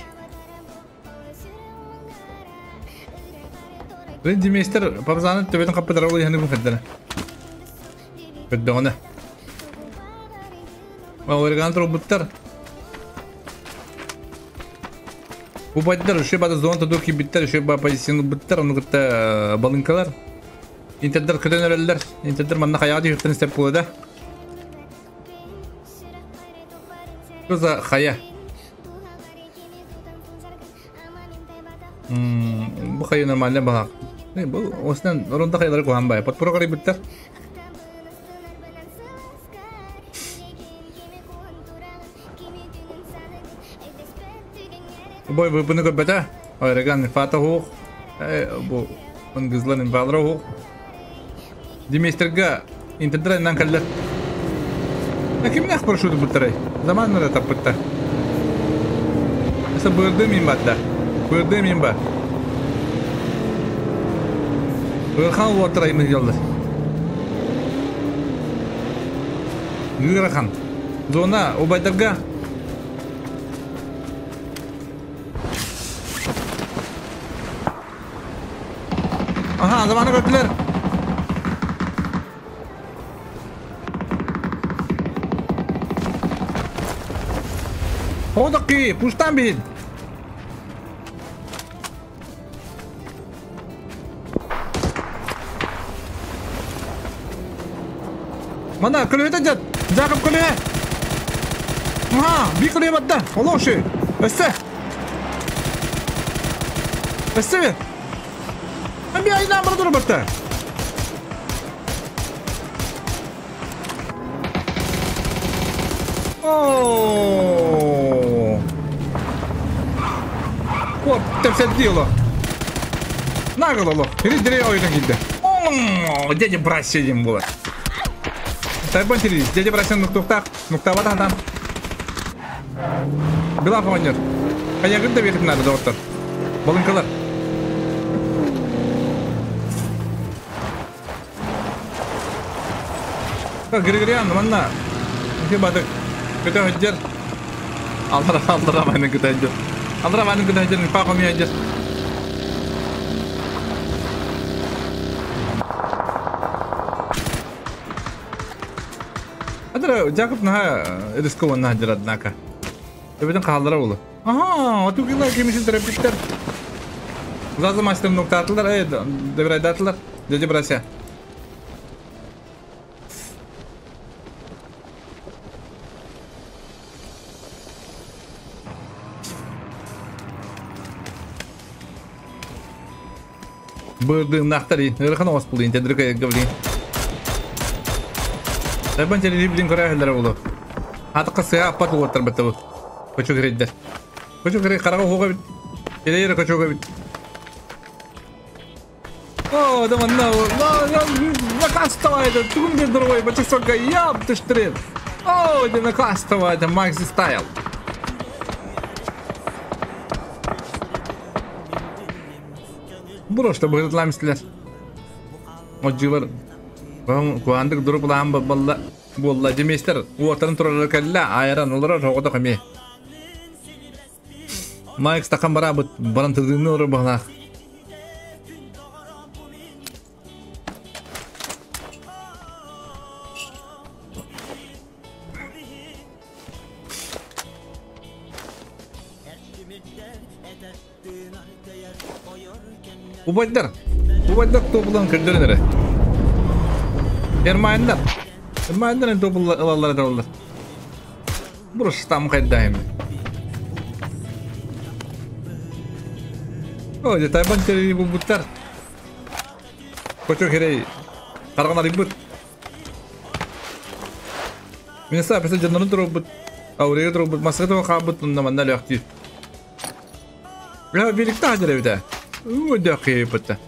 Деместер папзаны төбөтүн каппытар ол яны бу хаддара. Көддөҕүнэ. Орган турбуттар. Убайдар үше бада зона туду кибиттер үше ба позиционы буттар оны кытта балынкалар. Интердер көтөн өрөллөр. Интердер манна хаяга дүйүктен истеп була да. Что хая? Бу хая нормально бала. Бу осынан оронда хаялар кухан бай. Подпора карай буттар. Бой выпыны көбөтө. Ойраган фата хук. Бу ыңгызлан балра хук. Деместерге интердер каллар. Кимнех парашют буттарай? Заман нара таппытта. Эса бырды мин батта. Бырды мин ба. Ырхан уоттарай мин жолда. Гырахан. Зона убайдарга. Ага, заманы көрдүлөр. Ходоки, пуштан бин. Мана, көлөтө жат. Жакып көлө. Ага, би көлө батта. Олошу. Өссө. Өссө. Би айдан бар туруп батта. О! Вот, это все дело. Наголо. Или деревья ойдан килди. О, дядя Брася дем было. Тайбан телевиз. Дядя Брася нуктуктак. Нуктабата там. Была фонер. А я гында беріп надо, доктор. Балынкалар. Григориан, манна. Ки бадык. Көтө хөджер. Алдыра алдыра маны көтө хөджер. Алдыра маны көтө хөджер, пахо ми хөджер. Адра Жакоб наха рискованно хөджер, однако. Төбөтөн калдыра болу. Ага, атукилар кемишин терапевттер. Зазы мастер нуктатылар, эй, добирайдатылар. Дядя Брася. Бырдың нақтар, ырхан оғас бұл, интедірік говори. Тайбан телевизорын көрәһеләр булу. Атыкка сыга аппат уоттар бетте бу. Көчө кирейдер. Көчө кирей карага хуга бит. Телеер көчө бит. О, да манна, накастовай, тугун бир дорогой, бачасока, яп, ты штрин. О, да накастовай, это Макси стайл. Бу что будет ламислер. Отжылар. Куандык дуруп лам балла. Буолла деместер. Уотарын турар кэллэ, айран олорор оҕото ками. Майк стакан барабыт, баран тыдыны олорор баҕалаах. Убайдар, убайдар тобулан көрдөрөн эрэ. Эрмайындар, Эрмайындар эн тобул ылаллар этэ Бурустам хайдайым. О, дьэ тайбан тэрини булбуттар. Кочо херей карган арыйбыт. Мин саа песе дьоннорун туруорбут. Аурега туруорбут, маска тоҕо хаалбыт, онно манна өлөөхтүүр. Бля, великта хадыр эбитэ. Өйдөөх киһи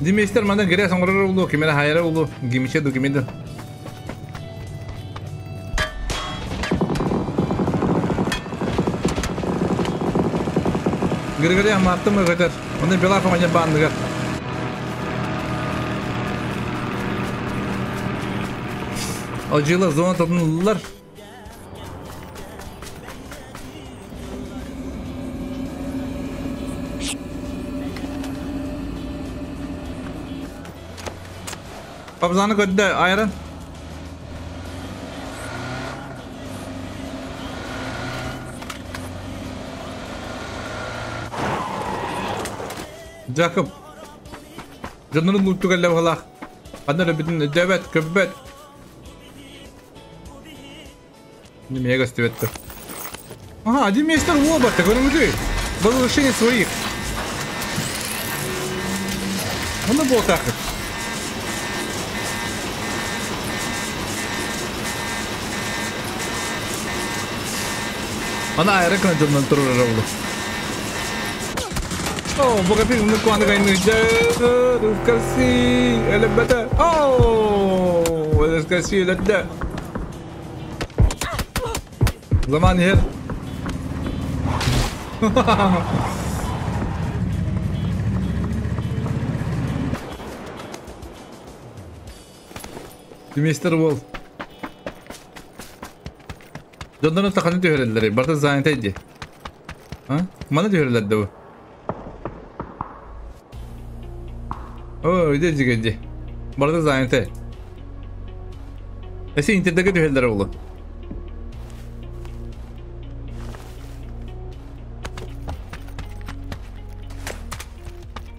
Диместер манна грязь оҥорор улуу, кимэрэ хайара улуу, гимиче ду кимиду. Григорий аматтым өтөр. Оны бела фоня бандыгар. Ажыла зона тотунулар. Пабзаны көдді айран. Жакоб. Жоннорун лутту кэллэ баҕалаах. Ханна өлөбүтүн өйдөөбөт, көббөт. Немеге көстүбөттөр. Ага, один мистер Уобарта, көрүңүзүй. Возвышение своих. Онно буолтаахыт. Ана айры кына дьоннон турар олу. О, богатырь ну куаны гайны Ускарси, элебете. О, ускарси элебете. Заман иһэр. Мистер Уолл. Дьоннорун таханы түһэрэллэр, барыта занята дии. А? Маны түһэрэллэр да бу. О, иди иди иди. Барыта занята. Эси интернетке түһэллэр оҕолор.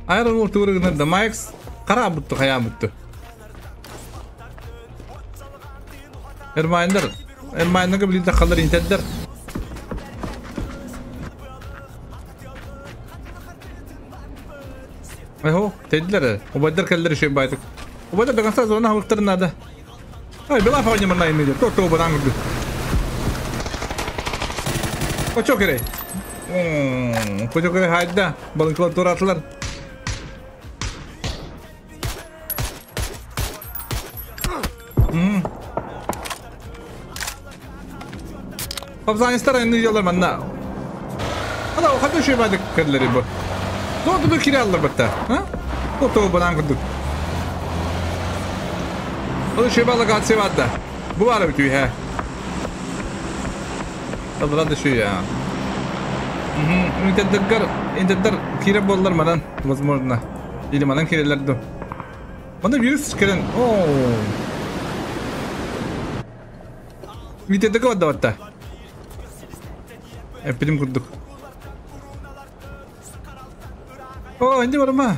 Айрон Уолл тугура гынар да Майкс хара бутту хайаан бутту. Эрмайндар, Эрмайндарга билин тахаллар интердер. Эхо, тедилер. Убайдар кэллэр үчүгэй баайдык. Убайдар до конца зона хабыктарын надо. Ай, бела фоня манна иннидер. То то баран курдук. Кочо керей. Кочо керей хайда. Балынкылар туратылар. Афганистан иннидер манна. Ана хата үчүгэй баайдык кэллэри бу. То то кире аллар батта. А? То то баран курдук. Ол үчүгэй балык атсы баатта. Бу баара бүтүү Табыран да шүй я. Интердер, интердер кире боллар манан, возможно. Или манан кирелер ду. Манда вирус кирен. О. Интердерге бадда батта. Эпидем курдук. О, инде барма.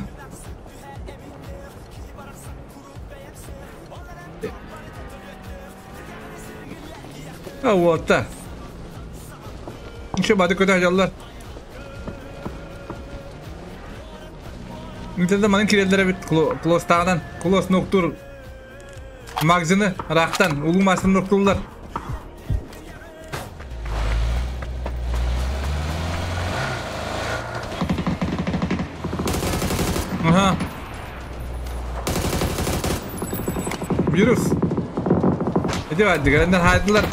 А вот та. Ничего, бады көтө жаллар. Интердер манан кирелер бит клостагынан, клос ноктур магазины рактан, улуу масын ноктурлар. Вирус. Ити бар дигэрэннэр хаайдылар.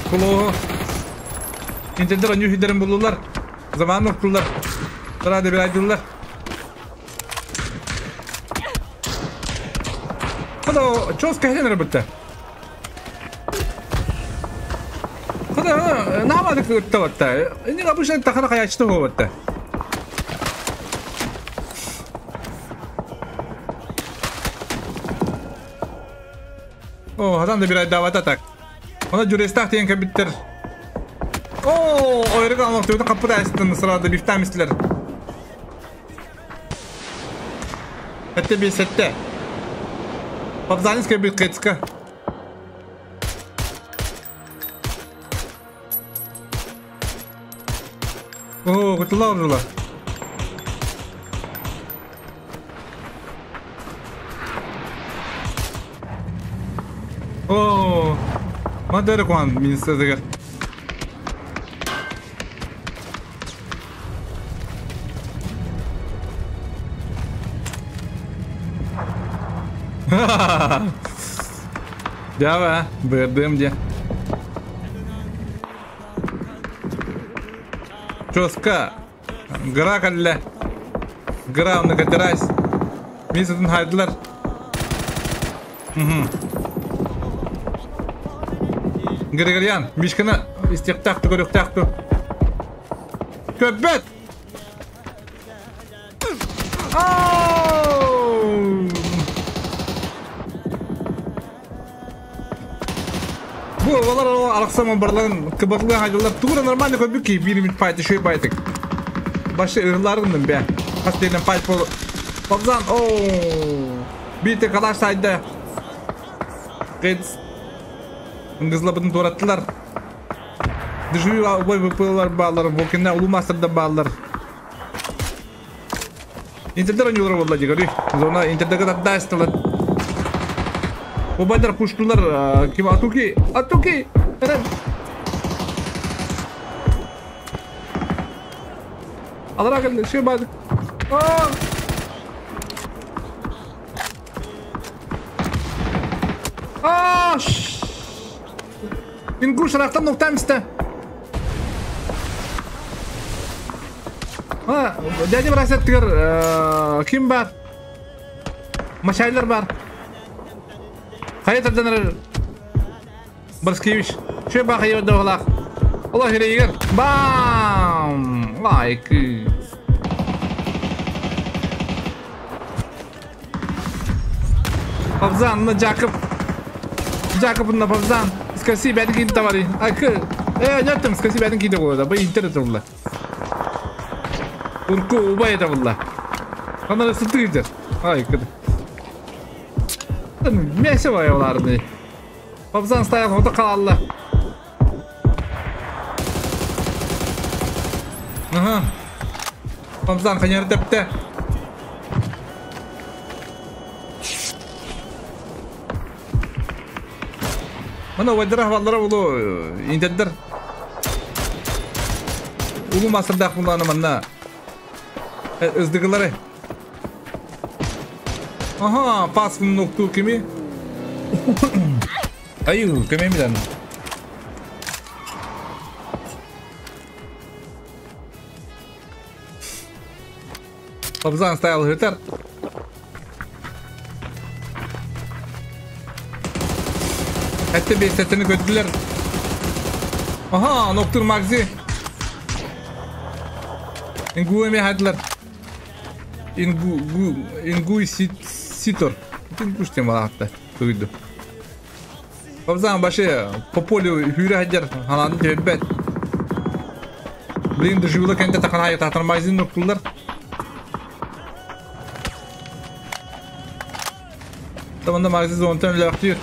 Кулуоһу. Интердер онньуу хидерин буллулар. Заман октулар. Тара дебирайдылар. Хада чос кэһэн эрэ Хада наамадык ыттабатта. Инник обычно тахана хаячты буолбатта. О, хадан да бир айдаабата так. Она журестах деген кабиттер. О, ойрык алмак төбөтө каппыта айстын сразу бифтам истилер. Этте бир сетте. Павзанинская бир кытска. О, кутула урла. О, мадары куан министрдегер. Дява, бырдым де. Чоска. Гра калле. Гра оны катерайс. Мисетін хайдылар. Григорьян, Мишканы истектақты көріктақты. Көпбет! Бу олар алақсаман барларын кыбатлы хайдылар. Тугура нормально көбүк ки бир минут пайты шөй байтык. Башы ырыларынным бе. Хас деген пайт бол. Бабзан, ооо. Бирте калаш сайда. Кыц. Ыңгызлабытын тураттылар. Дежурю бой ВПлар баалар, Вокинна улуу мастерда баалар. Интердер ойнулар болла дегери. Зона интердеге таттастылар. Обайдар пуштулар ким Атуки, Атуки. Алара келди, ши бады. Аа! Ингуш рахтан ноктамсты. А, дядя Брасеттигер ким бар? Машайлар бар. Хайытырдан Барскевич. Шö баха йода олақ. Аллах егер. Бам! Лайк. Павзан на Джакоб. Джакоб на Павзан. Скаси бәдін кейді табары. Акы. Нөттім, скаси бәдін кейді болады. Бай интернет болды. Урку убай это болды. Анары сытты кетер. Ай, кіді. Мясо бай оларды. Павзан стоял, ота қалалла. Ага. Павзан қанер тепті. Мына вайдара хаваллара улу интердер. Улу масырдақ бұланы манна. Өздігілері. Ага, пасқын нокту кеми. Аю, кеме милан. Пабзан ставил гитар. Әтті бестеттіні көттілер. Ага, ноктур магзи. Ингу эме хайдылар. Ингу, ингу ситор. Ингу штем алақты. Туйду. Пабзан башы по полю хүрі хайдер. Хананды тебет. Блин, дежурла кенте тақан хайы тақтар магазин ноктулар. Таманда магазин зонтан ләқтір.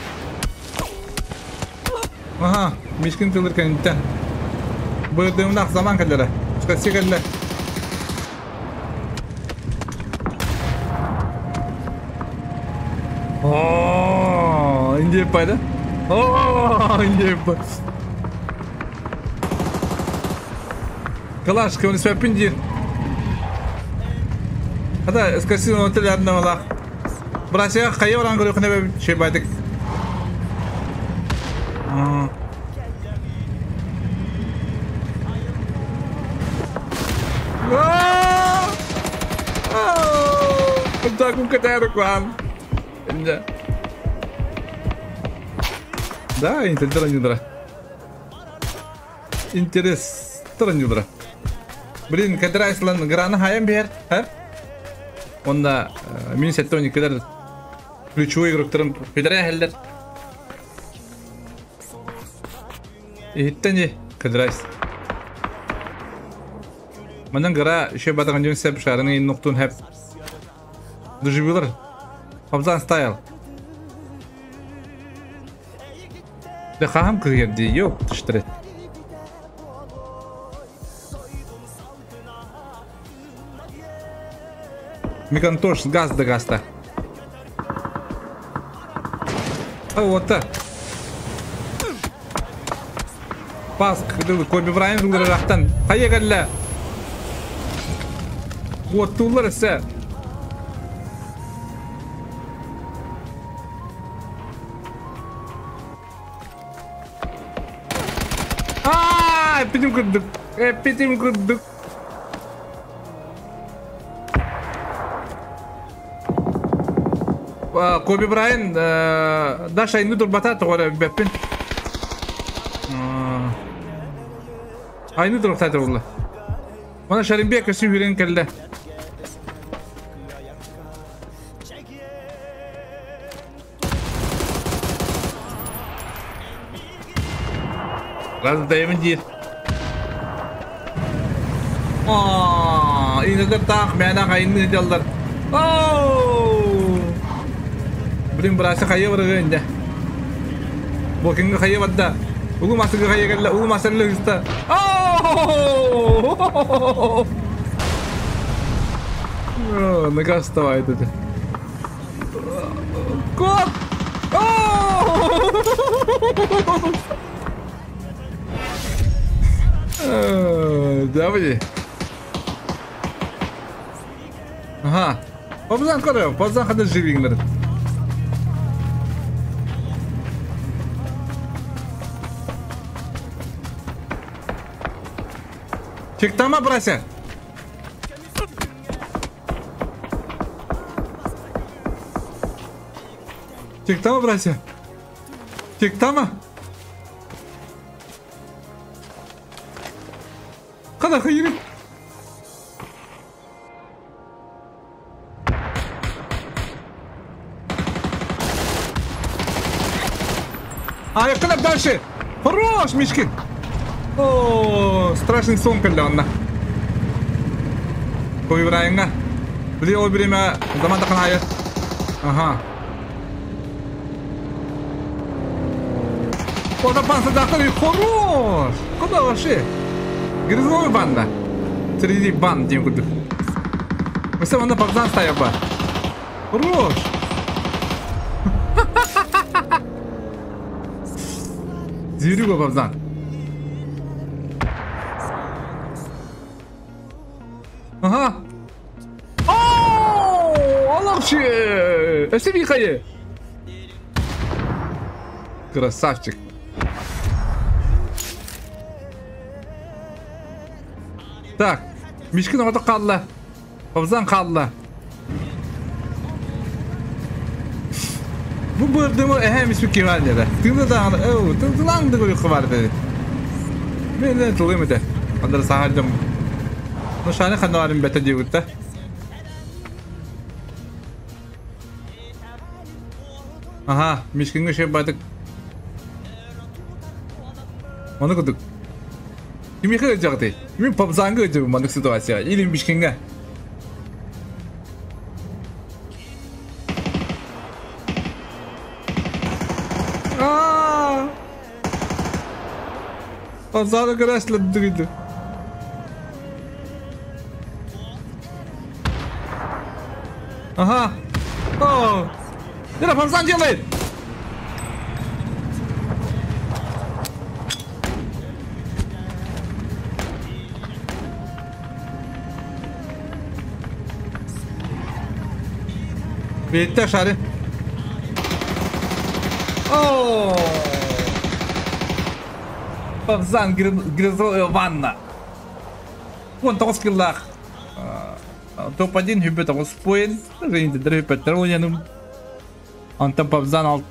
Ага, мишкин тылыр кенттен. Бырдымнақ заман кәлері. Çıkası кәлі. Ооо, инде пайда. Ооо, инде пайда. Калаш, кемін сөпін дейір. Хата, скасы отель арнамалақ. Братья, хайа баран көрүөхүнэ шебадик. Так катары клан. Да, интерес. Интерес транюдра. Блин, кадрайслан грана хаям бер, хэр? Онда мин сеттони кедер ключевой игроктарым федерая хеллер. Иттени кадрайс. Манан гара еще батаган жөн сеп шарыны ноктун хеп. Дужибилар. Хабзан стайл. Да хахам кыргерди, ёп, тыштрет. Микантош с газ до гаста. А вот так. Пас, Коби Брайан рахтан. Поехали. Вот тулар все. А, эпидем курдук. Эпидем курдук. Коби Брайан, Даша инну турбата тоҕо бэппин. Айны турбата буолла. Мана Шаримбек өсү хүрен кэллэ. Раз дайымын диир. Инедер таах мээнэ айны дьаллар. Блин, брася хайа барыгы инде. Бокинга хайа барда. Угу масыгы хайа келле, угу масыгы лыгыста. Нога вставай тут. Кот! Давай. Ага. Пабзан көрө, пабзан хада живиңдер. Чектама, брася. Чектама, брася. Чектама. Када хайыр. А, я дальше. Хорош, Мишкин. О, страшный сон кэллэ онна. Коби Брайанга. Били ол время заман тахан. Ага. Ода панса дахтар хорош. Куда вообще? Грызловый банда. Среди банд дем кудук. Все онда пабзан стояба. Хорош. Зверюга пабзан. Ага. О, Аллахчи! Эссе Красавчик. Так, Мишкин ота қалла. Пабзан қалла. Bu bördümü эһэ мисү киванеда. Тыңда да, оу, тыңлаңды көрү хабар деди. Мен не тылым эте. Андыр сахадым. Ну шаны ханарым бете дебутта. Ага, Мишкинге шеп батык. Маны кудук. Кимихе жагды. Мен пабзанга өтө мандык ситуация. Или Мишкинге. Пабзаны көрәшле дүгүдү. Ага. О! Это Пабзан делает! Бетте шары. О! Павзан грязовая ванна. Вон тоғыз киллах. Топ-1 хүбі тоғыз поин. Женде ойнаным. Антон Павзан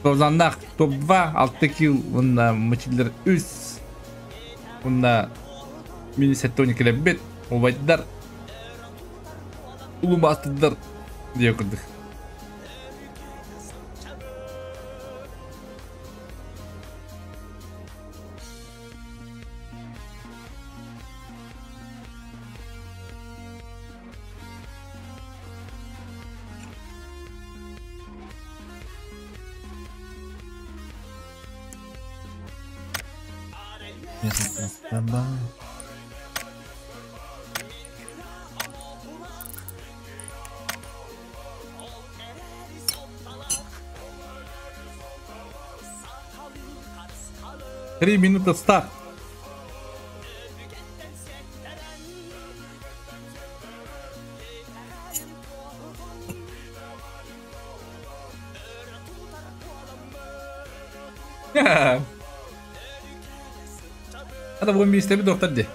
Павзаннах топ-2 6 килл. Онна мычилер 3. Онна минус 12 бет. Обайдар. Улу бастыдар. Дие кырдык. Три минуты старт. Hadi bugün bir istemi doktor de.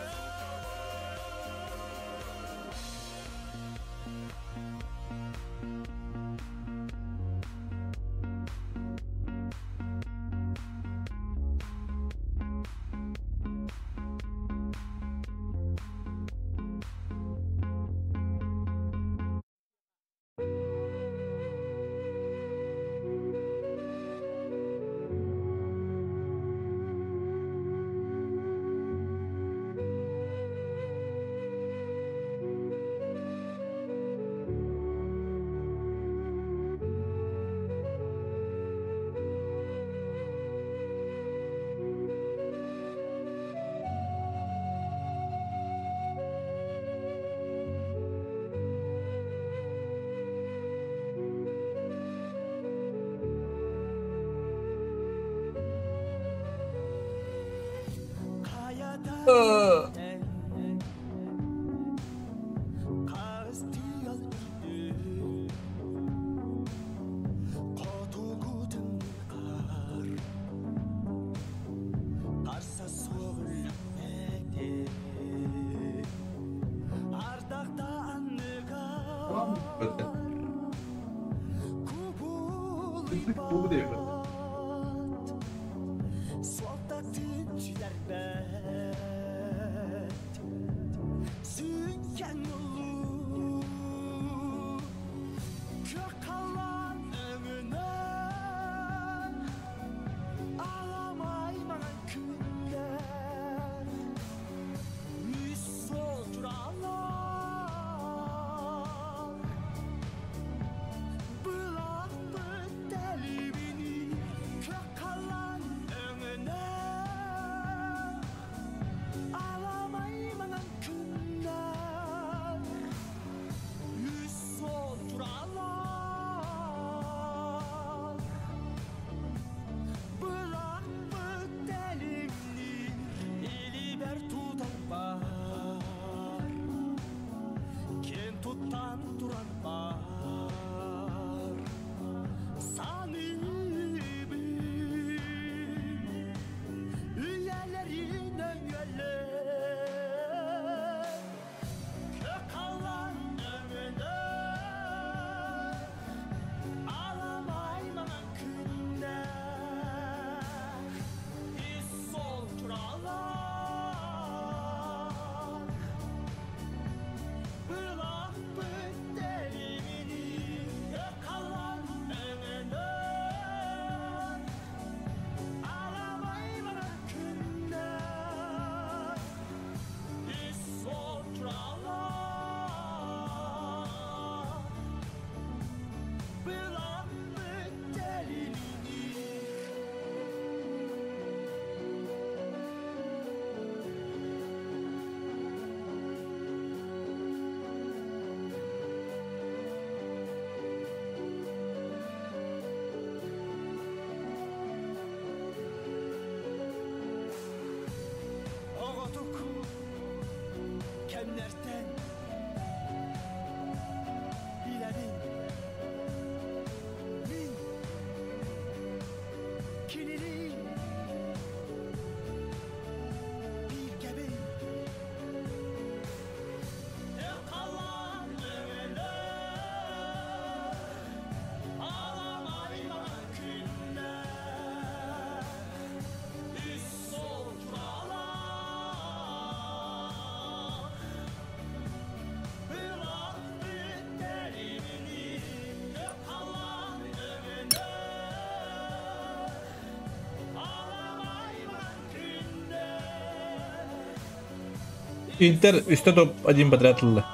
Интер үстэ топ-1 подряд ылла.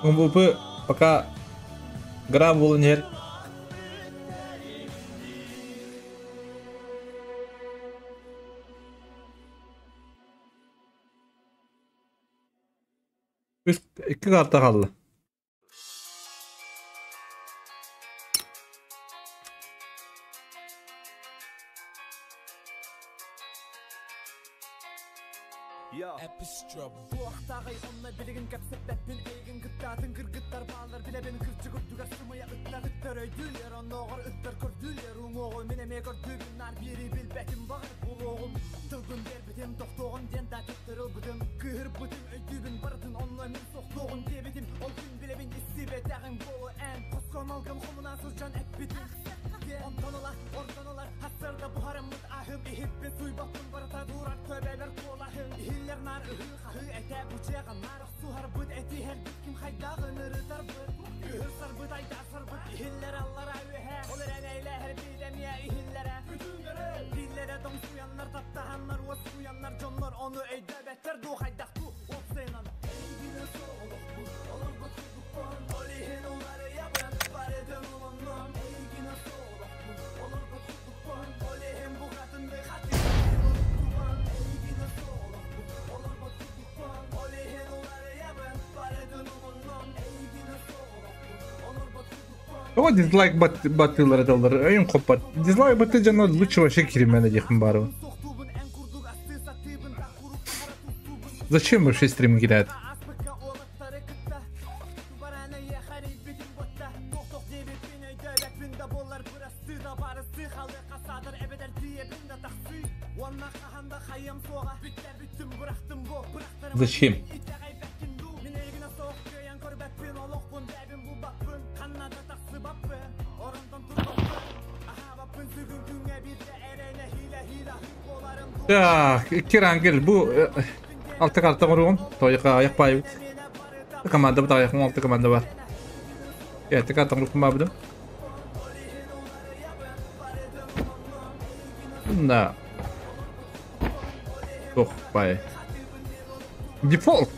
МВП пока гра буолан иһэр. Үс икки карта хаалла. Тоҕо дизлайк баттыылар эталлар өйүм хоппот. Дизлайк батты дьоно лучше вообще киримэн диэхпин баарыбын. Зачем вообще стрим киирээт? Зачем? Так, икки рангер бу алта карта оҥоруом. Тойка аяк баайбыт. Команда бут аяк алта команда бар. Эти карта оҥорукпун баабыдым. Да. Ох, бай. Дефолт.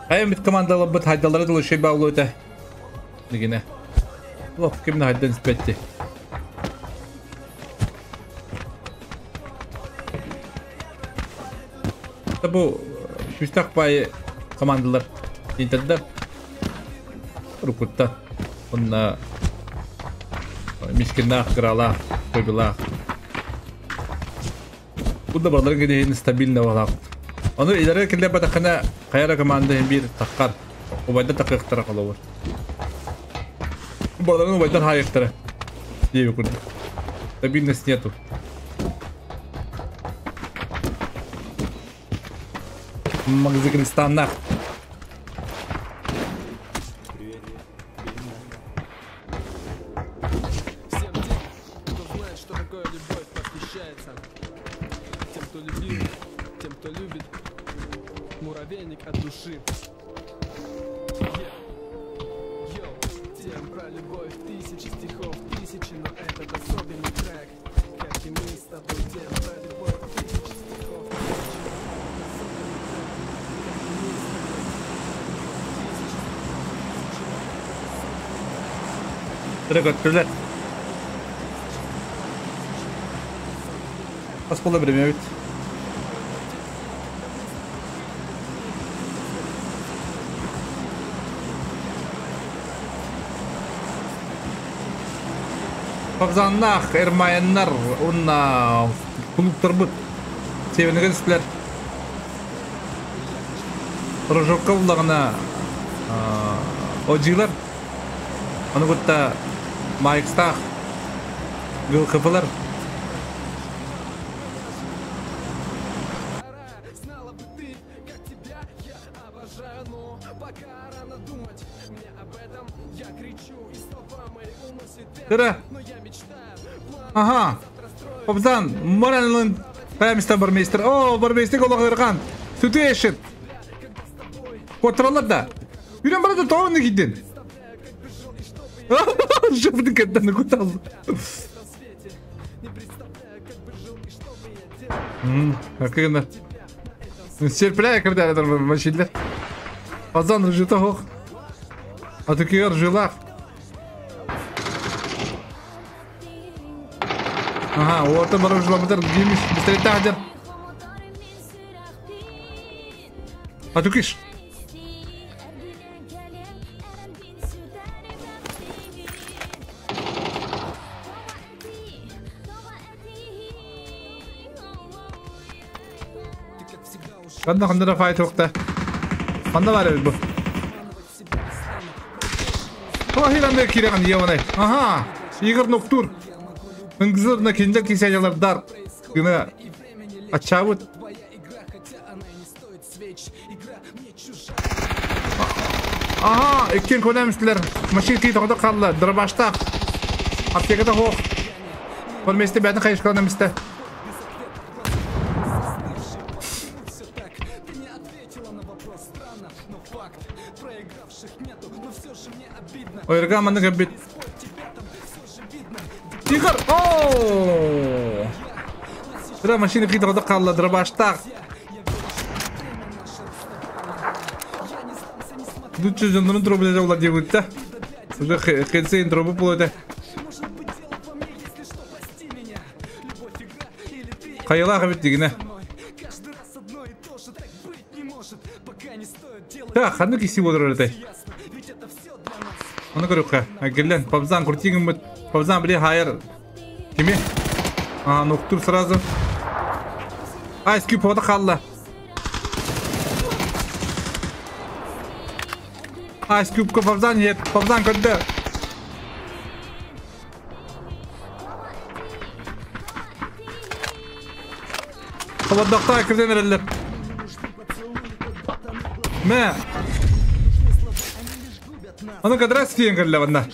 Хайа бит командаларбыт хайдалары дылы шей баулу этэ. Дигине. Лох кимне хайдан испетти. Бу күстэх бай командалар Интердер уруккутта онна мискиннаах, кыралаах, койбулаах. Бу да баларын киһин стабильно балаах. Ону илэрэ киллэрбэтэххинэ хайа эрэ команда иһин биир таххар убайдар такыахтара холобур. Баларын убайдар хаайыахтара диэби курдук. Стабильность нету. Магазинстаннах. Всем тем, кто знает, что такое любовь, посвящается. Тем, кто любил, тем, кто любит. Муравейник от души. Йоу, тем про любовь, тысячи стихов, тысячи, но этот особенный трек. Как и мы с тобой, тем про любовь, тысячи стихов, тысячи, но этот особенный трек. Как и мы с тобой, тысячи стихов, тысячи, но этот особенный трек. Трек Хас буолла бириэмэбит. Павзаннаах, Эрмаяннар уонна кулууптарбыт Северныгын истилэр. Рожокка буллаҕына одьыылар, ону кытта Майкстаах ГЛХПлар Тыра. Ага. Попзан, моральный Паймистан бармейстер. О, бармейстер олох ырган. Situation. Куоттараллар да? Үрэн баран да тоҕо онно киирдин? Жопытын кэттэн кутал. Хакыгына. Серпляя когда это машинлер. Азан рыжыта хох. А такие жилах. Ага, вот это барыжламытар гимиш, быстрее тахдер. А тукиш. Ханна ханна файт хокта. Ханна бар бу. О, киреган еванай. Ага, Игорь Ноктур. Ыңгызырна киндер кисәялардар. Гына ачабыт. Ага, иккен көнәмүшләр. Машина ки тоғда қалды. Дробашта. Аптекада хоқ. Көрместе бәтін қайыш көнәмісті. Ойырға маны кәбет. Игорь! Ооо! Дра машина ки тоғда қалды. Дробашта. Лучше жандырын трубы жаула деп. Уже хенсейн трубы болады. Қайылағы бит дегені. Так, қанды кесі отырыр өте. Оны көріп Әгелен, пабзан крутигін бұт. Пабзан біле хайыр. Кеме? А, ноктур сразу. Айс кюб ода қалды. Айс кюбка пабзан ет. Пабзан көтті. Қабадақта кірден әрелер. Мә. Аны кадрас тиен кірлі банда.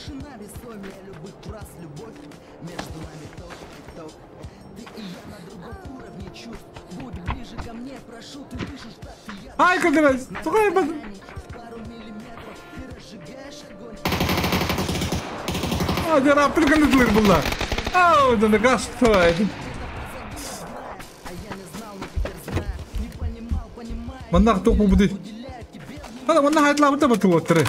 Ай, кірдіміз. Тұғай базым. А, дера априканды бұлла. Ау, дана гаш тұғай. Маннах тоқ бұл бұды. Ана, маннах айтыла бұта бұты отыры.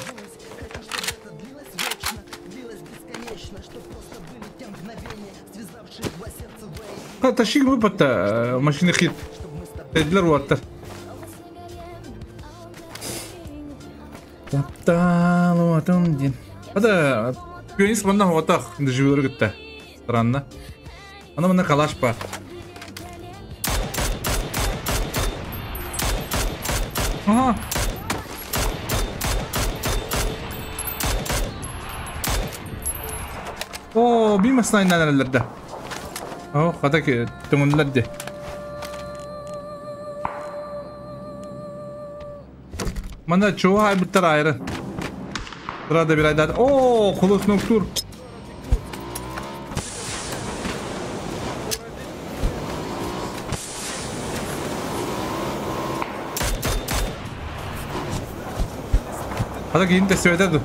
Ташик выпадта машина хит. Тедлер уаттар. Ада пионист маннах уатах живелер гитте. Странно. Ана манна калаш бар. Ага. О, бимасна нәләрдә. О, хата ки төңөнләр ди. Мана чоға айбыттар айры. Сырада бир айдады. О, кулус ноктур. Хата кийин тестеп.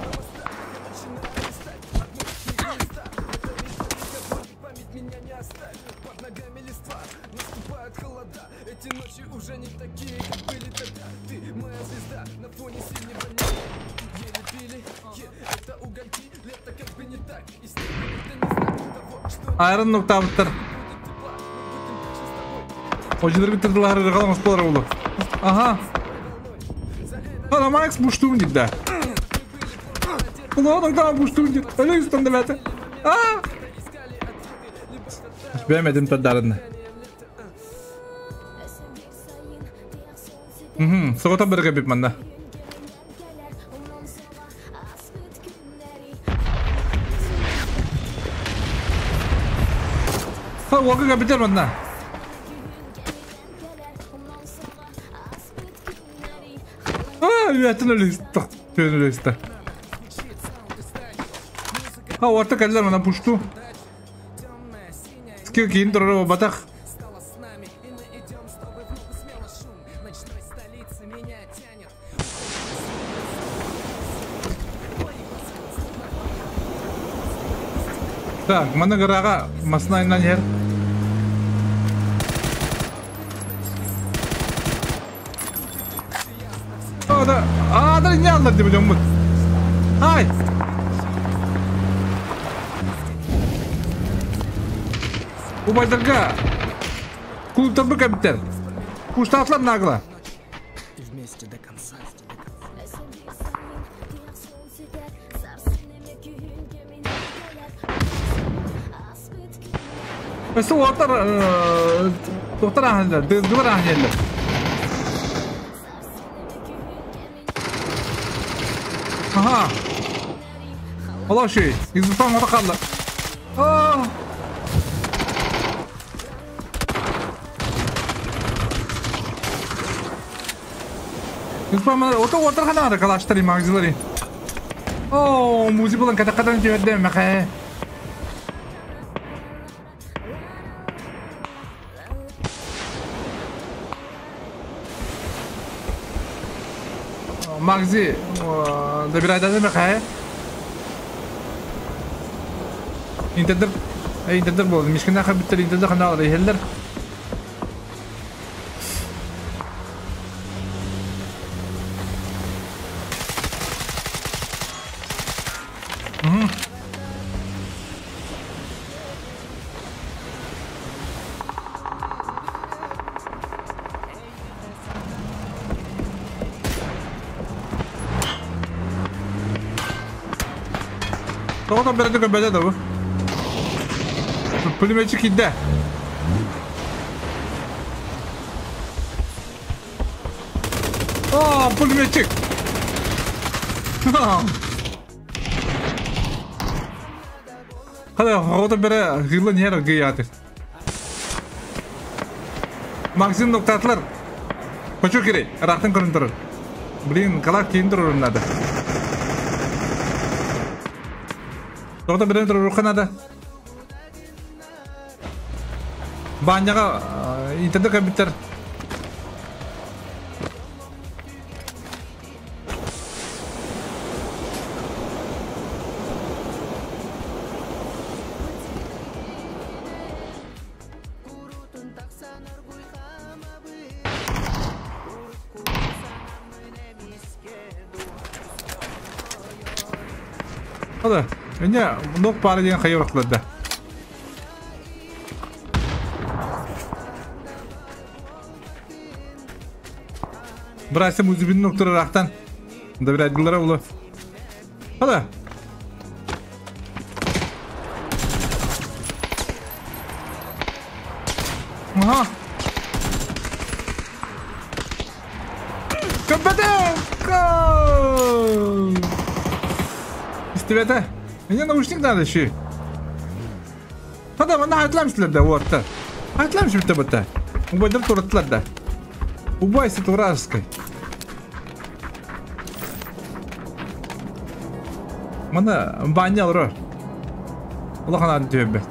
Айрын ноктабыттар. Ожидыр биттирдилар каламыз болар болду. Ага. Ана Макс буштум дейт да. Улан да буштум дейт. Өлөйстөн деп аты. А! Бемедим тадарын. Согота бирге бип манда. Уақы капитал манда. А, үйәтін өлесті. Төн өлесті. А, орта кәлілер мына пушту. Скил кейін тұрыры батақ. Так, маны гыраға масына айнан ер. Да, а, да не аллар деп ойломмут. Ай! Убайдарга клубтар кәбіттер. Куштатлар нагла. Вместе до конца. Бәсе олар доктор аханлар, дызгылар аханлар. Ага. Allah şey, Hizbullah orada kaldı. Aa! Hizbullah orada orada kana arkadaşlar magazları. Oo, muzi bulan kada kada diyor meke. Magzi, da bir ayda meke. İntedir, intedir boldu. Mişkin axı bitter intedir xana alır eheller. Doğrudan bir de göbede de bu. Пулеметчик иде. О, пулеметчик! Hadi orada bir yılın yer gıyatı. Magazin noktalar. Koçu kiri, rahtın kırındırır. Блин, kalak kiyindir orunlarda. Doğrudan bir durur kanada. Баняға интернет компьютер. Hadi, меня ног пары деген хайыр да. Брайсы музыбин ноктор рахтан. Да bir aydılara ulu. Hadi. Aha. Köpete! Go! İstivete. Мне наушник надо еще. Hadi bana hayatlamışlar da bu hatta. Hayatlamış bitti bitti. Ubaydır turattılar da. Убайся ты вражеской. Мана банял ро. Улахан төбе.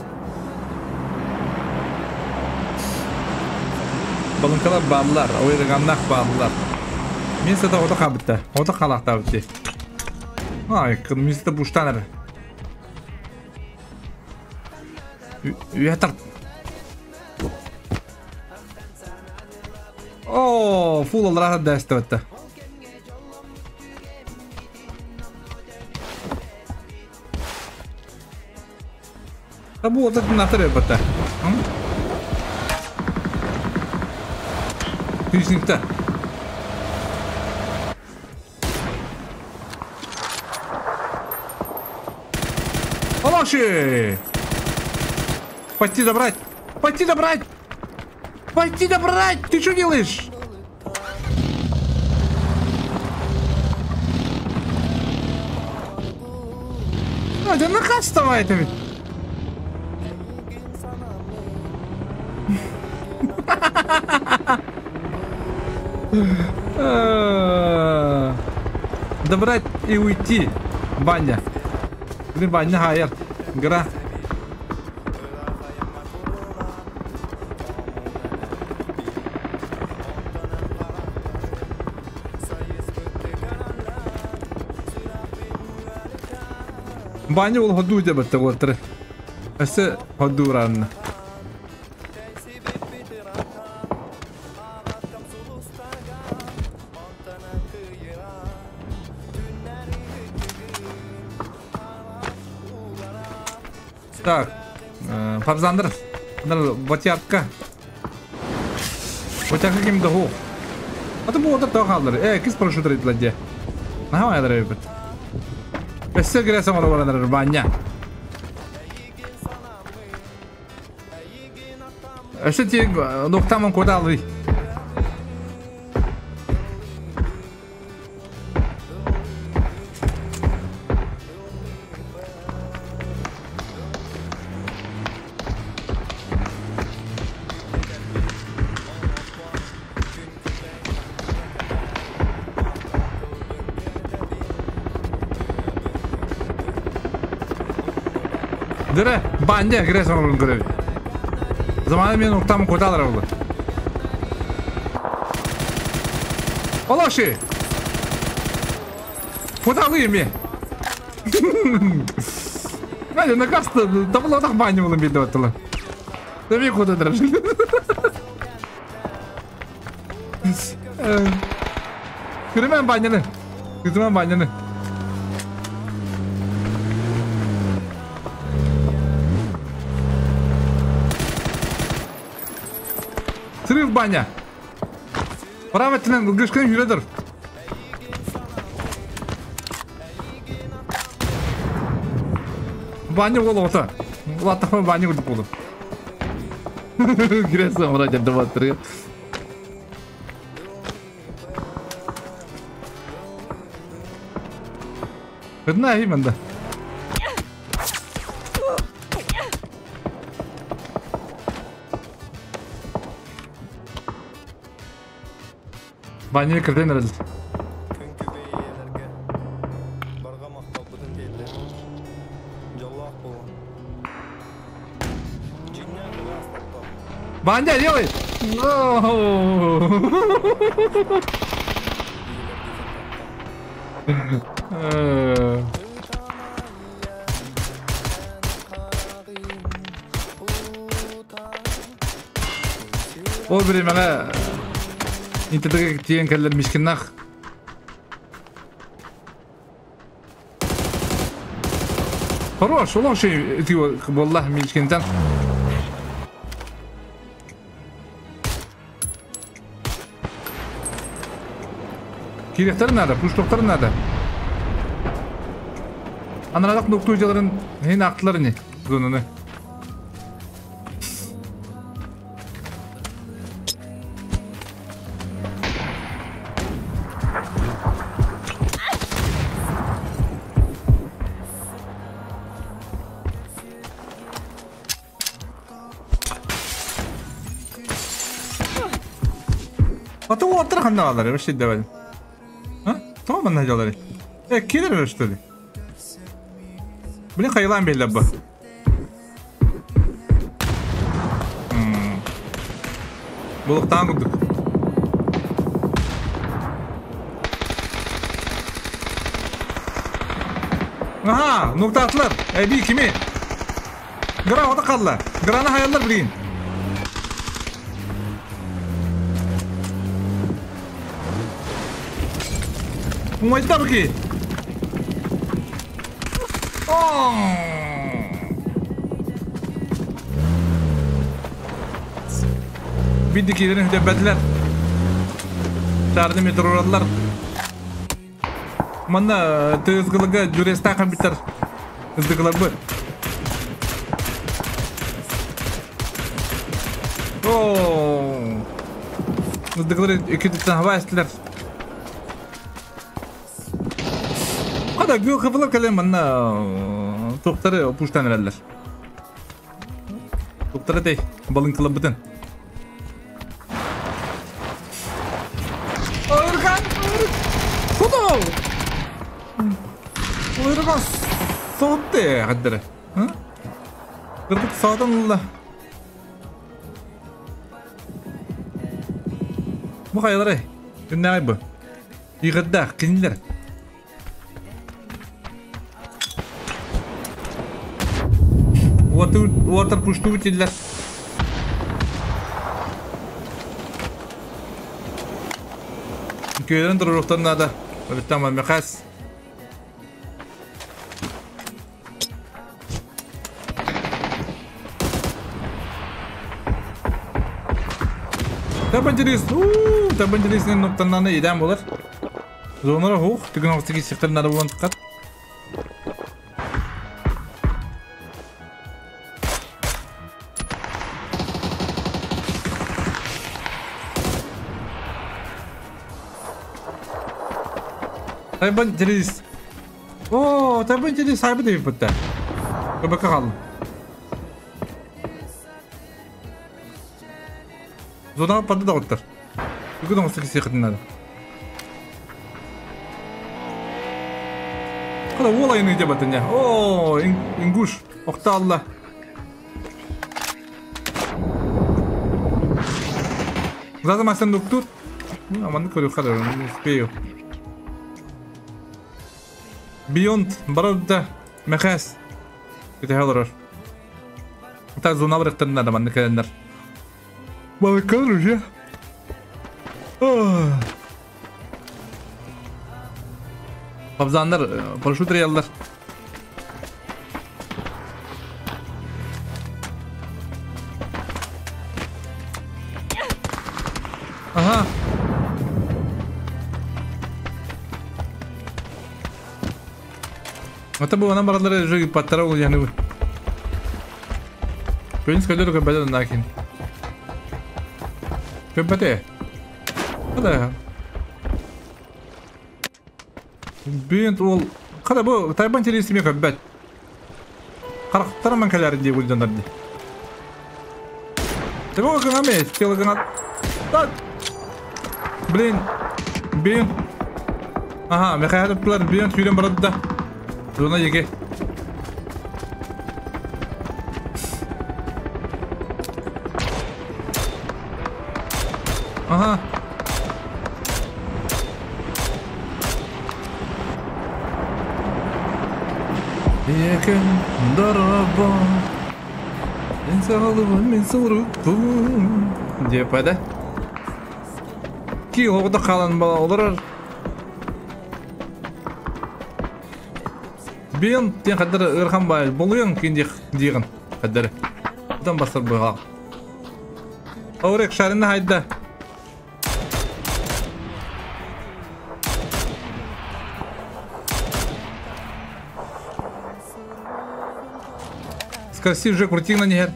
Балынкалар баллар, ойрыганнах баллар. Мен сата ота кабытта. Ота халакта битти. Ай, кырмызды буштаныр. Уятар. О, фул алраха дәстәвәттә. Та бу отак натыр бата. Хищникта. Алаши! Пойти добрать! Пойти добрать! Пойти добрать! Ты что делаешь? А, да нахас вставай это ведь. Добрать и уйти. Баня. Блин, баня, хайр. Гра. Баня ол ходу деп бітті олтыр. Өссө ходууранна. Так, Фарзандр, Батярка. Батярка ким да ху. А то бу отыр тоо хааллар. Э, кис парашют рейдлар де. Наха айдар эбит. Өссө кире саҥара баранар баня. Өссө тиең нуктамын кода алый. Дыры, банде кире саҥарарын көрөбүт. Замана мен уктамын куталар oldu. Олоши! Куталы ми. Надя, наказ-то табылатах баня булын бейді оттылы. Дәмей куда дыраш. Күрімен баняны. Күрімен баняны. Срыв баня. Право тінен гүшкен жүредір. Баня ол ота. Улаттақпен баня күрдік болды. Кіресі омыра деп баттыры. Кыдна ахиманда. Баня кірден әрәл. Баня, делай! Ол времяға интернетке тиен кәллер мишкиннах. Хорош, ол шей болла мишкинтен. Кирехтер надо, пуштоктар надо. Анарадак ноктуйжаларын хин актылар не? Зонаны. Ата оттар ханна алар, вообще давай. А? Tamam mı ne E kiler что ли? Блин, хайлан белле бу. Булуктан курдук. Aha, nokta attılar. Bir kimi? Gra orada kaldılar. Gra'nı hayallar bilin. Умайда бки. Биддикилерин хүдэбэтлер. Чарды метроралар. Манна тызгылыга жүреста компьютер. Ыздыгылар бу. О! Ыздыгылар икитен хава эстилер. Хада гү кыбылар калем манна токтары пуштан эрелер. Токтары дей, балын кылып битен. Ойырган! Куда? Ойырган соғытты қаддыры. Кырдык саатан ұлла. Бұ қайлары? Үнне ай бұ? Иғырда, қинлер. Вот Баты уотар пушту битиллэр. Көйөрөн туруруктан надо. Өлүттэн Мехас. Табанжелис, табанжелис нуктаннаны идән булыр. Зонара хух, түгін оғыстығы сихтар нары болан тұқат. Табанжелис. О, табанжелис сайбы деп бітті. Көбекке қалдым. Зонаға парды да оттар. Бүгін оғысы кесе надо. Қада ол айны деп атын я. О, ингуш. Оқта Алла. Заза мастан доктор. Аманды көрі қада, не успею. Бионд, барада, Мехас. Кете халырар. Так зона барықтарын надо, манды кәлендер. Балыкалар уже. Абзандар, парашют реалдар. Ага. Это было нам баралары уже подтарал я не. Пенс кадыр кабада накин. Көппәте. Қада. Бент ол қада бу Тайбан телесиме көппәт. Қарақтар мен кәләрі деп өлдендар ди. Тебе гына тело гына. Блин. Бент. Ага, механиклар бент үйден барады да. Зона еге. Ага. Якын дорого. Мен сағалыбын, мен сұрыппын. Деп ада. Ки оғда қалан бала олар. Бен тен қадар ырхан бай болуын кенде дейгін қадар. Бұдан басыр бұға. Аурек шарына хайда. Скорси уже крути на ней.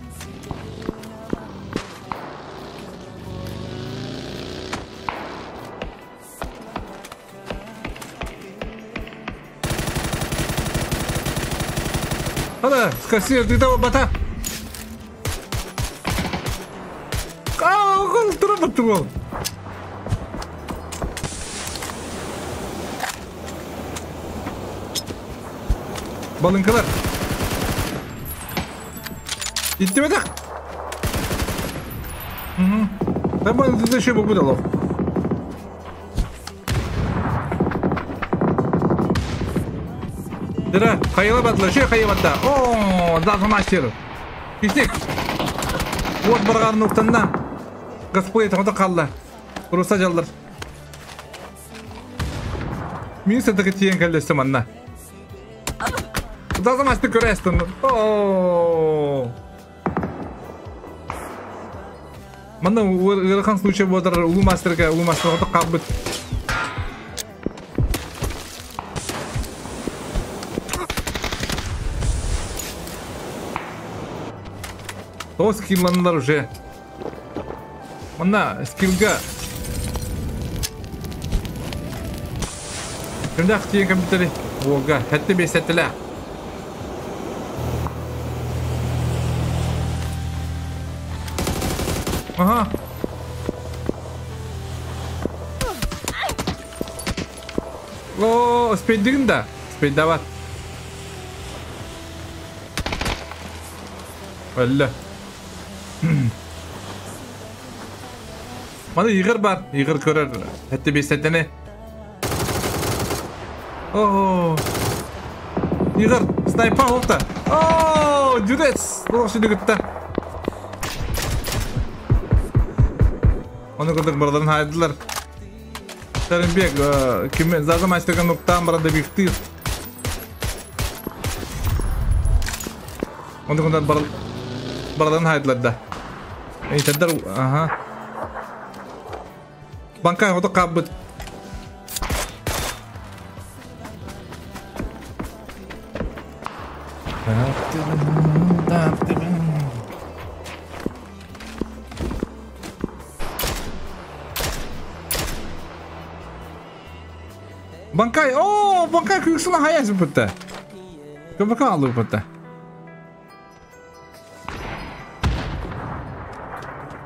Ада, скорси, ты того бата. Ау, тура. Балынкалар. Иттебедек. Табан дөшө бу дало. Дира, хайла батла, шей хайла батта. О, да мастер. Кисик. Вот барган нуктанна. Господь тагы калды. Руса жалдар. Мин сәдәке тиен кәлдәсе манна. Да мастер көрәстен. О. Манна ырхан случай бодар улу мастерга, улу мастерга кабыт. То скилланлар уже. Манна скиллга. Кимдә хтиен компьютери? Ога, хәтте бесәтелә. Ага. О, спейдигин да. Спейдават. Әллә. Мана Игорь бар. Игорь көрөр. Хәтте бесәтене. О. Игорь, снайпа олта. О, дюрец. Бұл сүді күтті. Оны кырдык бараларын хайдылар. Сәрімбек, киме зазым айстыган нуктан баранда биктир. Оны кырдык бараларын хайдылар да. Эйтедер, ага. Банка ото кабыт. Банкай, о, банкай күксүн хаяс бутта. Көбөкө алып бутта.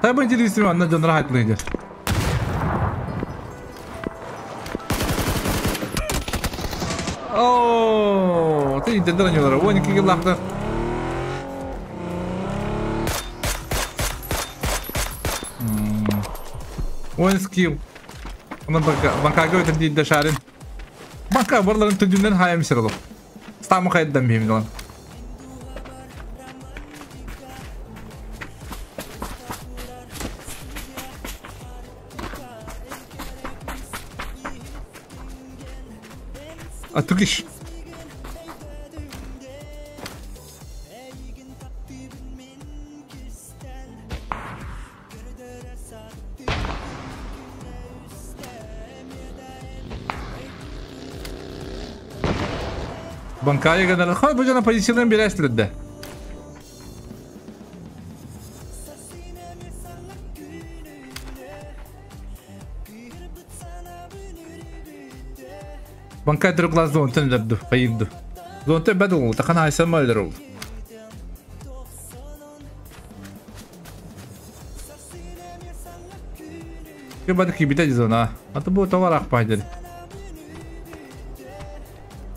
Тайбан телевизор анна жонра хайтлы идер. О, ты интернет не лара. Вон киги лахта. Вон скилл. Онан банкага өтөр дейді шарын. Банка барларын түндүнөн хайам сиролу. Стамы хайдан бейм далан. А тугиш. Банкая генерал. Хой бу жана позицияларын бересилерде. Банкай другла зонтен дерду, хайырды. Зонтен бәд oldu, тақан айсан майлар oldu. Кебады кибите зона. Аты бу товар акпайды.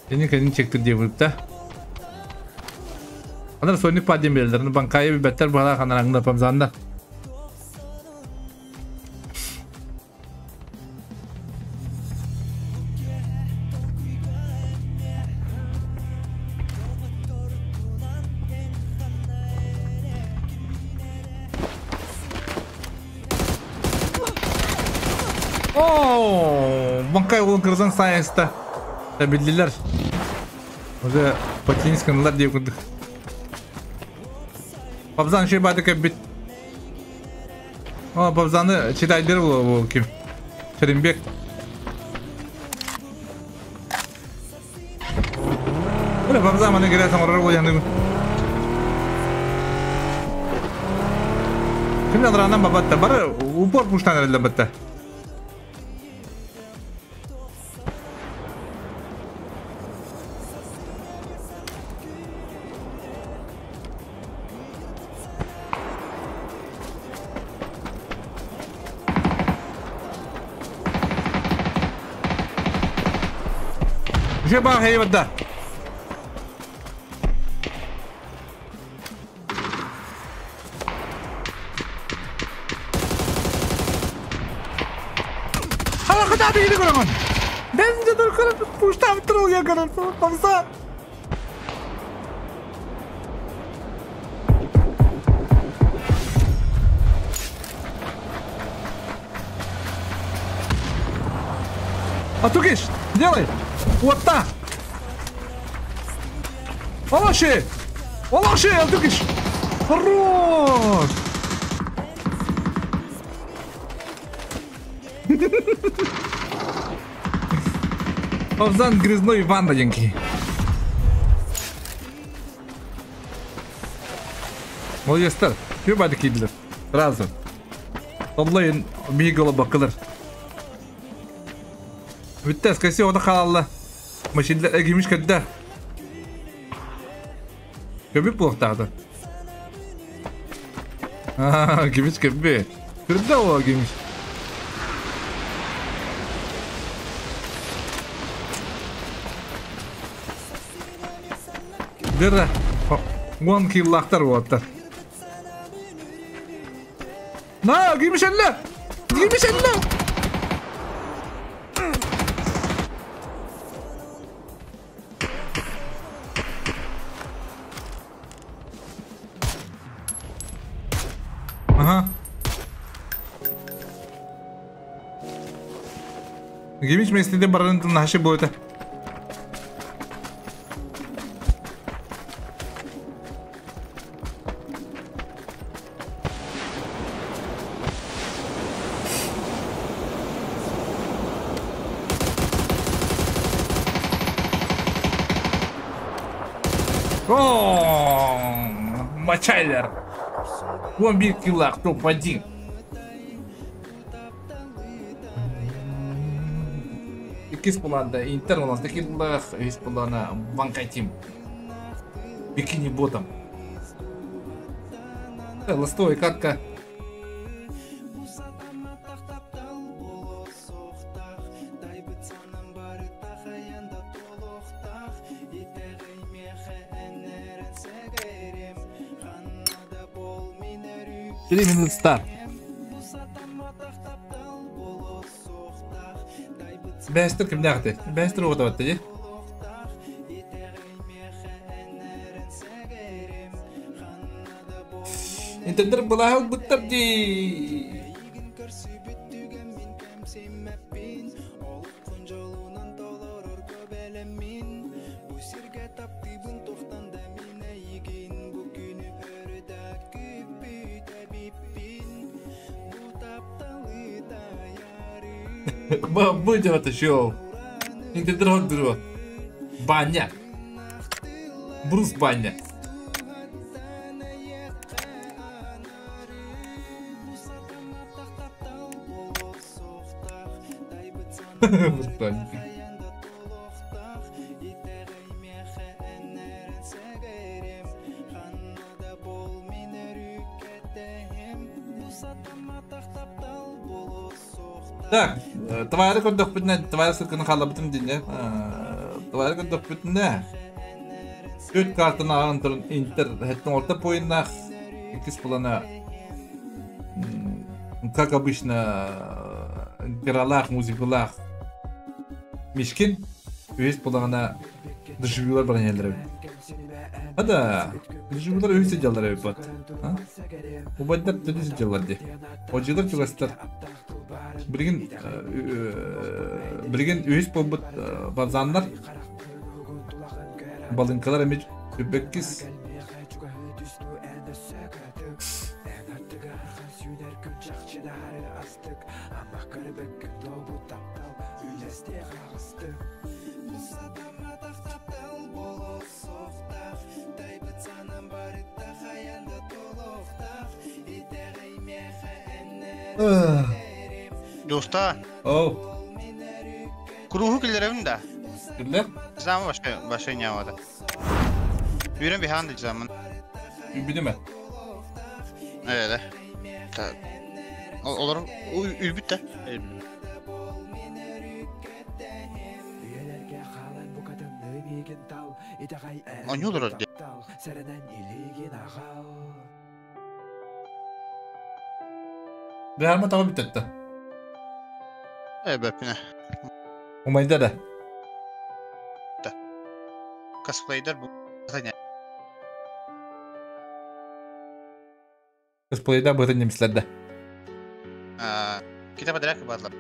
Сeni kendini çektir diye vurup da. Anlar soyunu padem belirlerini bankaya bir better bana kanar angda pamzanda. Oo, bankaya olun kırızın sayesinde. Bildiler. Уже потинсканлар деп кырдык. Бабзан şey бадык бит. О, бабзаны читайдыр бул ким? Черимбек. Бля, бабзан маны кересің орар бол yandı. Ким адранан бабатта бар упор пуштан эле батта. Жеба хейвада. Hala kadar bir göremem. Ben de dur kırıp puştam tırıl ya kadar pamsa. Атукиш, делай. Вот так. Алаши! Алаши, Алтукиш! Хорош! Павзан грязной Иван деньги. Молодецтер. Кем кидлер? Сразу. Онлайн мигола бакылыр. Bitti, eskisi o da kaldı. Maşinler gümüş kadar. Köpük bulduk Aa, gümüş köpük. Kırdı o gümüş. Dırra. 10 kill var. Na, gümüş elle. Gümüş elle. Ага. Гимич местеде барарын нашы будет. О, Мачайлер. Вон бир киллах, топ-1. Иккис буланда Интер у нас киллах, үс булана Банкайтим. Бикини ботом. Ластовая катка. 3 минуты старт. Бәстер кимнәгте? Бәстер ота батты, Интердер булаһыл буттар ди. Будем это еще. Интердер хот Баня. Брус баня. Брус баня. Так, товары көрдөх бүтүнэ, товары сыркыны халабытым динне. Товары көрдөх бүтүнэ. Төрт картаны ағын тұрын Интер хеттің орта пойыннах. Иккис булана, как обычно, гралах, музыкалах. Мишкин, өз булана дежавюлар бар нелер. Ада, дежавюлар өз жаллар бат. Убайдар төдү жаллар ди. Ожилар чугастар. Билген билген өз болбут базаннар балынкалар эми үбеккис Dosta. Оу. Куруһу киллеребин да. Киллер? Замы башка башка нявада. Үйрен бихан да замын. Үбүдүмө? Evet. Ta. Олар үлбүт да. Онюлар ди. Бәрме тагы бүтәтте. Э, бәпине. Умайда да. Да. Косплейдер бу. Косплейдер бу немецләрдә. А, китап адрак барлар.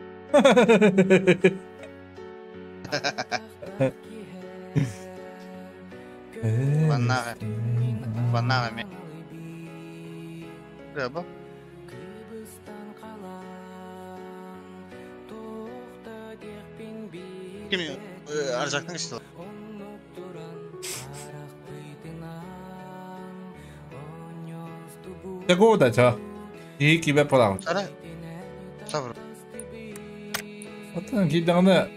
Ваннага. Ваннага ме. Рыба. Ким аржактың ишти. Tego да ча. И кибе палам. Сара. Сабыр. Атын кидаңны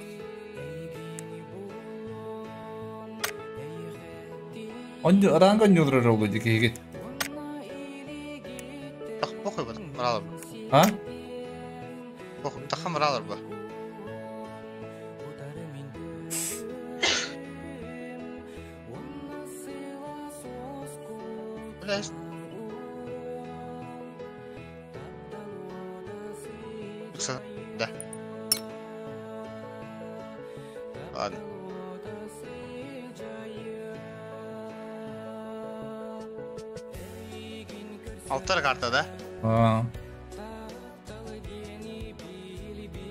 Онжу ранга нюдрор олду дики. Так похуй бу. Мыралар. А? Похуй, таха мыралар бу. Блядь. Да. Ладно. Алтар карта да?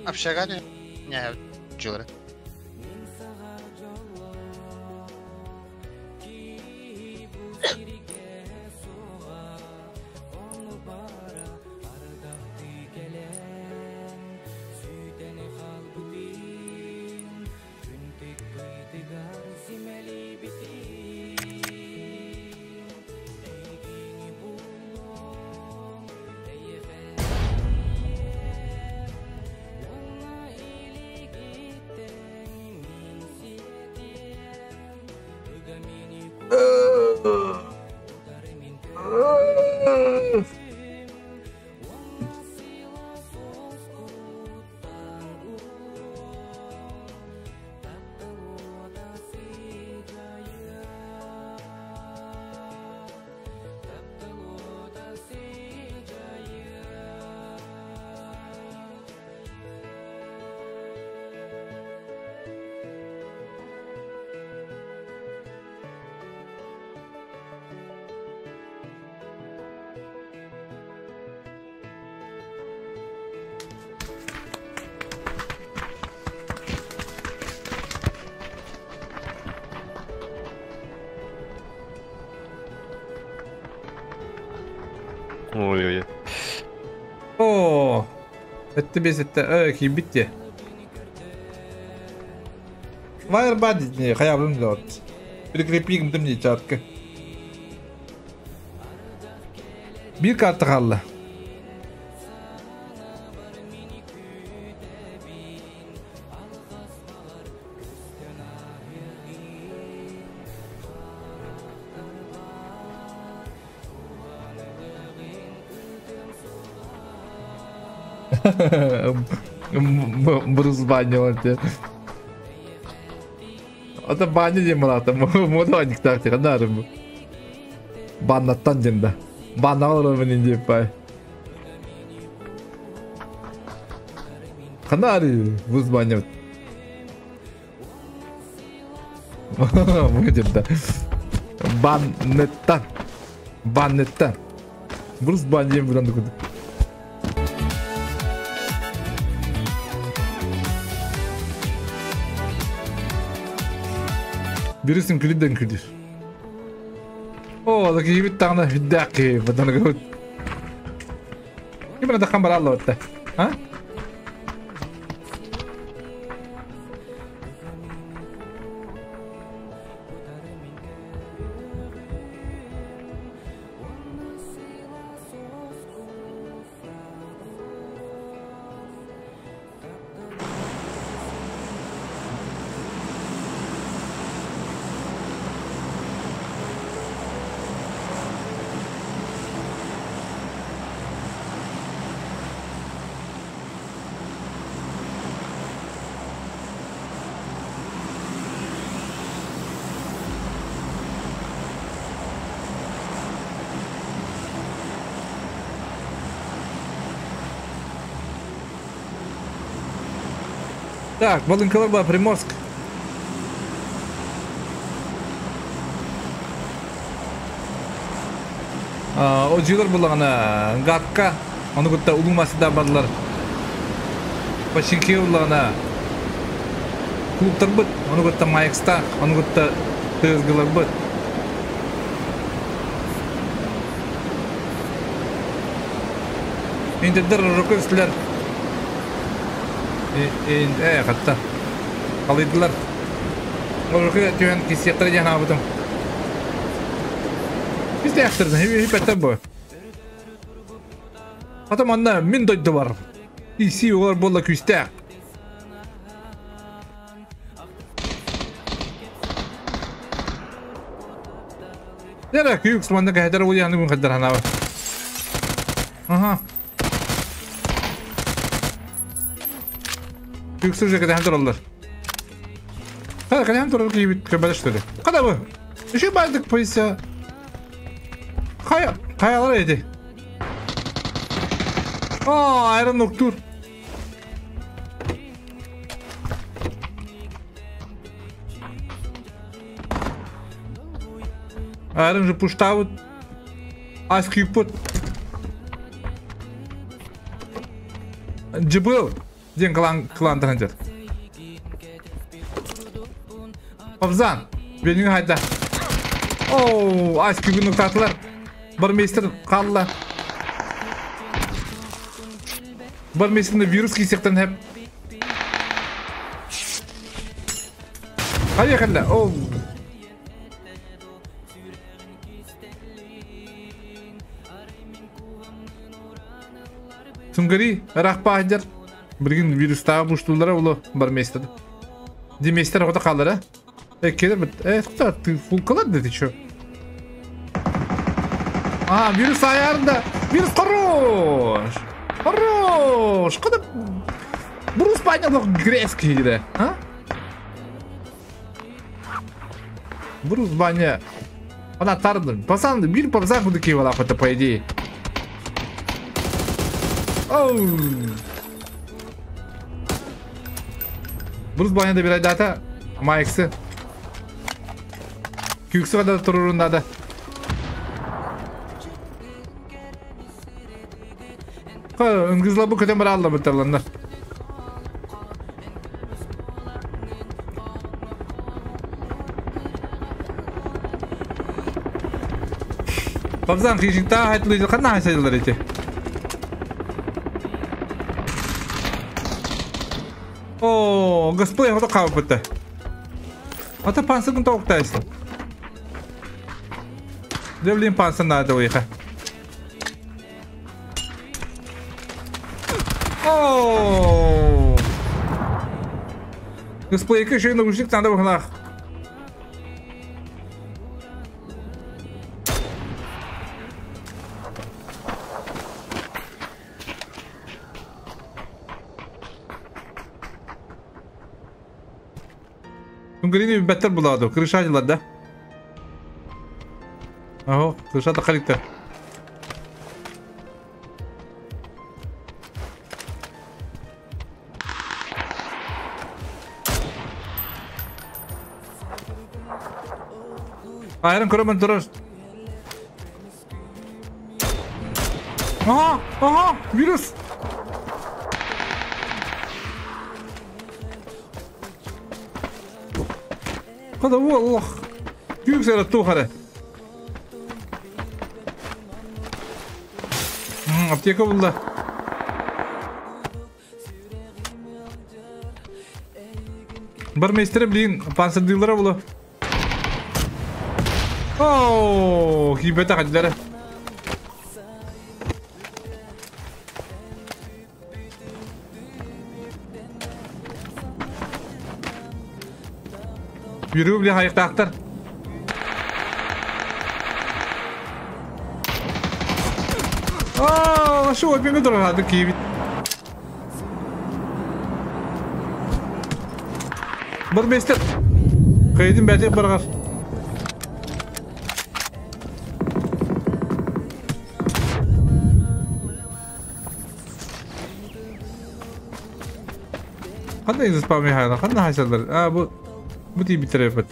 Общага не дьылары. Ой-ой-ой. О, это без это кибитте. Вайер бадит не, хотя бы лед. Прикрепи к мне чатка. Bir kartı kaldı. Брус баня вот. Это баня не мрата, модоник так тихо, нарым. Баннаттан дем да. Банна олор деп бай. Канари буз баня. Будем да. Баннеттан. Баннеттан. Брус баня будан дукуду. Бирисин күлүдөн күлүр. О, да кийбит тагына хүддәк бадан гот. Ким да камбар алла отта. А? Так, Волынкаларба, Приморск. Ожилар булағына Гатка, оны күтті улумасы да барлар. Пашинке булағына клубтар быт, оны күтті Маякста, оны күтті ТСГлар быт. Интердер рокөслер. Хатта. Алыдылар. Орқы түйен кисеттер жана абытым. Біз де яқтырдың, хипеттер бұ. Атам анна мин дойды бар. Иси олар бола күстәк. Дәрә күйік суманда кәһәтәр ул яны күн хәддәр ханабы. Ага. Yüksek şekilde hem dururlar. Hadi hem durur gibi köbeleştirdi. Kada bu. Şu baydık polise. Kaya, kayalar edi. Aa, ayran noktur. Ayran же пуштавут. Аски пут. Джибыл диэн клан клантан сылдьар. Павзан, бенің хайда. Оу, айс күгін ұқтатылар. Бармейстер қалла. Бармейстерді вирус кисектен хеп. Қайда Оу. Сунгари, рахпа Билигин вирустағы буштулара улу бармейстер. Демейстер оғда қалыр, а? Келер бит. Тоқта, ты фулкалар да ты чё? А, вирус аярында. Вирус хорош. Хорош. Қада Брус Баня грязкий дейді, а? Брус Баня. Она тарды. Пацан, бир пацан куда кивала, это по идее. Оу. Брус Баня да bir айдата. Майксы. Күйіксі қада тұрырында да. Үнгізла бұл көтен бір алла бұттарландар. Бабзан қиышыңта айтылы қандай айсайдылар ете? О, госплей хода қауып бітті. Ата пансырдың тоқтайсың. Девлин пансыр надо уйха. О! Госплей еще наушник надо выхлах. Грини беттер булады. Крышадилар да. Ого, крышада халикта. Айрын көрөмөн турар. Ага, ага, вирус. Қада Аллах. Күйік сәрі тухары. Аптека болды. Бір мейстері білейін, панцирдилері болды. Ооо, күйбеті қадилері. Yürü bile hayıktaqtır. Aa, şu öpümü durur ki. Bir mester. Kaydım bәтек барғар. Қандай спам хайла, қандай хайсалар? А, bu Bu deyip bitirelim.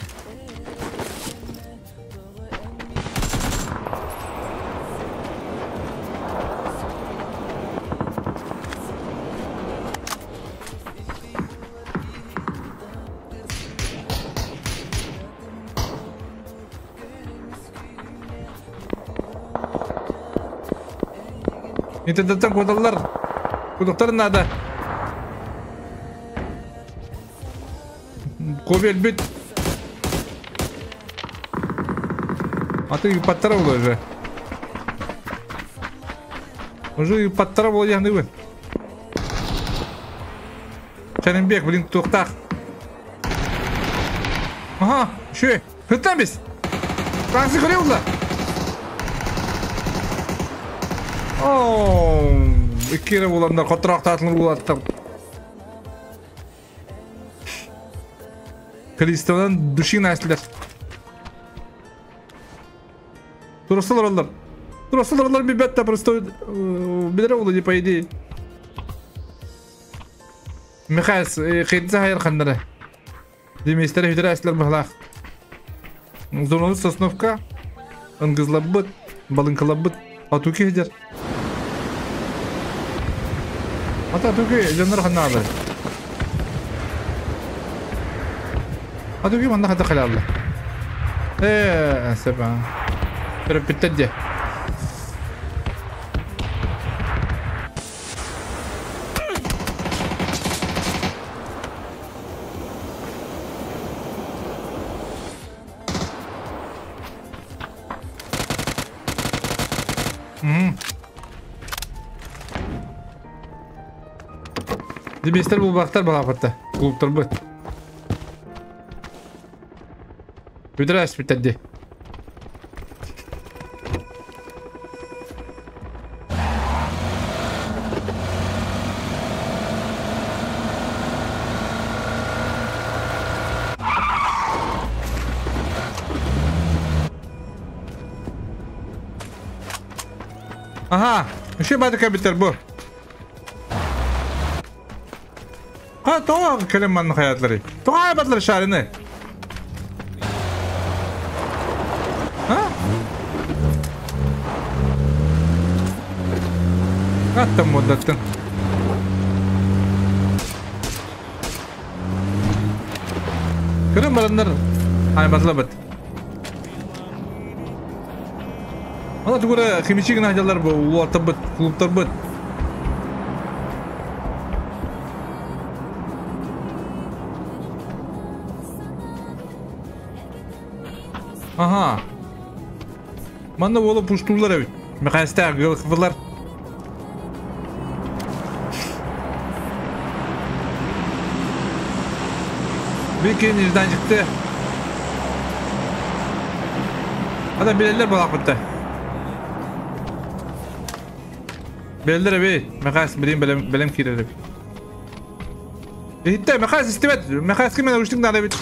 İnternetten kodallar. Koduklar nerede? Ковель бит. А ты подтравил уже. Уже и подтравил я не Чаренбек, блин, тухтах. Ага, еще. Хытамбис. Франци горелла. О, иккире буландар, котураак татылыр булаттым. Кристалдан душин әслер. Турасылар олар. Турасылар олар бибетте просто билер олды по идее. Михас хидзе хайр хандара. Деместер хидре әслер бахлах. Зону сосновка. Ангызлабыт, балынкалабыт, атуки хидер. Ата тугу дьоннор ханнаалар. Атуги манна хата халалла. Э, сепа. Төрөппүттэр дьэ. Дебестер булбахтар балапатта. Клубтарбыт. Бүтэр эспиттэрди. Аха, еще бады кабитер бу. Ха, тоҕо кэлэн манна хайаатыларый? Тоҕо аайбатылар шарины? А? Аттан моддаттын. Көрөн бараннар айматылабыт. Ана тугура химичи гына дьаллар бу улуаттарбыт, клубтарбыт. Ага. Манна уолу пуштуулар эбит. Мэхээстээх гылхвылар. Бикин нежданчикты. Ада билеллер балакпытта. Билеллер эби. Мэхээс билим белем белем киирер эбит. Иһиттэ Мэхээс истибэт. Мэхээс ким уштуң надо бит.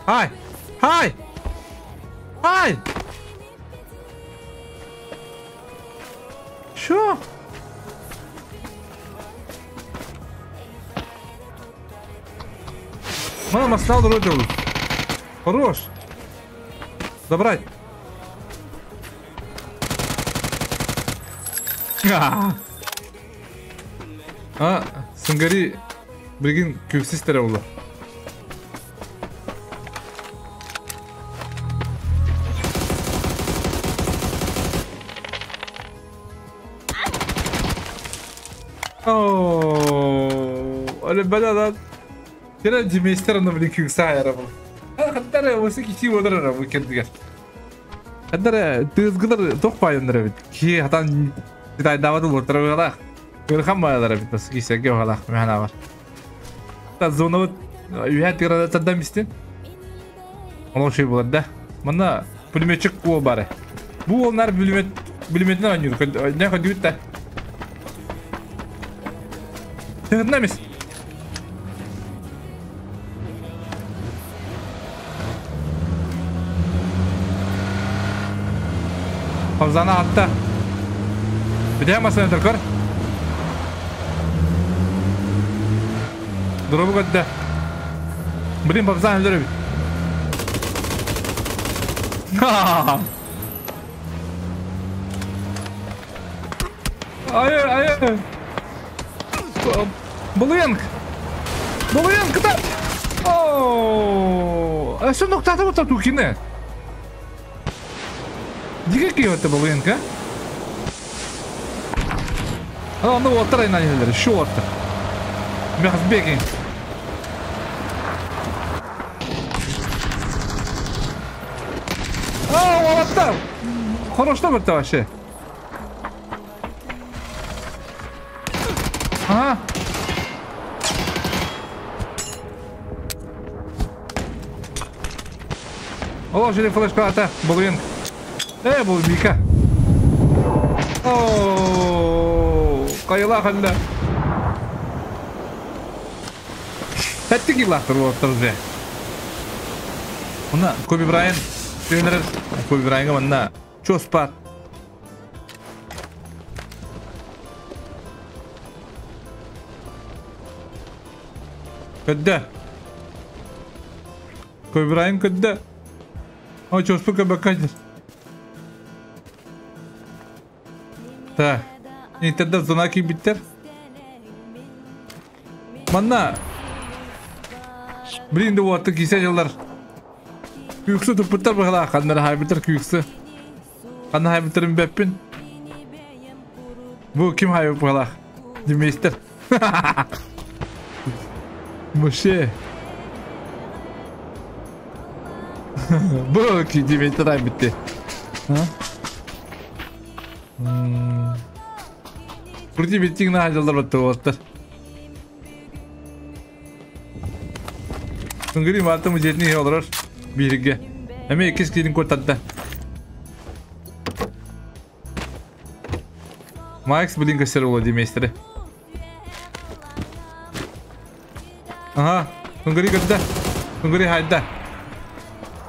Хай! Хай! Хай! Что? Мама стал родил. Хорош. Забрать. А, Сынгари билигин күпсистэрэ буолла. Өлбөдө Кere диместер аны билин күксэ айара бул. Хаттара осы кичи болар ара бу кендигер. Хаттара тызгылар тох пайындар бит. Ки хатан давады болтар була. Көрхан баялар бит бас кисеге халах механа бар. Та зона үйә тирада мистин. Onun şey булар да. Мына пулеметчик ол бары. Бу олнар пулемет пулеметнен ойнур. Не ходит да. Тыгыннамис. Хавзана атта. Бите масына тыркыр. Дробу көттө. Блин, Бабзан өлдөрө бит. Ай, ай. Булуянг. Булуянг, да. О, а что ноктата вот тукине? Диге кийөттө Булуянг, а? А, ну вот трай на нелер, шорт. Мехсбекин. А, вот там. Хорошо вот вообще. Ага. Положили флешку, ата, Булуянг. Был Мика. О, кайла ханда. Таттики лахтыр вот тоже. Мына Коби Брайан тренер Коби Брайанга мына чос бар. Көддө. Көбүрайын көддө. О, чоспу көбөккө. Та. Интерда зона кийбиттер. Манна. Блин, да уотты кисе жылдар. Күүксү туппуттар быһалаах, ханнара хайбыттар күүксү. Ханна хайбыттарын бэппин. Бу ким хайбыт быһалаах? Демейстер. Муше. Бу ки демейстер хайбытты. Крути биттиң на жылдар батты болаттар. Тунгри маты мужетни олорор бирге. Эме иккис киирин куоттарда. Макс блин көстөр боло демейстери. Ага, Тунгри көрдө. Тунгри хайда.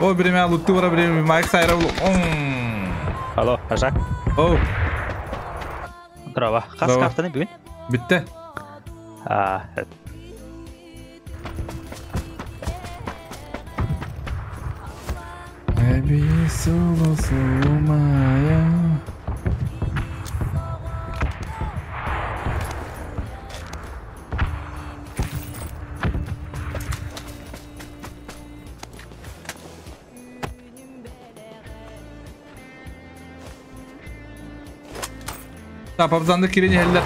О, биреме лутту бара биреме Макс айра болу. Алло, Ажак. Оу. Здорово. Хас картаны бүгүн? Битте. А, Baby, solo sumaya. Тапабзанды кирени хеллер.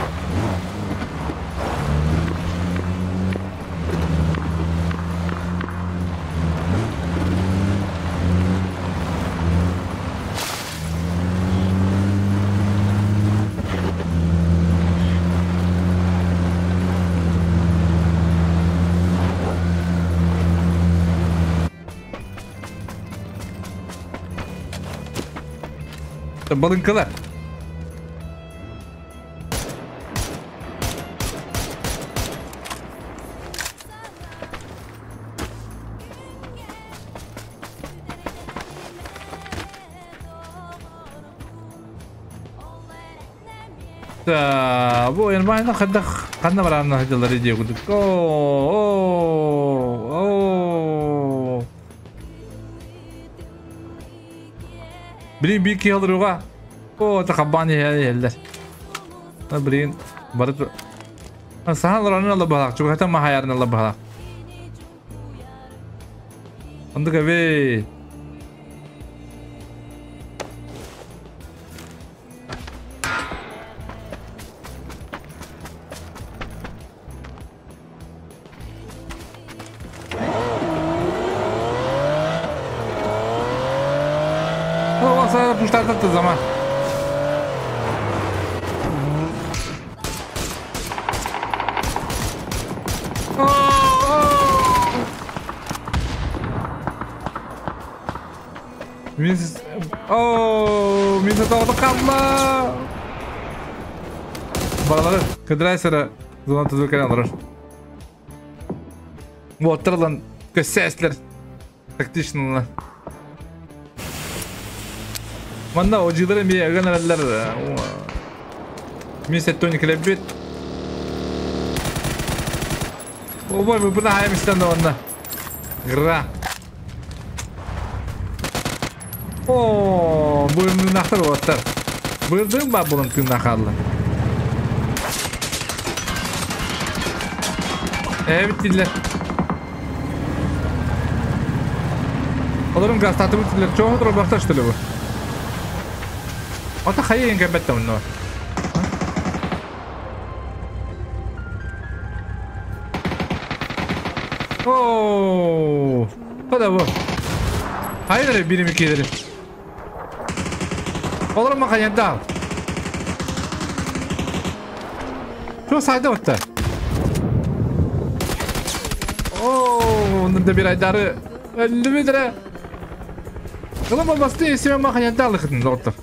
Балынкалар. Бу yani ben kadar kanna var hacıları diye kuduk. Oo, oo. Блин, бики алырыга. О, тахабани хеллер. Блин, барыт. Сахалар аны алла балак, чугата ма хаярны алла балак. Андыга бей. Пуштататы зама. О, мен тоғды қалма. Балалары кыдырайсыра зона түзүлген алыр. Оттырлан көсәслер. Тактичныла. Манна ожилары ми аган аралар. Ми сеттони клебит. Обой бу буна хаймистан онна. Гра. О, бу нахтар оттар. Бырдың ба булын тын нахалла. Evet diller. Оларым газ татып диллер. Чоң отыр бакташ тиле бу. Ата хайын кәбәттә монда. О, Када бу. Хайдыр бирим икелери. Оларым макаянда. Чо сайда отта. О, онда да бир айдары. Өлүмүдүрө. Кылым басты эсеме макаянда алыкын доктор.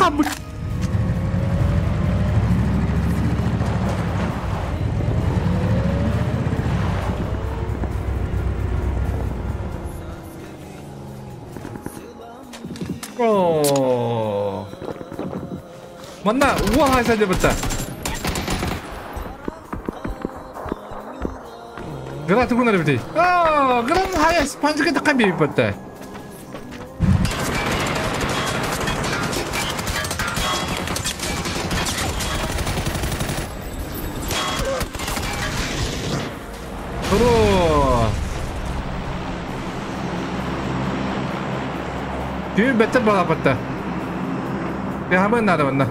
Хабыт. О. Манна уа хайса дебетта. Гра тугунар бити. Аа, гран хайас панчыка такан биппетте. Бро. Түү беттер балапатта. Яхамын нада манна.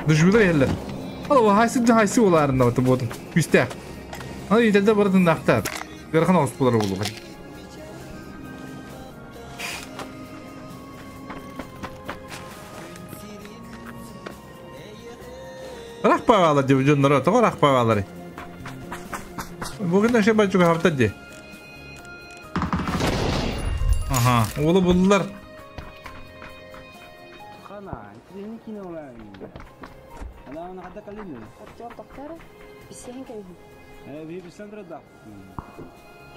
Дужулар еллер. Ала хайсы хайсы оларында баты бодun. Күстә. Аны ителде бардын нактар. Гырхан оғыз булар болу. Рах павала деп жоннор, тоҕо рах павалары. Бүгүн наше бачуга хавта ди. Аха, олы булдылар.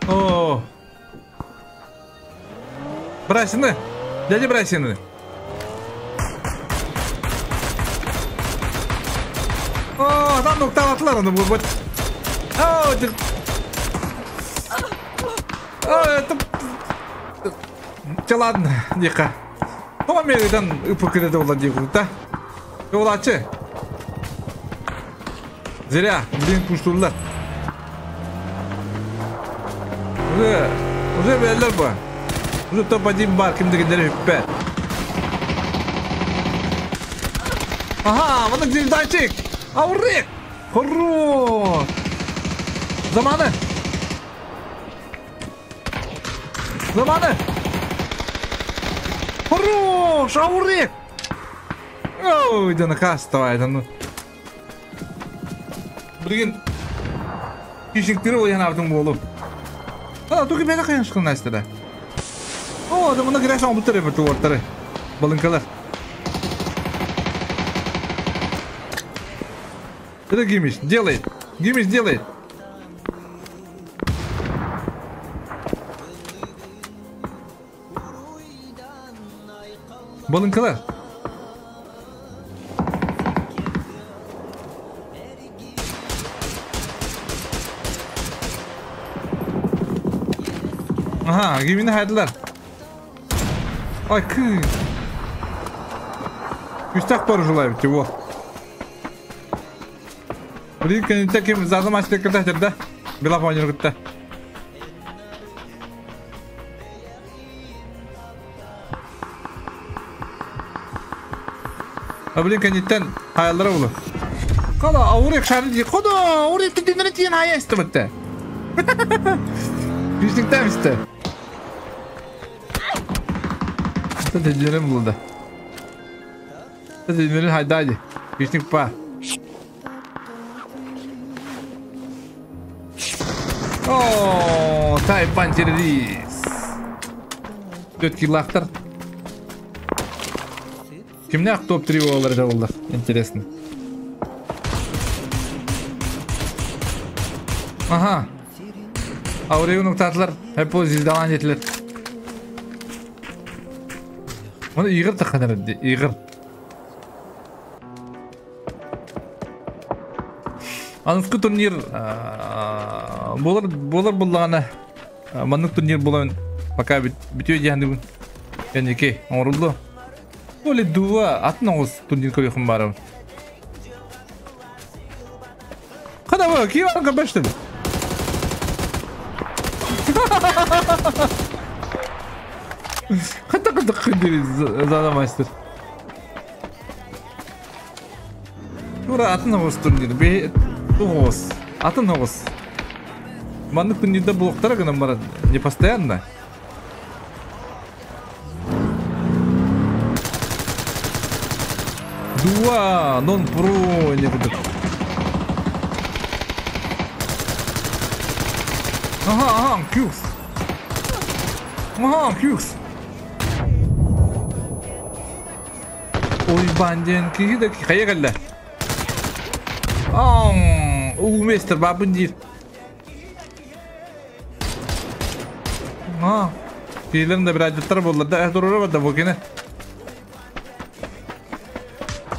О! Брасины! Дядя Брасины! О, там нукталатлар оны бу. О, ты... О, это... Че ладно, диха. Ну, Америкадан ыпыкыды ола диху, да? Олачы. Зря, блин, пуштулар. Уже, уже беллер бу. Уже топ-1 бар, ким дегендери хүппе. Ага, мына звезданчик. Аурик! Хорош! Заманы! Заманы! Хорош! Аурик! Ой, да накастывай, да ну. Блин. Кишиктери ол яна артың болу. А, туки бәле каян шыкын нәрсә О, да моны грәш алып тора бит туартары. Балынкалар. Это Гимиш делает. Гимиш делает. Балынкалар. Ага, Гимини хайдылар. Ай, кы. Күстәк бар желаю, его. Блин, конечно, кем задом ачты кырда да? Бела фонер кытта. А блин, конечно, хаяллары булы. Кала, аурек шары ди. Кода, аурек тидинре тиен хаясты битте. Күстәк исте. Тидинре булды. Тидинре хайдады. Күстәк па. О, Тайпан террорист. Төт киллахтар. Кимнях топ-3 олар жабылды? Интересно. Ага. Аурегін ұқтатылар. Хеп ол звездалан жетілер. Мұны иғыр таққанар әдді. Иғыр. Анысқы турнир болар болар боллағана маннык турнир болайын пока бүтө дияны янике оңорулду. Оле дуа атын оғыз турнир көрөкүм бары. Када бу кийип алган баштым. Ката ката кыдыр задамастыр. Тура атын оғыз турнир бе оғыз атын оғыз. Маннык турнирде блоктар гына барат, не постоянно. Дуа, нон про, не буду. Ага, ага, кюкс. Ага, кюкс. Уйбаан диэн киһи да хайа кэллэ? Аң, уу мистер бабын диир. А, киһилэрин да бирайдыттар буолла да, турура барда бу кини.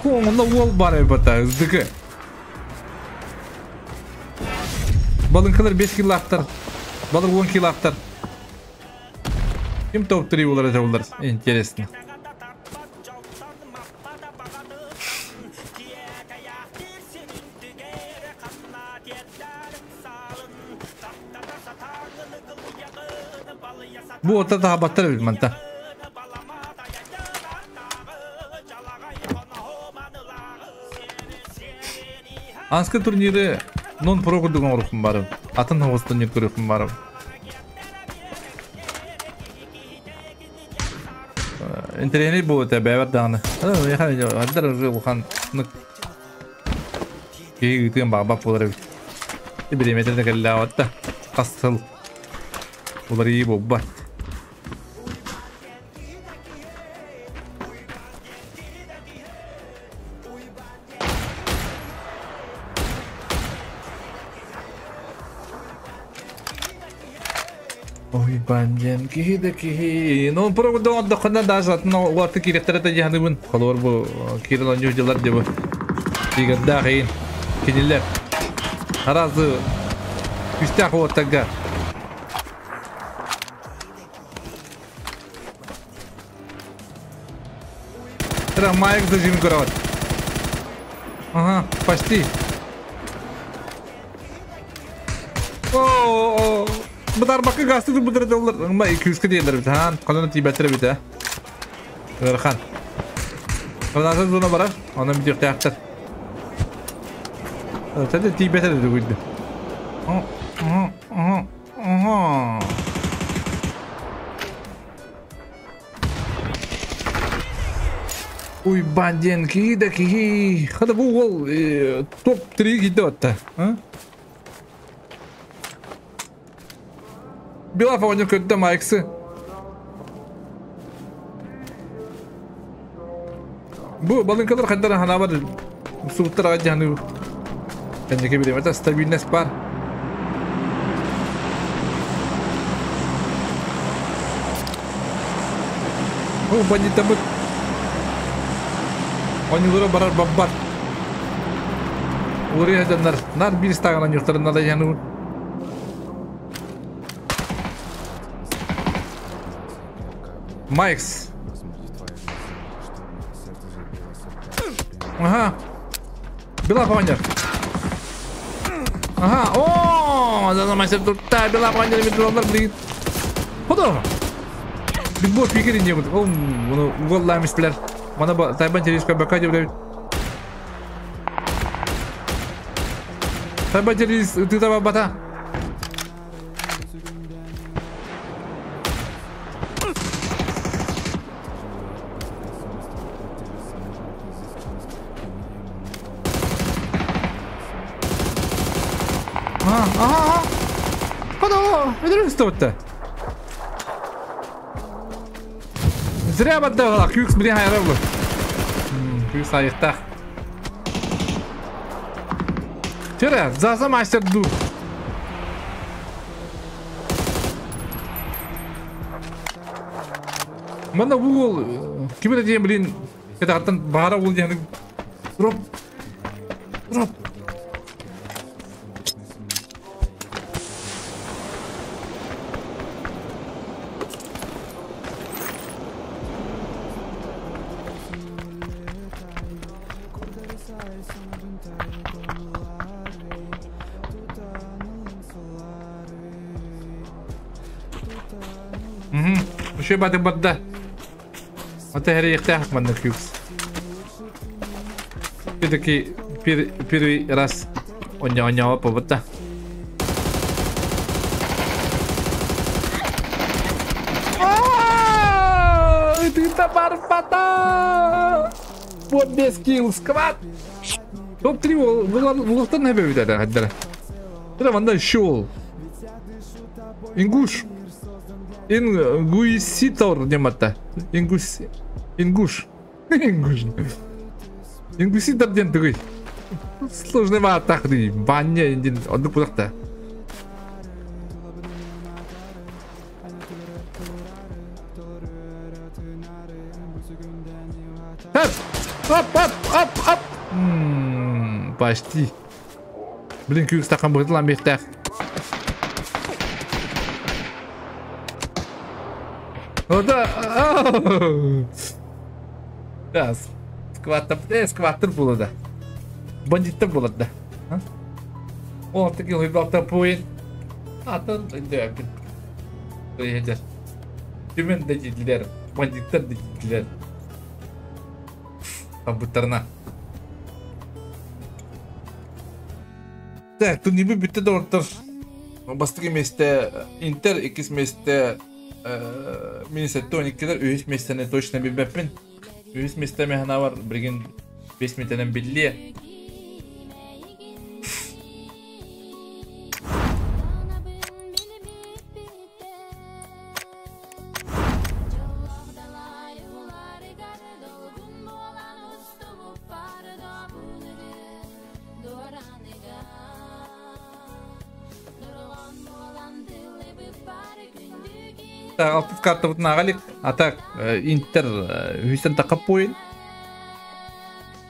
Онно уол бар эбит ыздыкы. Балыҥкалар 5 килоактар, балыр 10 килоактар. Ким топ-3 болар это болар? Интересно. Бу орта таһабаттар эбит манта. Анскы турниры нон-про курдук оҥорукпун барым. Атын оҕус турнир көрүөхпүн барым. Интэриэһинэй буолуо этэ бэйэбэр даҕаны. Хандар уже улахан киһи ыытыан баҕарбат буолар эбит. Бириэмэтэ да кэллээҕэ да хас сыл уларыйыы буолбат. Ой, банден киһи да киһи. Ну, пробуйда ондоххуна даже атын уарты киирэхтэрэ да дьаһаныбын. Холобур бу киирэн оонньуур дьыллар дии бу. Тигэрдээх иин кинилэр аразы күүстээх уоттарга Майк зажим көрөт. Ага, почти. О, бытарбакка гасты бытырдылар. Ма 200 диэлэр бит. Хан, кананы тибеттер бит. Ыарахан. Канасы зона барар. Онон бүтүөхтээхтэр. Тәте тибеттер дүгүдү. Уйбаан диэн киһи да киһи. Хата бу уол топ-3 киирдэ батта. Билаф оҕонньор көрдө Майксы. Бу балыҥкалар хайдах ханаабар сууттар аҕай дьаһаныы кэнники бириэмэтэ стабильность баар. Ол бандиттаммыт оонньуулара барар барбат. Уларыйа сылдьаннар наар биир ыстааҕын оонньуохтарын наада дьаһаныы. Майкс. Ага. Била оҕонньор. Ага. О, да мастер тутта била оҕонньор метролар билигин. Ходу. Бигбо пикер инде бут. Ол мұны уголлаам истилер. Мана тайбан терриска бака деп билебит. Тайбан террис ытыта бата. Ага, ага. Ходу, өдөрүн истебитте. Зря баддала, Кюкс билин хайра булur. Кюкс айыктах. Чөрө, заса мастер ду. Манна бу уол ким эрэ диэн блин кэтэҕиттэн баара уол диэн дроп дроп Үчүгэй баатык барда. Ата эрэйиэхтээх манна күүс. Все-таки первый раз оня побыта. Ты барбата! Вот без килл сквад! Топ-3 улуктан нэбэ бит это хаддара. Это манда шел. Ингуш. Ингуиситор нематта. Ингус. Ингуш. Инквизитор диэн тугуй? Сложный бааттаах дии. Баня диэн оннук булахта. Хоп! Оп, оп, оп, оп! Почти. Блин, күүс стакан быһытылан биэхтээх. Ода! Да, скваттер, скваттер буолла да. Бандиттар буолар да. Ол таки хойбалта поин. Атын өйдөөбүн. Өйдер. Түмэн да дииллэр, бандиттар да дииллэр. Табыттарына. Так, турнирбит бүттэ доҕоттор. Бастакы миэстэ Интер, иккис миэстэ мин 7-12-лэр, үһүс миэстэни точно билбэппин. Үһүс миэстэ мин санаабар билигин 5 мүнүүтэнэн биллиэ. Алтыс картабытын ааҕа илик. А так Интер үһүстэн тахха поин.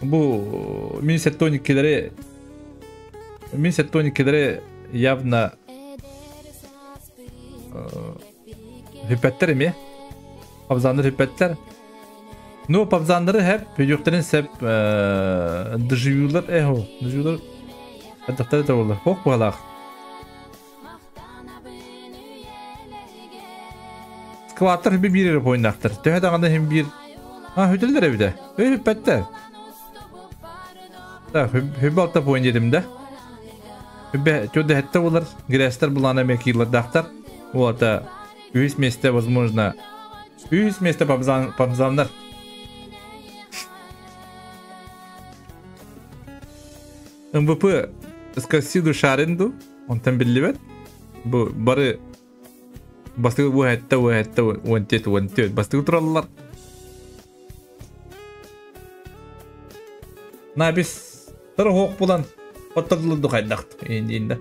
Бу мин 7-12-лэри мин 7-12-лэри явно хүппэттэр эмиэ. Пабзаннар хүппэттэр. Ну, пабзаннары хэп, бүдүөхтэрин сэп доживюлар эхо, доживюлар элбэхтэрэ да буолла. Ох быһалаах. Скваттар хүбэ биир эрэ пойнаахтар. Төһө даҕаны иһин биир... А, хүтэллэр эбитэ. Өй хүппэттэр. Так, хүбэ алта поин диэтим да. Хүбэ төрдө хэттэ буолар. Грястар булаана эмиэ киилэрдаахтар. Уота үһүс миэстэ возможно. Үһүс миэстэ пабзаннар. МВП Скассиду Шаренду, онтон биллибэт. Бу бары бастыгы бу хэтте, бу хэтте, 14, 14 бастыгы тураллар. На бис тар хоох булан оттоллу хайдахт индинде.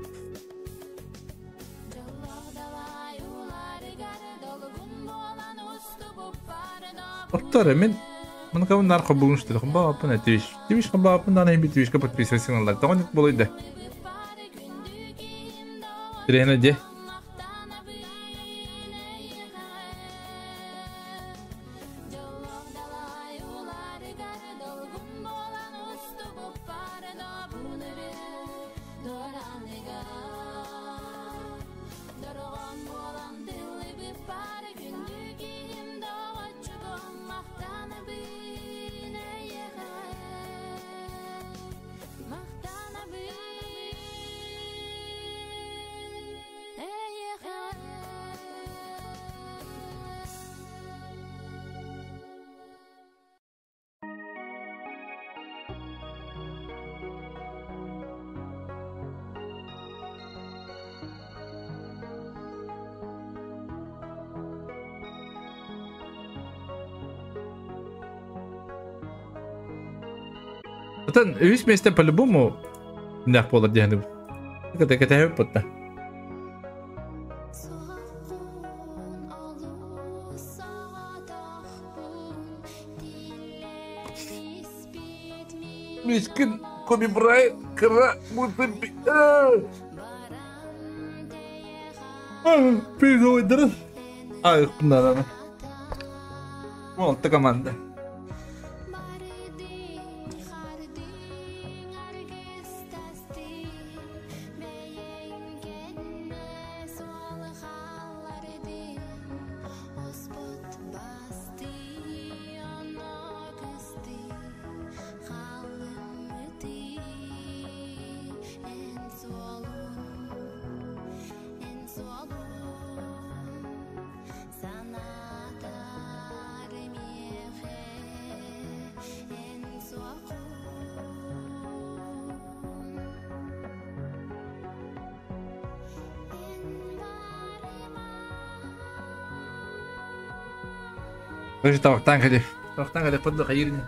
Оттор мен Маны кабын нар хабылын что хабаапын Twitch. Twitch хабаапын дан хем Twitchка подписывайся алар. Тагын болойда. Трена де. Отон үһүс миэстэ по-любому мунньах буолар диэхини кэтэһэбит бутта. Мискин Коби Брайант кыра Переговоры. А, да, Вон, та команда. Тоже табактан кэлиэ. Тохтан кэлэппит да хайыр ини.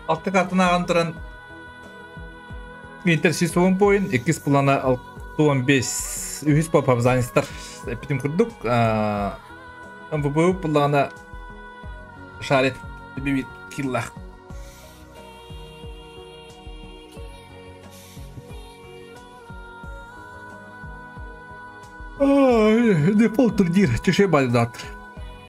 Алта картаны ааҕан туран Интер 610 поин, иккис плана 65, үһүс попавзанистар эппитим курдук МВБ плана шарит бибит киллах. Дефолт турнир, чеше балдатыр.